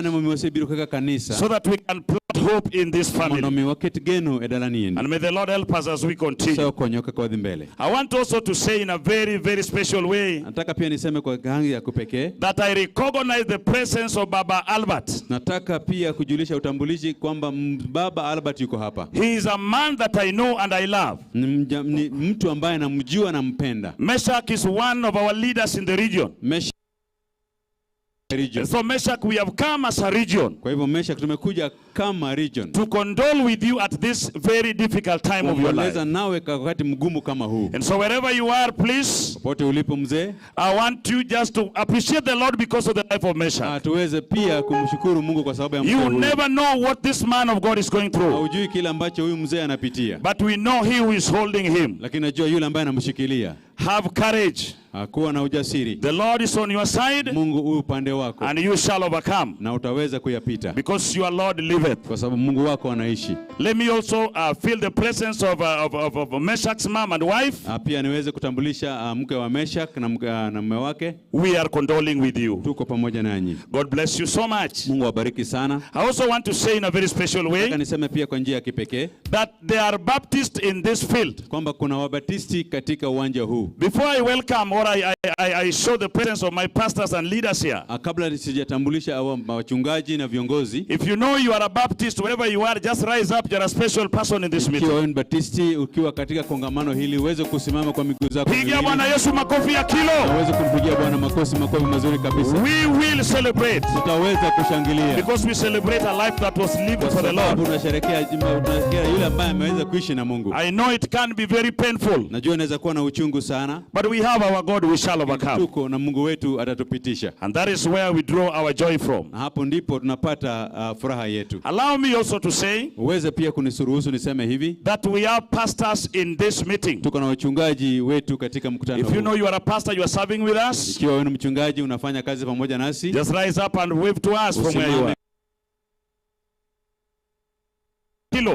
so that we can plant hope in this family. And may the Lord help us as we continue. I want also to say in a very, very special way that I recognize the presence of Baba Albert. He is a man that I know and I love. Mtu ambaye namjua na mpenda. Meshach is one of our leaders in the region. Region. So Meshach, we have come as a region. Kwa hivyo Meshach tumekuja kama region. To condole with you at this very difficult time of your life. Nawe kwa wakati mgumu kama huu. And so wherever you are, please, popote ulipo mzee, I want you just to appreciate the Lord because of the life of Meshach. Tuweze pia kumshukuru Mungu kwa sababu ya mzee You huyu. never know what this man of God is going through. Haujui kile ambacho huyu mzee anapitia. But we know he who is holding him. Lakini najua yule ambaye anamshikilia. Have courage. Kuwa na ujasiri. The Lord is on your side. Mungu u upande wako. And you shall overcome. Na utaweza kuyapita. Because your Lord liveth. Kwa sababu Mungu wako anaishi. Let me also feel the presence of Meshach's mom and wife. Pia niweze kutambulisha mke wa Meshach na mume wake. We are condoling with you. Tuko pamoja nanyi. God bless you so much. Mungu awabariki sana. I also want to say in a very special way. Nataka niseme pia kwa njia ya kipekee that there are Baptists in this field. Kwamba kuna Wabatisti katika uwanja huu. Before I welcome or I show the presence of my pastors and leaders here. Kabla sijatambulisha wachungaji na viongozi. If you know you are a Baptist, wherever you are, just rise up. You are a special person in this meeting. Ukiwa wewe Baptisti, ukiwa katika kongamano hili, uweze kusimama kwa miguu zako. Pigia Bwana Yesu makofi ya kilo. Uweze kumpigia Bwana makofi mazuri kabisa. We will celebrate. Tutaweza kushangilia. Because we celebrate a life that was lived for the Lord. Tunasherehekea yule ambaye ameweza kuishi na Mungu. I know it can be very painful. Najua inaweza kuwa na uchungu sana. But we have our God, we shall overcome. Tuko na Mungu wetu atatupitisha. And that is where we draw our joy from. Na hapo ndipo tunapata furaha yetu. Allow me also to say uweze pia kunisuruhusu niseme hivi that we have pastors in this meeting. Tuko na wachungaji wetu katika mkutano huu. If you know you are a pastor, you are serving with us. Ikiwa wewe ni mchungaji unafanya kazi pamoja nasi, just rise up and wave to us from where you are.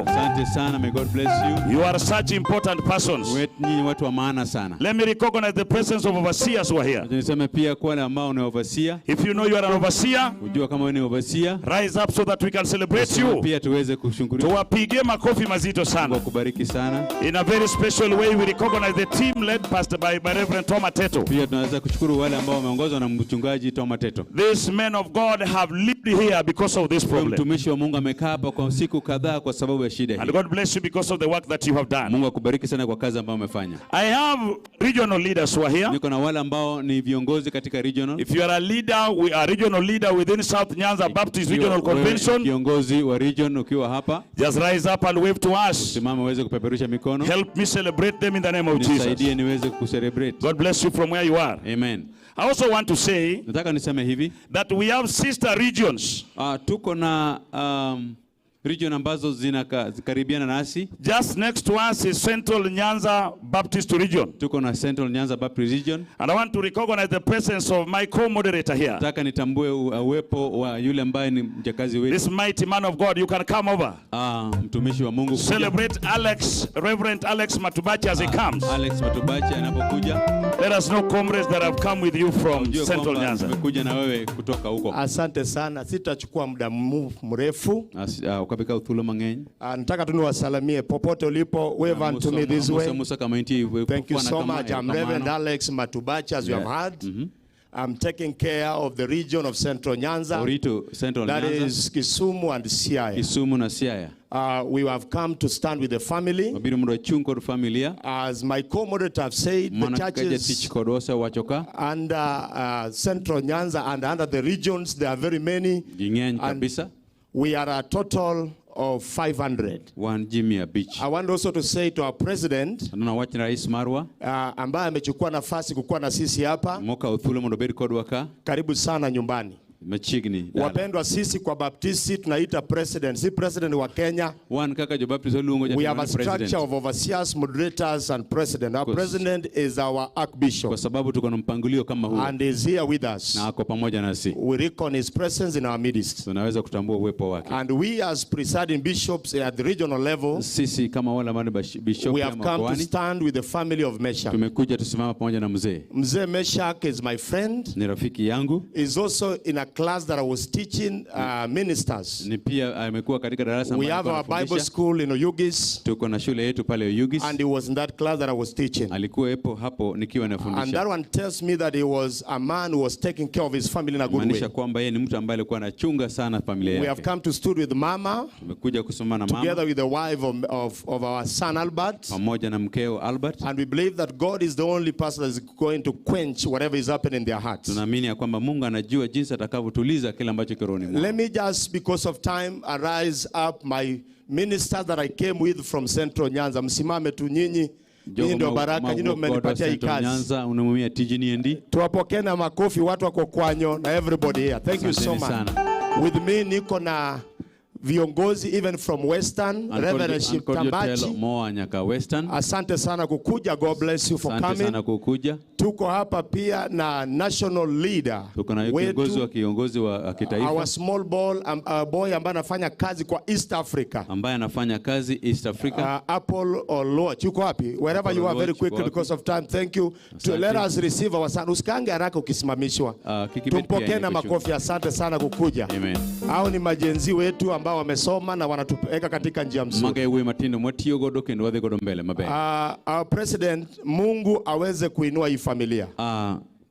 Asante sana, may God bless you. You are such important persons. Nyinyi watu wa maana sana. Let me recognize the presence of overseers who are here. Niseme pia kwa wale ambao ni overseer. If you know you are an overseer, ujua kama wewe ni overseer, rise up so that we can celebrate you. Pia tuweze kushukuru. Tuwapigie makofi mazito sana. Mungu akubariki sana. In a very special way we recognize the team led pastor by Reverend Tom Ateto. Pia tunaweza kushukuru wale ambao wameongozwa na mchungaji Tom Ateto. These men of God have lived here because of this problem. Mtumishi wa Mungu amekaa hapa kwa siku kadhaa kwa sababu sababu ya shida And hii. God bless you because of the work that you have done. Mungu akubariki sana kwa kazi ambayo umefanya. I have regional leaders who are here. Niko na wale ambao ni viongozi katika regional. If you are a leader, we are regional leader within South Nyanza Baptist Ukiwa Regional wewe Convention. Kiongozi wa region ukiwa hapa, Just rise up and wave to us. Simama uweze kupeperusha mikono. Help me celebrate them in the name of Jesus. Nisaidie niweze kucelebrate. God bless you from where you are. Amen. I also want to say Nataka niseme hivi that we have sister regions. Tuko na region ambazo zinakaribiana nasi. Just next to us is Central Nyanza Baptist Region. Tuko na Central Nyanza Baptist Region. And I want to recognize the presence of my co-moderator here. Nataka nitambue uwepo wa yule ambaye ni mjakazi wetu. This mighty man of God, you can come over. Mtumishi wa Mungu kuja. Celebrate Alex, Reverend Alex Matubachi as he comes. Alex Matubachi anapokuja. Let us know comrades that have come with you from Ujue Central kwamba Nyanza. tumekuja na wewe kutoka huko. Asante sana, sitachukua muda mrefu. Ukapika uthulo mang'eny. Nataka tu niwasalimie popote ulipo, wave unto me this way. Musa kama intie, Thank you kwana so kama, much. I'm Reverend kamano. Alex Matubachi, as you have heard. I'm taking care of the region of Central Nyanza. Orito Central That Nyanza. is Kisumu and Siaya. Kisumu na Siaya. We have come to stand with the family. Wabiro mondo wachung' kod familia. As my co-moderator have said, the Mana kaka churches jatich kodwa osewacho ka under Central Nyanza and under the regions, there are very many. ging'eny And kabisa. we are a total of 500. Wan ji 500. I want also to say to our president, Aneno wach ne rais marwa ambaye amechukua nafasi kukuwa na sisi hapa, mokawo thuolo mondo obed kodwa ka karibu sana nyumbani. machiegni. Dala. Wapendwa, sisi kwa Baptisti tunaita president, si president wa Kenya. Wan kaka jo-Baptist waluongo We jatelo have a ni president. structure of overseers, moderators and president. Our president is our archbishop. Kwa sababu tuko na mpangilio kama huo. And is here with us. Na ako pamoja nasi. We reckon his presence in our midst. Tunaweza kutambua uwepo wake. And we as presiding bishops at the regional level, Sisi kama wale ambao ni bishop we ya have come to mkoani stand with the family of Meshach. tumekuja tusimama pamoja na mzee. Mzee Meshach is my friend. Ni rafiki yangu. Is also in a class that I was teaching ministers. Ni pia amekuwa katika darasa We ambalo have our nilikuwa Bible nafundisha. school in Oyugis. Tuko na shule yetu pale Oyugis. And he was in that class that I was teaching. Alikuwepo hapo nikiwa And nafundisha. that one tells me that he was a man who was taking care of his family in a good way. Maanisha kwamba yeye ni mtu ambaye alikuwa anachunga sana familia We yake. have come to stood with Mama, Tumekuja kusoma na together mama with the wife of our son Albert. pamoja na mkeo Albert. And we believe that God is the only person that is going to quench whatever is happening in their hearts. Tunaamini ya kwamba Mungu anajua jinsi atakavyotuliza kile ambacho kiko rohoni mwao. Let me just, because of time, arise up my ministers that I came with from Central Nyanza. Msimame tu nyinyi. Nyinyi ndio baraka, nyinyi ndio mmenipatia hii kazi. Nyanza unamumia tijini endi. Tuwapokee na makofi watu wako Kwanyo na everybody here. Thank you so Asanteni much. sana. With me niko na viongozi even from Western, Reverend An kod jotelo Tambachi. moa nyaka Western. Asante sana kukuja. God bless you for Asante coming. sana kukuja. Tuko hapa pia na national leader Tuko na kiongozi wa wetu, kiongozi wa kitaifa our small ball, boy ambaye anafanya kazi kwa East Africa. ambaye anafanya kazi East Africa. Apple Oluoch, yuko wapi? Wherever Apple you are, very Oluoch, quickly yuko wapi? because of time. Thank you. To let us receive our son. Usikange haraka ukisimamishwa. kiki bet pia Tumpokee na niko chungu. makofi. Asante sana kukuja. Amen. Hao ni majenzi wetu ambao wamesoma na wanatupeleka katika njia mzuri. Mago e wuoyi matindo mwatiyo godo kendo wadhi godo mbele maber. Our president, Mungu aweze kuinua hii familia.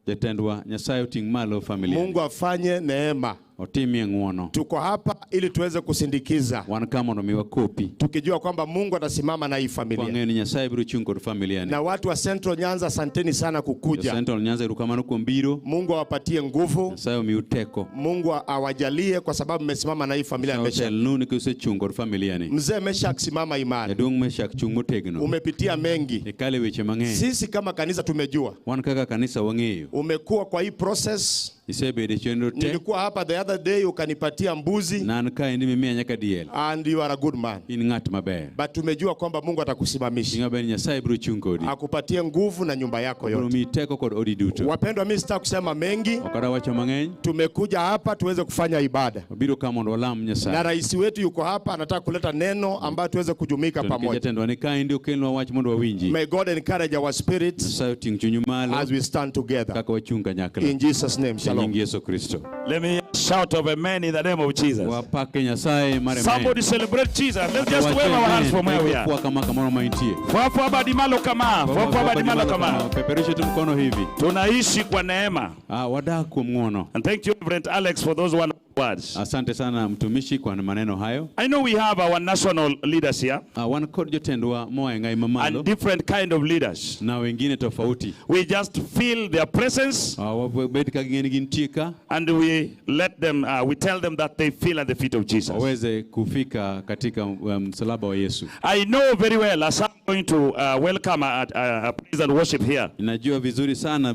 Jatendwa Nyasaye oting' malo familia. Mungu afanye neema. Otimie ng'uono. Tuko hapa ili tuweze kusindikiza. Wan ka mondo mi wakopi. Tukijua kwamba Mungu atasimama na hii familia. Wang'eyo ni Nyasaye biro chung' kod familia ni. Na watu wa Central Nyanza, asanteni sana kukuja. Central Nyanza erokamano kuom biro. Mungu awapatie nguvu. Nyasaye omiu teko. Mungu awajalie kwa sababu mmesimama na hii familia ya Nyasaye Meshach. otelnu nikech usechung' kod familia ni. Mzee Meshach, simama imara. Jaduong' Meshach chung' motegno. Umepitia mengi. Ikale weche mang'eny. Sisi kama kanisa tumejua. Wan kaka kanisa wang'eyo. Umekuwa kwa hii process. Isebedo e chenro te. Nilikuwa hapa the other day ukanipatia mbuzi. Nan kaendi mimiya nyaka diel. And you are a good man. In ng'at maber. But tumejua kwamba Mungu atakusimamisha. Ing'e maber ni Nyasaye biro chung' kodi. Akupatie nguvu na nyumba yako Biro yote. miyi teko kod odi duto. Wapendwa, mimi sitaki kusema mengi. Ok adwa wacho mang'eny. Tumekuja hapa tuweze kufanya ibada. Wabiro ka mondo walam Na Nyasaye. rais wetu yuko hapa anataka kuleta neno ambayo tuweze kujumika To nikech pamoja. jatendwa ni kaendi okelnwa wach mondo wawinji. May God encourage our spirits Nyasaye oting' chunyu malo as we stand together. kaka wachung' kanyakla. In Jesus name, E shalom. nying Yesu Kristo. Let me shout of amen in the name of Jesus. Wapake Nyasaye mar amen. Somebody celebrate Jesus. Let's just wave our hands from where we are. Kwa kama kamoro maintie. Fwafwa badimalo kama, fwafwa badimalo kama. Peperushe tu mkono hivi. Tunaishi kwa neema. Wadak kuom ng'uono. And thank you, Reverend Alex, for those wonderful Words. Asante sana mtumishi kwa maneno hayo. I know we have our national leaders here. Wan kod jotendwa moa e ngai mamalo. And different kind of leaders. Na wengine tofauti. We just feel their presence. Wabed ka ging'e ni gintie ka. And we let them, we tell them that they feel at the feet of Jesus. Waweze kufika katika msalaba wa Yesu. I know very well as I'm going to welcome a praise and worship here. Najua vizuri sana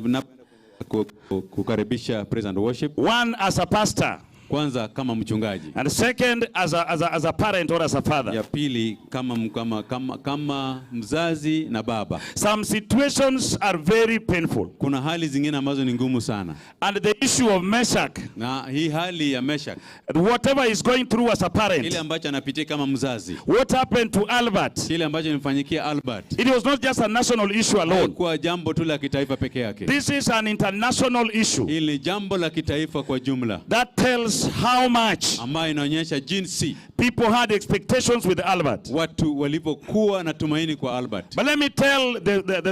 kukaribisha praise and worship. One, as a pastor. Kwanza kama mchungaji. And second, as a parent or as a father. Ya pili kama mzazi na baba. Some situations are very painful. Kuna hali zingine ambazo ni ngumu sana. And the issue of Meshach. Na hii hali ya Meshach. Whatever is going through as a parent. Kile ambacho anapitia kama mzazi. What happened to Albert? Kile ambacho nimfanyikia Albert. It was not just a national issue alone. Kwa jambo tu la kitaifa peke yake. This is an international issue. Hili ni jambo la kitaifa kwa jumla. That tells how much ambayo inaonyesha jinsi people had expectations with Albert. Watu walipokuwa na tumaini kwa Albert. But let me tell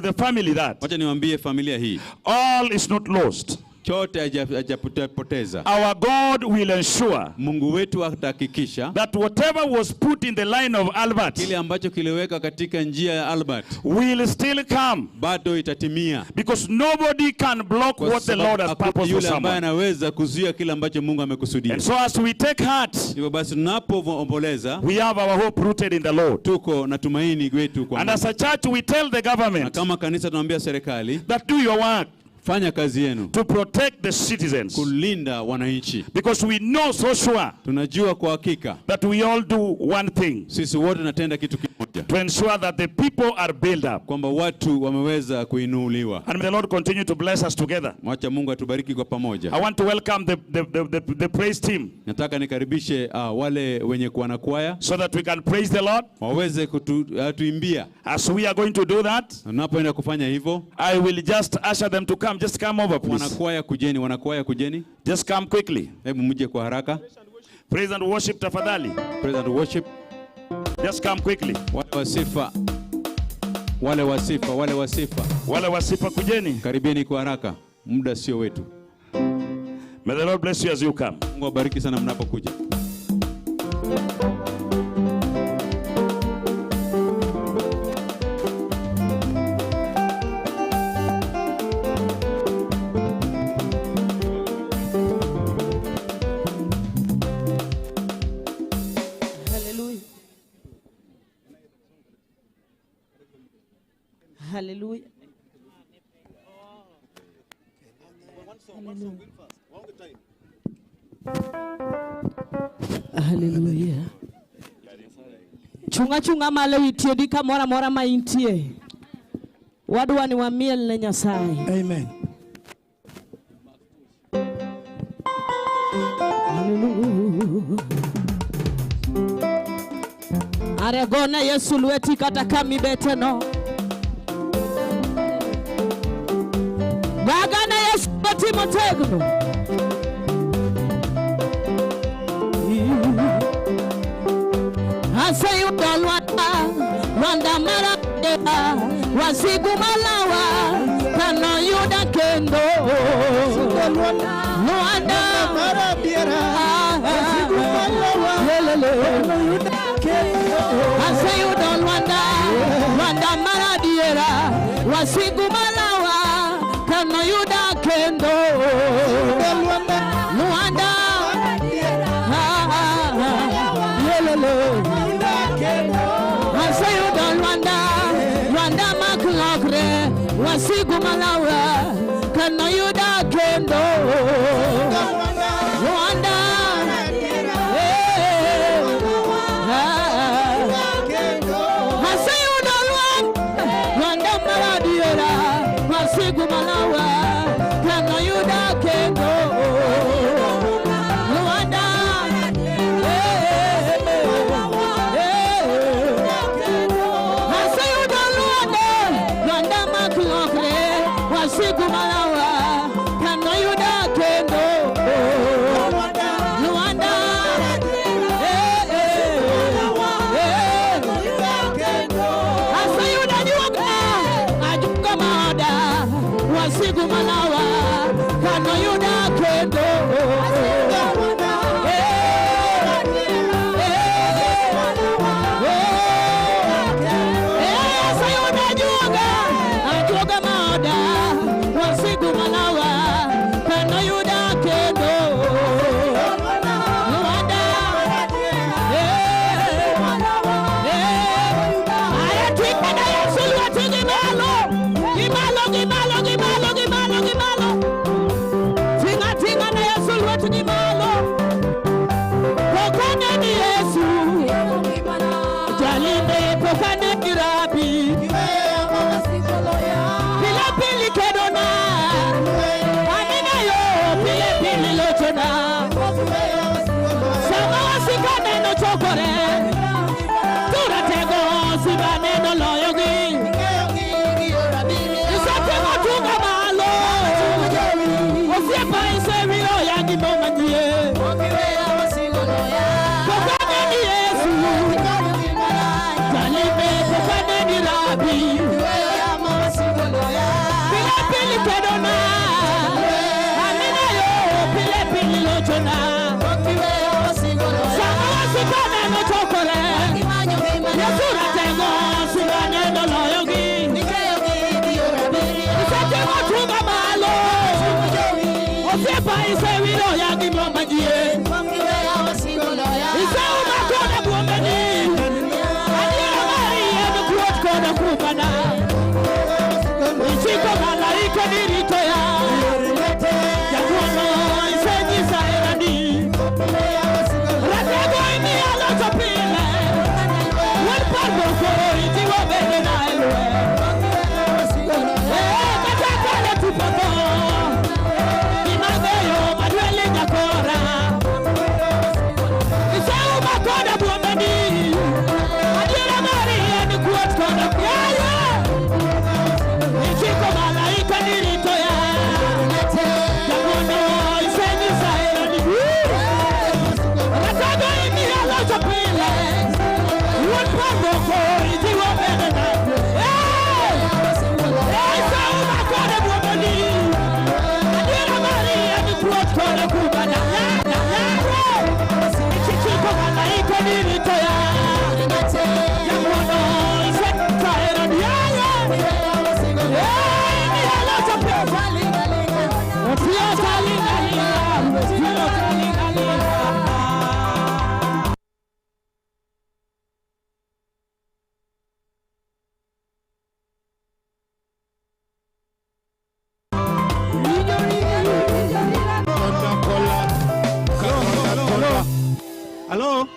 the family that. Wacha niwaambie familia hii. All is not lost. Chote hajapoteza. Our God will ensure. Mungu wetu atahakikisha that whatever was put in the line of Albert, kile ambacho kiliweka katika njia ya Albert, will still come. Bado itatimia. Because nobody can block what the Lord has purposed for yule someone. Ambaye anaweza kuzuia kile ambacho Mungu amekusudia. And so as we take heart, hivyo basi tunapoomboleza, we have our hope rooted in the Lord. Tuko na tumaini wetu kwa And Mungu. as a church we tell the government, na kama kanisa tunaambia serikali, that do your work. Fanya kazi yenu. To protect the citizens. Kulinda wananchi. Because we know so sure. Tunajua kwa hakika. That we all do one thing. Sisi wote tunatenda kitu kimoja. To ensure that the people are built up. Kwamba watu wameweza kuinuliwa. And may the Lord continue to bless us together. Mwacha Mungu atubariki kwa pamoja. I want to welcome the praise team. Nataka nikaribishe wale wenye kuwa na kwaya. So that we can praise the Lord. Waweze kutuimbia. As we are going to do that. Tunapoenda kufanya hivyo. I will just usher them to come. Just come over, please. Wanakwaya kujeni, wanakwaya kujeni. Just come quickly. Hebu mje kwa haraka. Praise and worship tafadhali. Praise and worship. Just come quickly. Wale wasifa. Wale wasifa, wale wasifa. Wale wasifa kujeni. Karibeni kwa haraka. Muda sio wetu. May the Lord bless you as you come. Mungu awabariki sana mnapokuja. Hallelujah. Hallelujah. Chunga chunga malo itiendi kamoro amora ma intie. Wadwa ni wamiel ne Nyasaye. Amen. Hallelujah. Are gona Yesu lweti kata kamibeteno. Gagana Yesu lweti motegno. Aseyudo Lwanda, Lwanda mara wasigu malawa kano yuda kendo. Lwanda mara biera wasigu malawa kano yuda kendo. Aseyudo Lwanda, Lwanda mara biera wasigu malawa kano yuda kendo. Lwanda Aseyudo Lwanda, Lwanda maklokre wasigu malawa kano yuda kendo. Lwanda Aseyudo Lwanda, Lwanda maradiera wasigu malawa kano yuda kendo. Lwanda Aseyudo Lwanda, Lwanda maklokre wasigu malawa kano yuda kendo. Lwanda Aseyudo juoga ajuga maoda wasigu malawa kano yuda kendo. Pok anegi rabi. Pile pili kedona. Amina yo pile pili lochona. Sama wasika neno chokore. Turatego siba neno loyogi. Isetimo tunga malo. Osiepa isewiro yangi momanyie. Pok aneni Yesu. Jalibe pok aneni rabi. Pile pili kedona. Amina yo pile pili lochona. Sama wasika neno chokore. Yesu ratego siba neno loyogi. Isetimo tunga malo. Osiepa isewiro yangi momanyie. Iseuma koda buombeni. Adiera mari en kuot koda kumana. Ichiko malaika ni rito ya. Jaguono isenyisa herani. Ratego imiya locho pile. Wuod parruok ijiwo bende na e lweny. Kata kane tipo tho. Gima ng'eyo madweli nyakora. Iseuma koda buombeni. Adiera mari en kuot koda yaye. Ichiko malaika ni rito ya. Jaguono isenyisa herani. Ratego imiya locho pile. Wuod parruok ijiwo bende na. Iseuma koda buombeni. Adiera mari en kuot koda kumana. Ichiko malaika ni rito ya. Jaguono isenyisa herani. Imiya locho pile. Otiyo talingalinga. Otiyo talingalinga. Hello?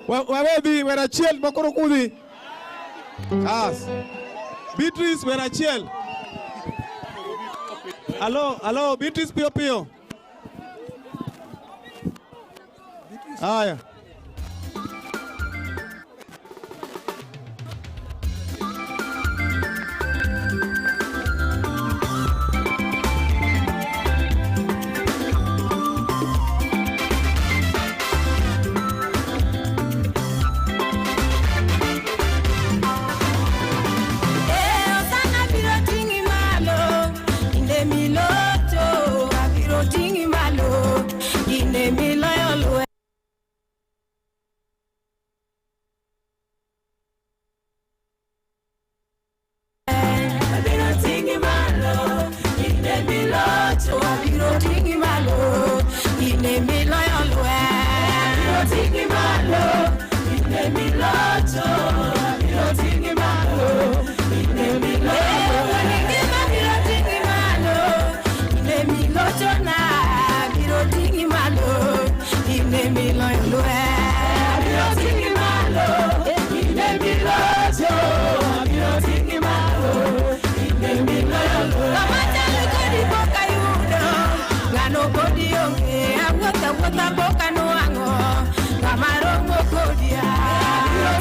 Wawedhi wer achiel makoro kudhi. As. Beatrice wer achiel. Hello, hello, Beatrice piyo piyo. Haya. Osana biro ting'i malo, kinde milocho, abiro ting'i malo, kinde miloyo lweny. Abiro ting'i malo, kinde milocho, abiro ting'i malo, kinde miloyo lweny. Abiro ting'i malo, kinde milocho, abiro ting'i malo, kinde miloyo lweny. Abiro ting'i malo, kinde milocho na, abiro ting'i malo, kinde miloyo lweny. Abiro ting'i malo, kinde milocho, abiro ting'i malo, kinde miloyo lweny. Kama chal kodi pok ayudo, ng'ano podi onge, awuotho awuotha pok anwang'o, kama romo kodi. Abiro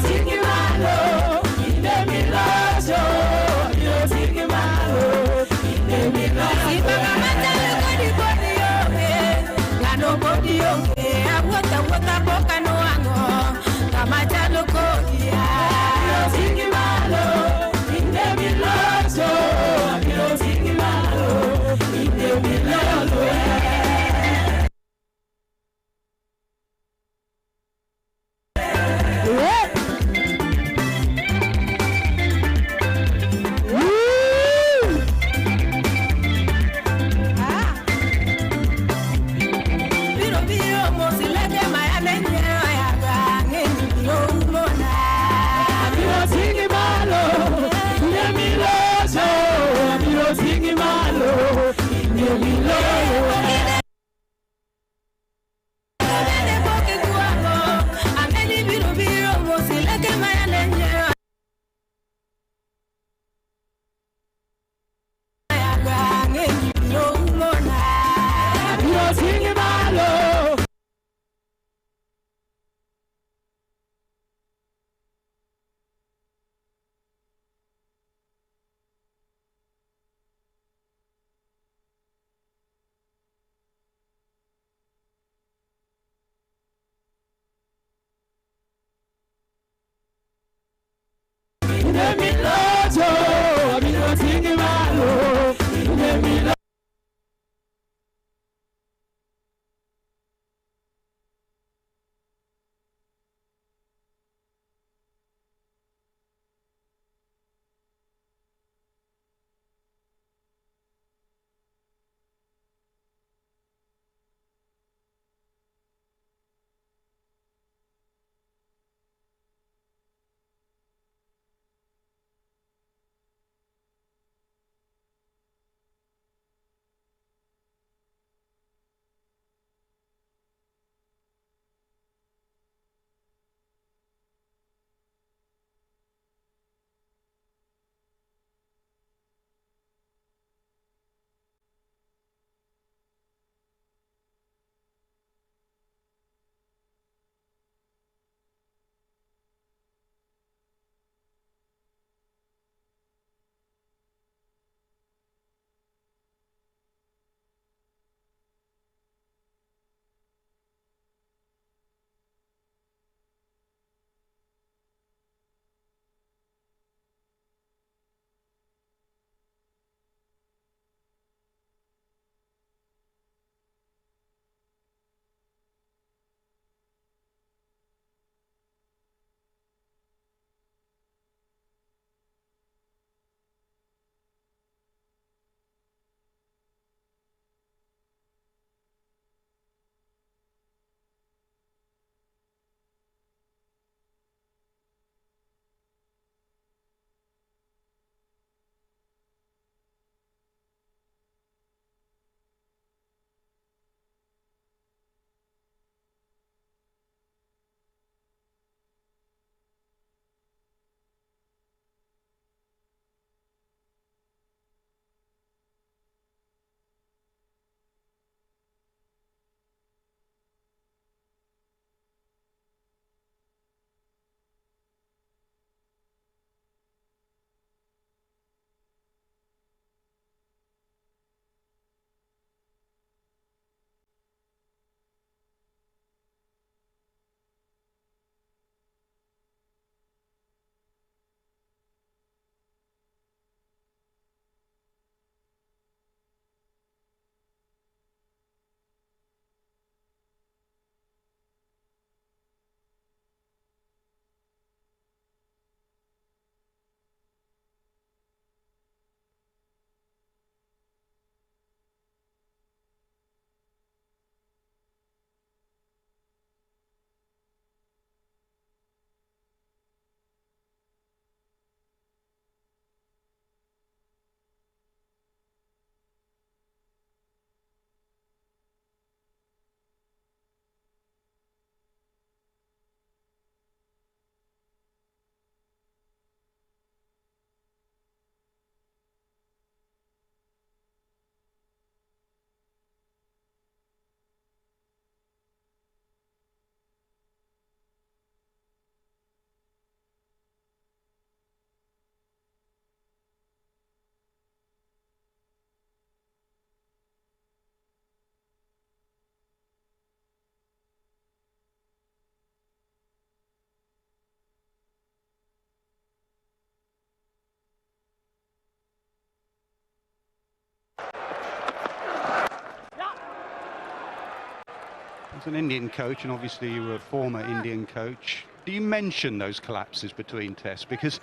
As an Indian coach, and obviously you were a former Indian coach, do you mention those collapses between tests? Because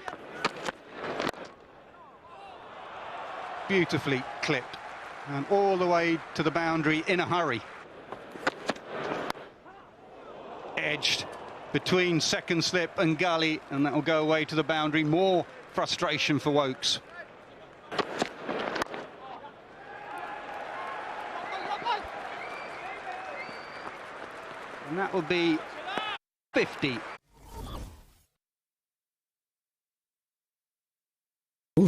beautifully clipped and all the way to the boundary in a hurry. Edged between second slip and gully, and that will go away to the boundary. More frustration for Woakes. And that will be 50.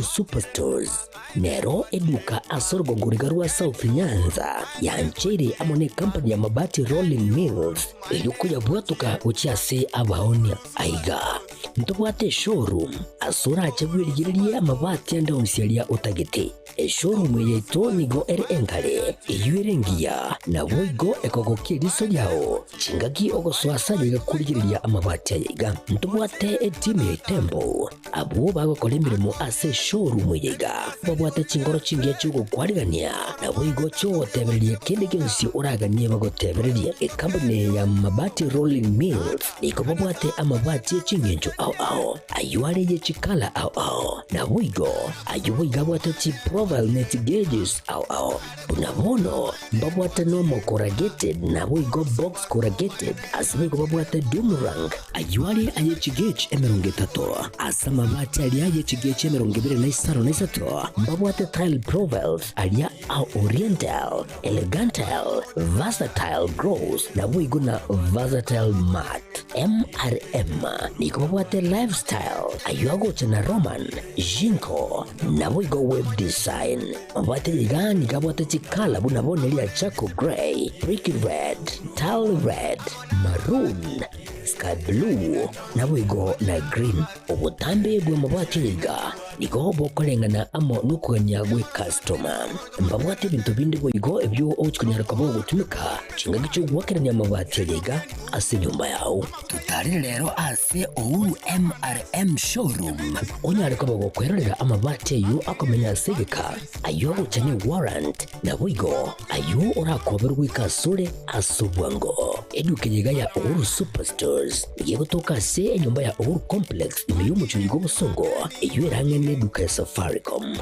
Superstores nero eduka asorgongoriga rwa South Nyanza yanchere amone company ya Mabati Rolling Mills eyokuya bwatuka uchiase abaonia aiga ntobwate showroom asura achabwirigiria amabati andaonsialia utagete eshowroom yetu nigo ere enkare eyuerengia na boigo ekogokia riso lyao chingaki ogoswasa kurigiria amabati ayaiga ntobwate etimu ya tembo abo bagokora emirimo ase showroom yaiga babwate chingoro chingia chugokwarigania na boigo chogotebereria kende gionsi oraganie bagotebereria ekampuni ya Mabati Rolling Mills niko babwate amabati echingencho ao ao ayuare yechikala ao ao na boigo ayo boiga chi profile net gauges ao ao bunabono babwate nomo corrugated na boigo box corrugated asiboigo babwate doomerang ayuare ayechi gauge 30 asamabati aria ayechi gauge 25 babwate tile profiles aria au oriental elegantal versatile gross na boigo na versatile mat MRM niko babwate lifestyle ayogocha na Roman Jinko na boigo web design mabati gani gabwate chikala bunabonelia charcoal gray, brick red, tile red, maroon, sky blue na boigo na green. Obutambe bwa mabati yiga niko bokolengana amo nukuganya gwe customer mbabwate bintu bindi boigo ebyo ochikunyara kabo gutumika chingagicho gwakeranya mabati yiga ase nyumba yao. Tutarire lero ase Uhuru MRM showroom onyare kabo gokwerera amabati ayo akomenya segeka ayo guchanye warrant na boigo ayo orakoberwa ikasure asobwango eduke yiga ya Uhuru Superstores yegotoka se enyumba ya Uhuru Complex imeyumuchuligo busongo eyo neduka ya Safaricom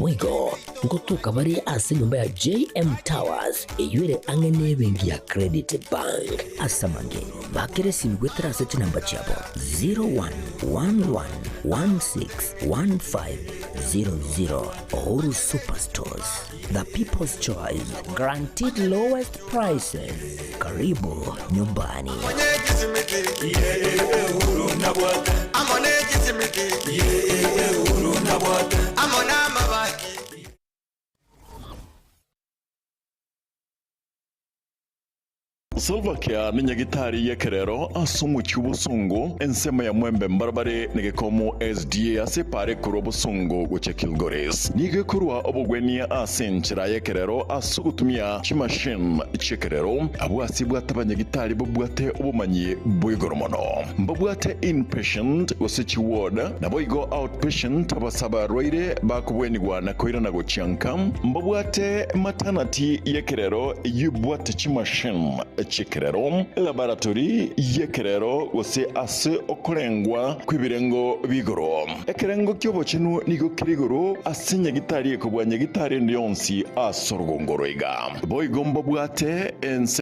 wigo ngotuka bari ase nyumba ya JM Towers eyure angene bengi ya Credit Bank asamange bakere simgwetra ase namba chabo 0111161500. Uhuru Superstores, the people's choice, guaranteed lowest prices. Karibu nyumbani. Slovakia ni nyagitari yekerero asumu cy'ubusungu ensema ya mwembe mbarabare nigekomo SDA asepare kuro busungu guce Kilgoris nigekurwa obugwenia asenchira yekerero asugutumia chimachine chekerero abwasi bwatabanyagitari bobwate obumanyi bwigoromono mbabwate inpatient gose ward naboigo outpatient abasaba rwaire bakubwenigwa na koirana gochianka mbabwate maternity yekerero yubwate chimachine chikerero laboratory yekerero gose ase okorengwa kwibirengo bigoro ekerengo kyobokinu nigo kirigoro ase nyagitari ekobwa nyagitari ndionsi asorgongoroiga boigombo bwate ense.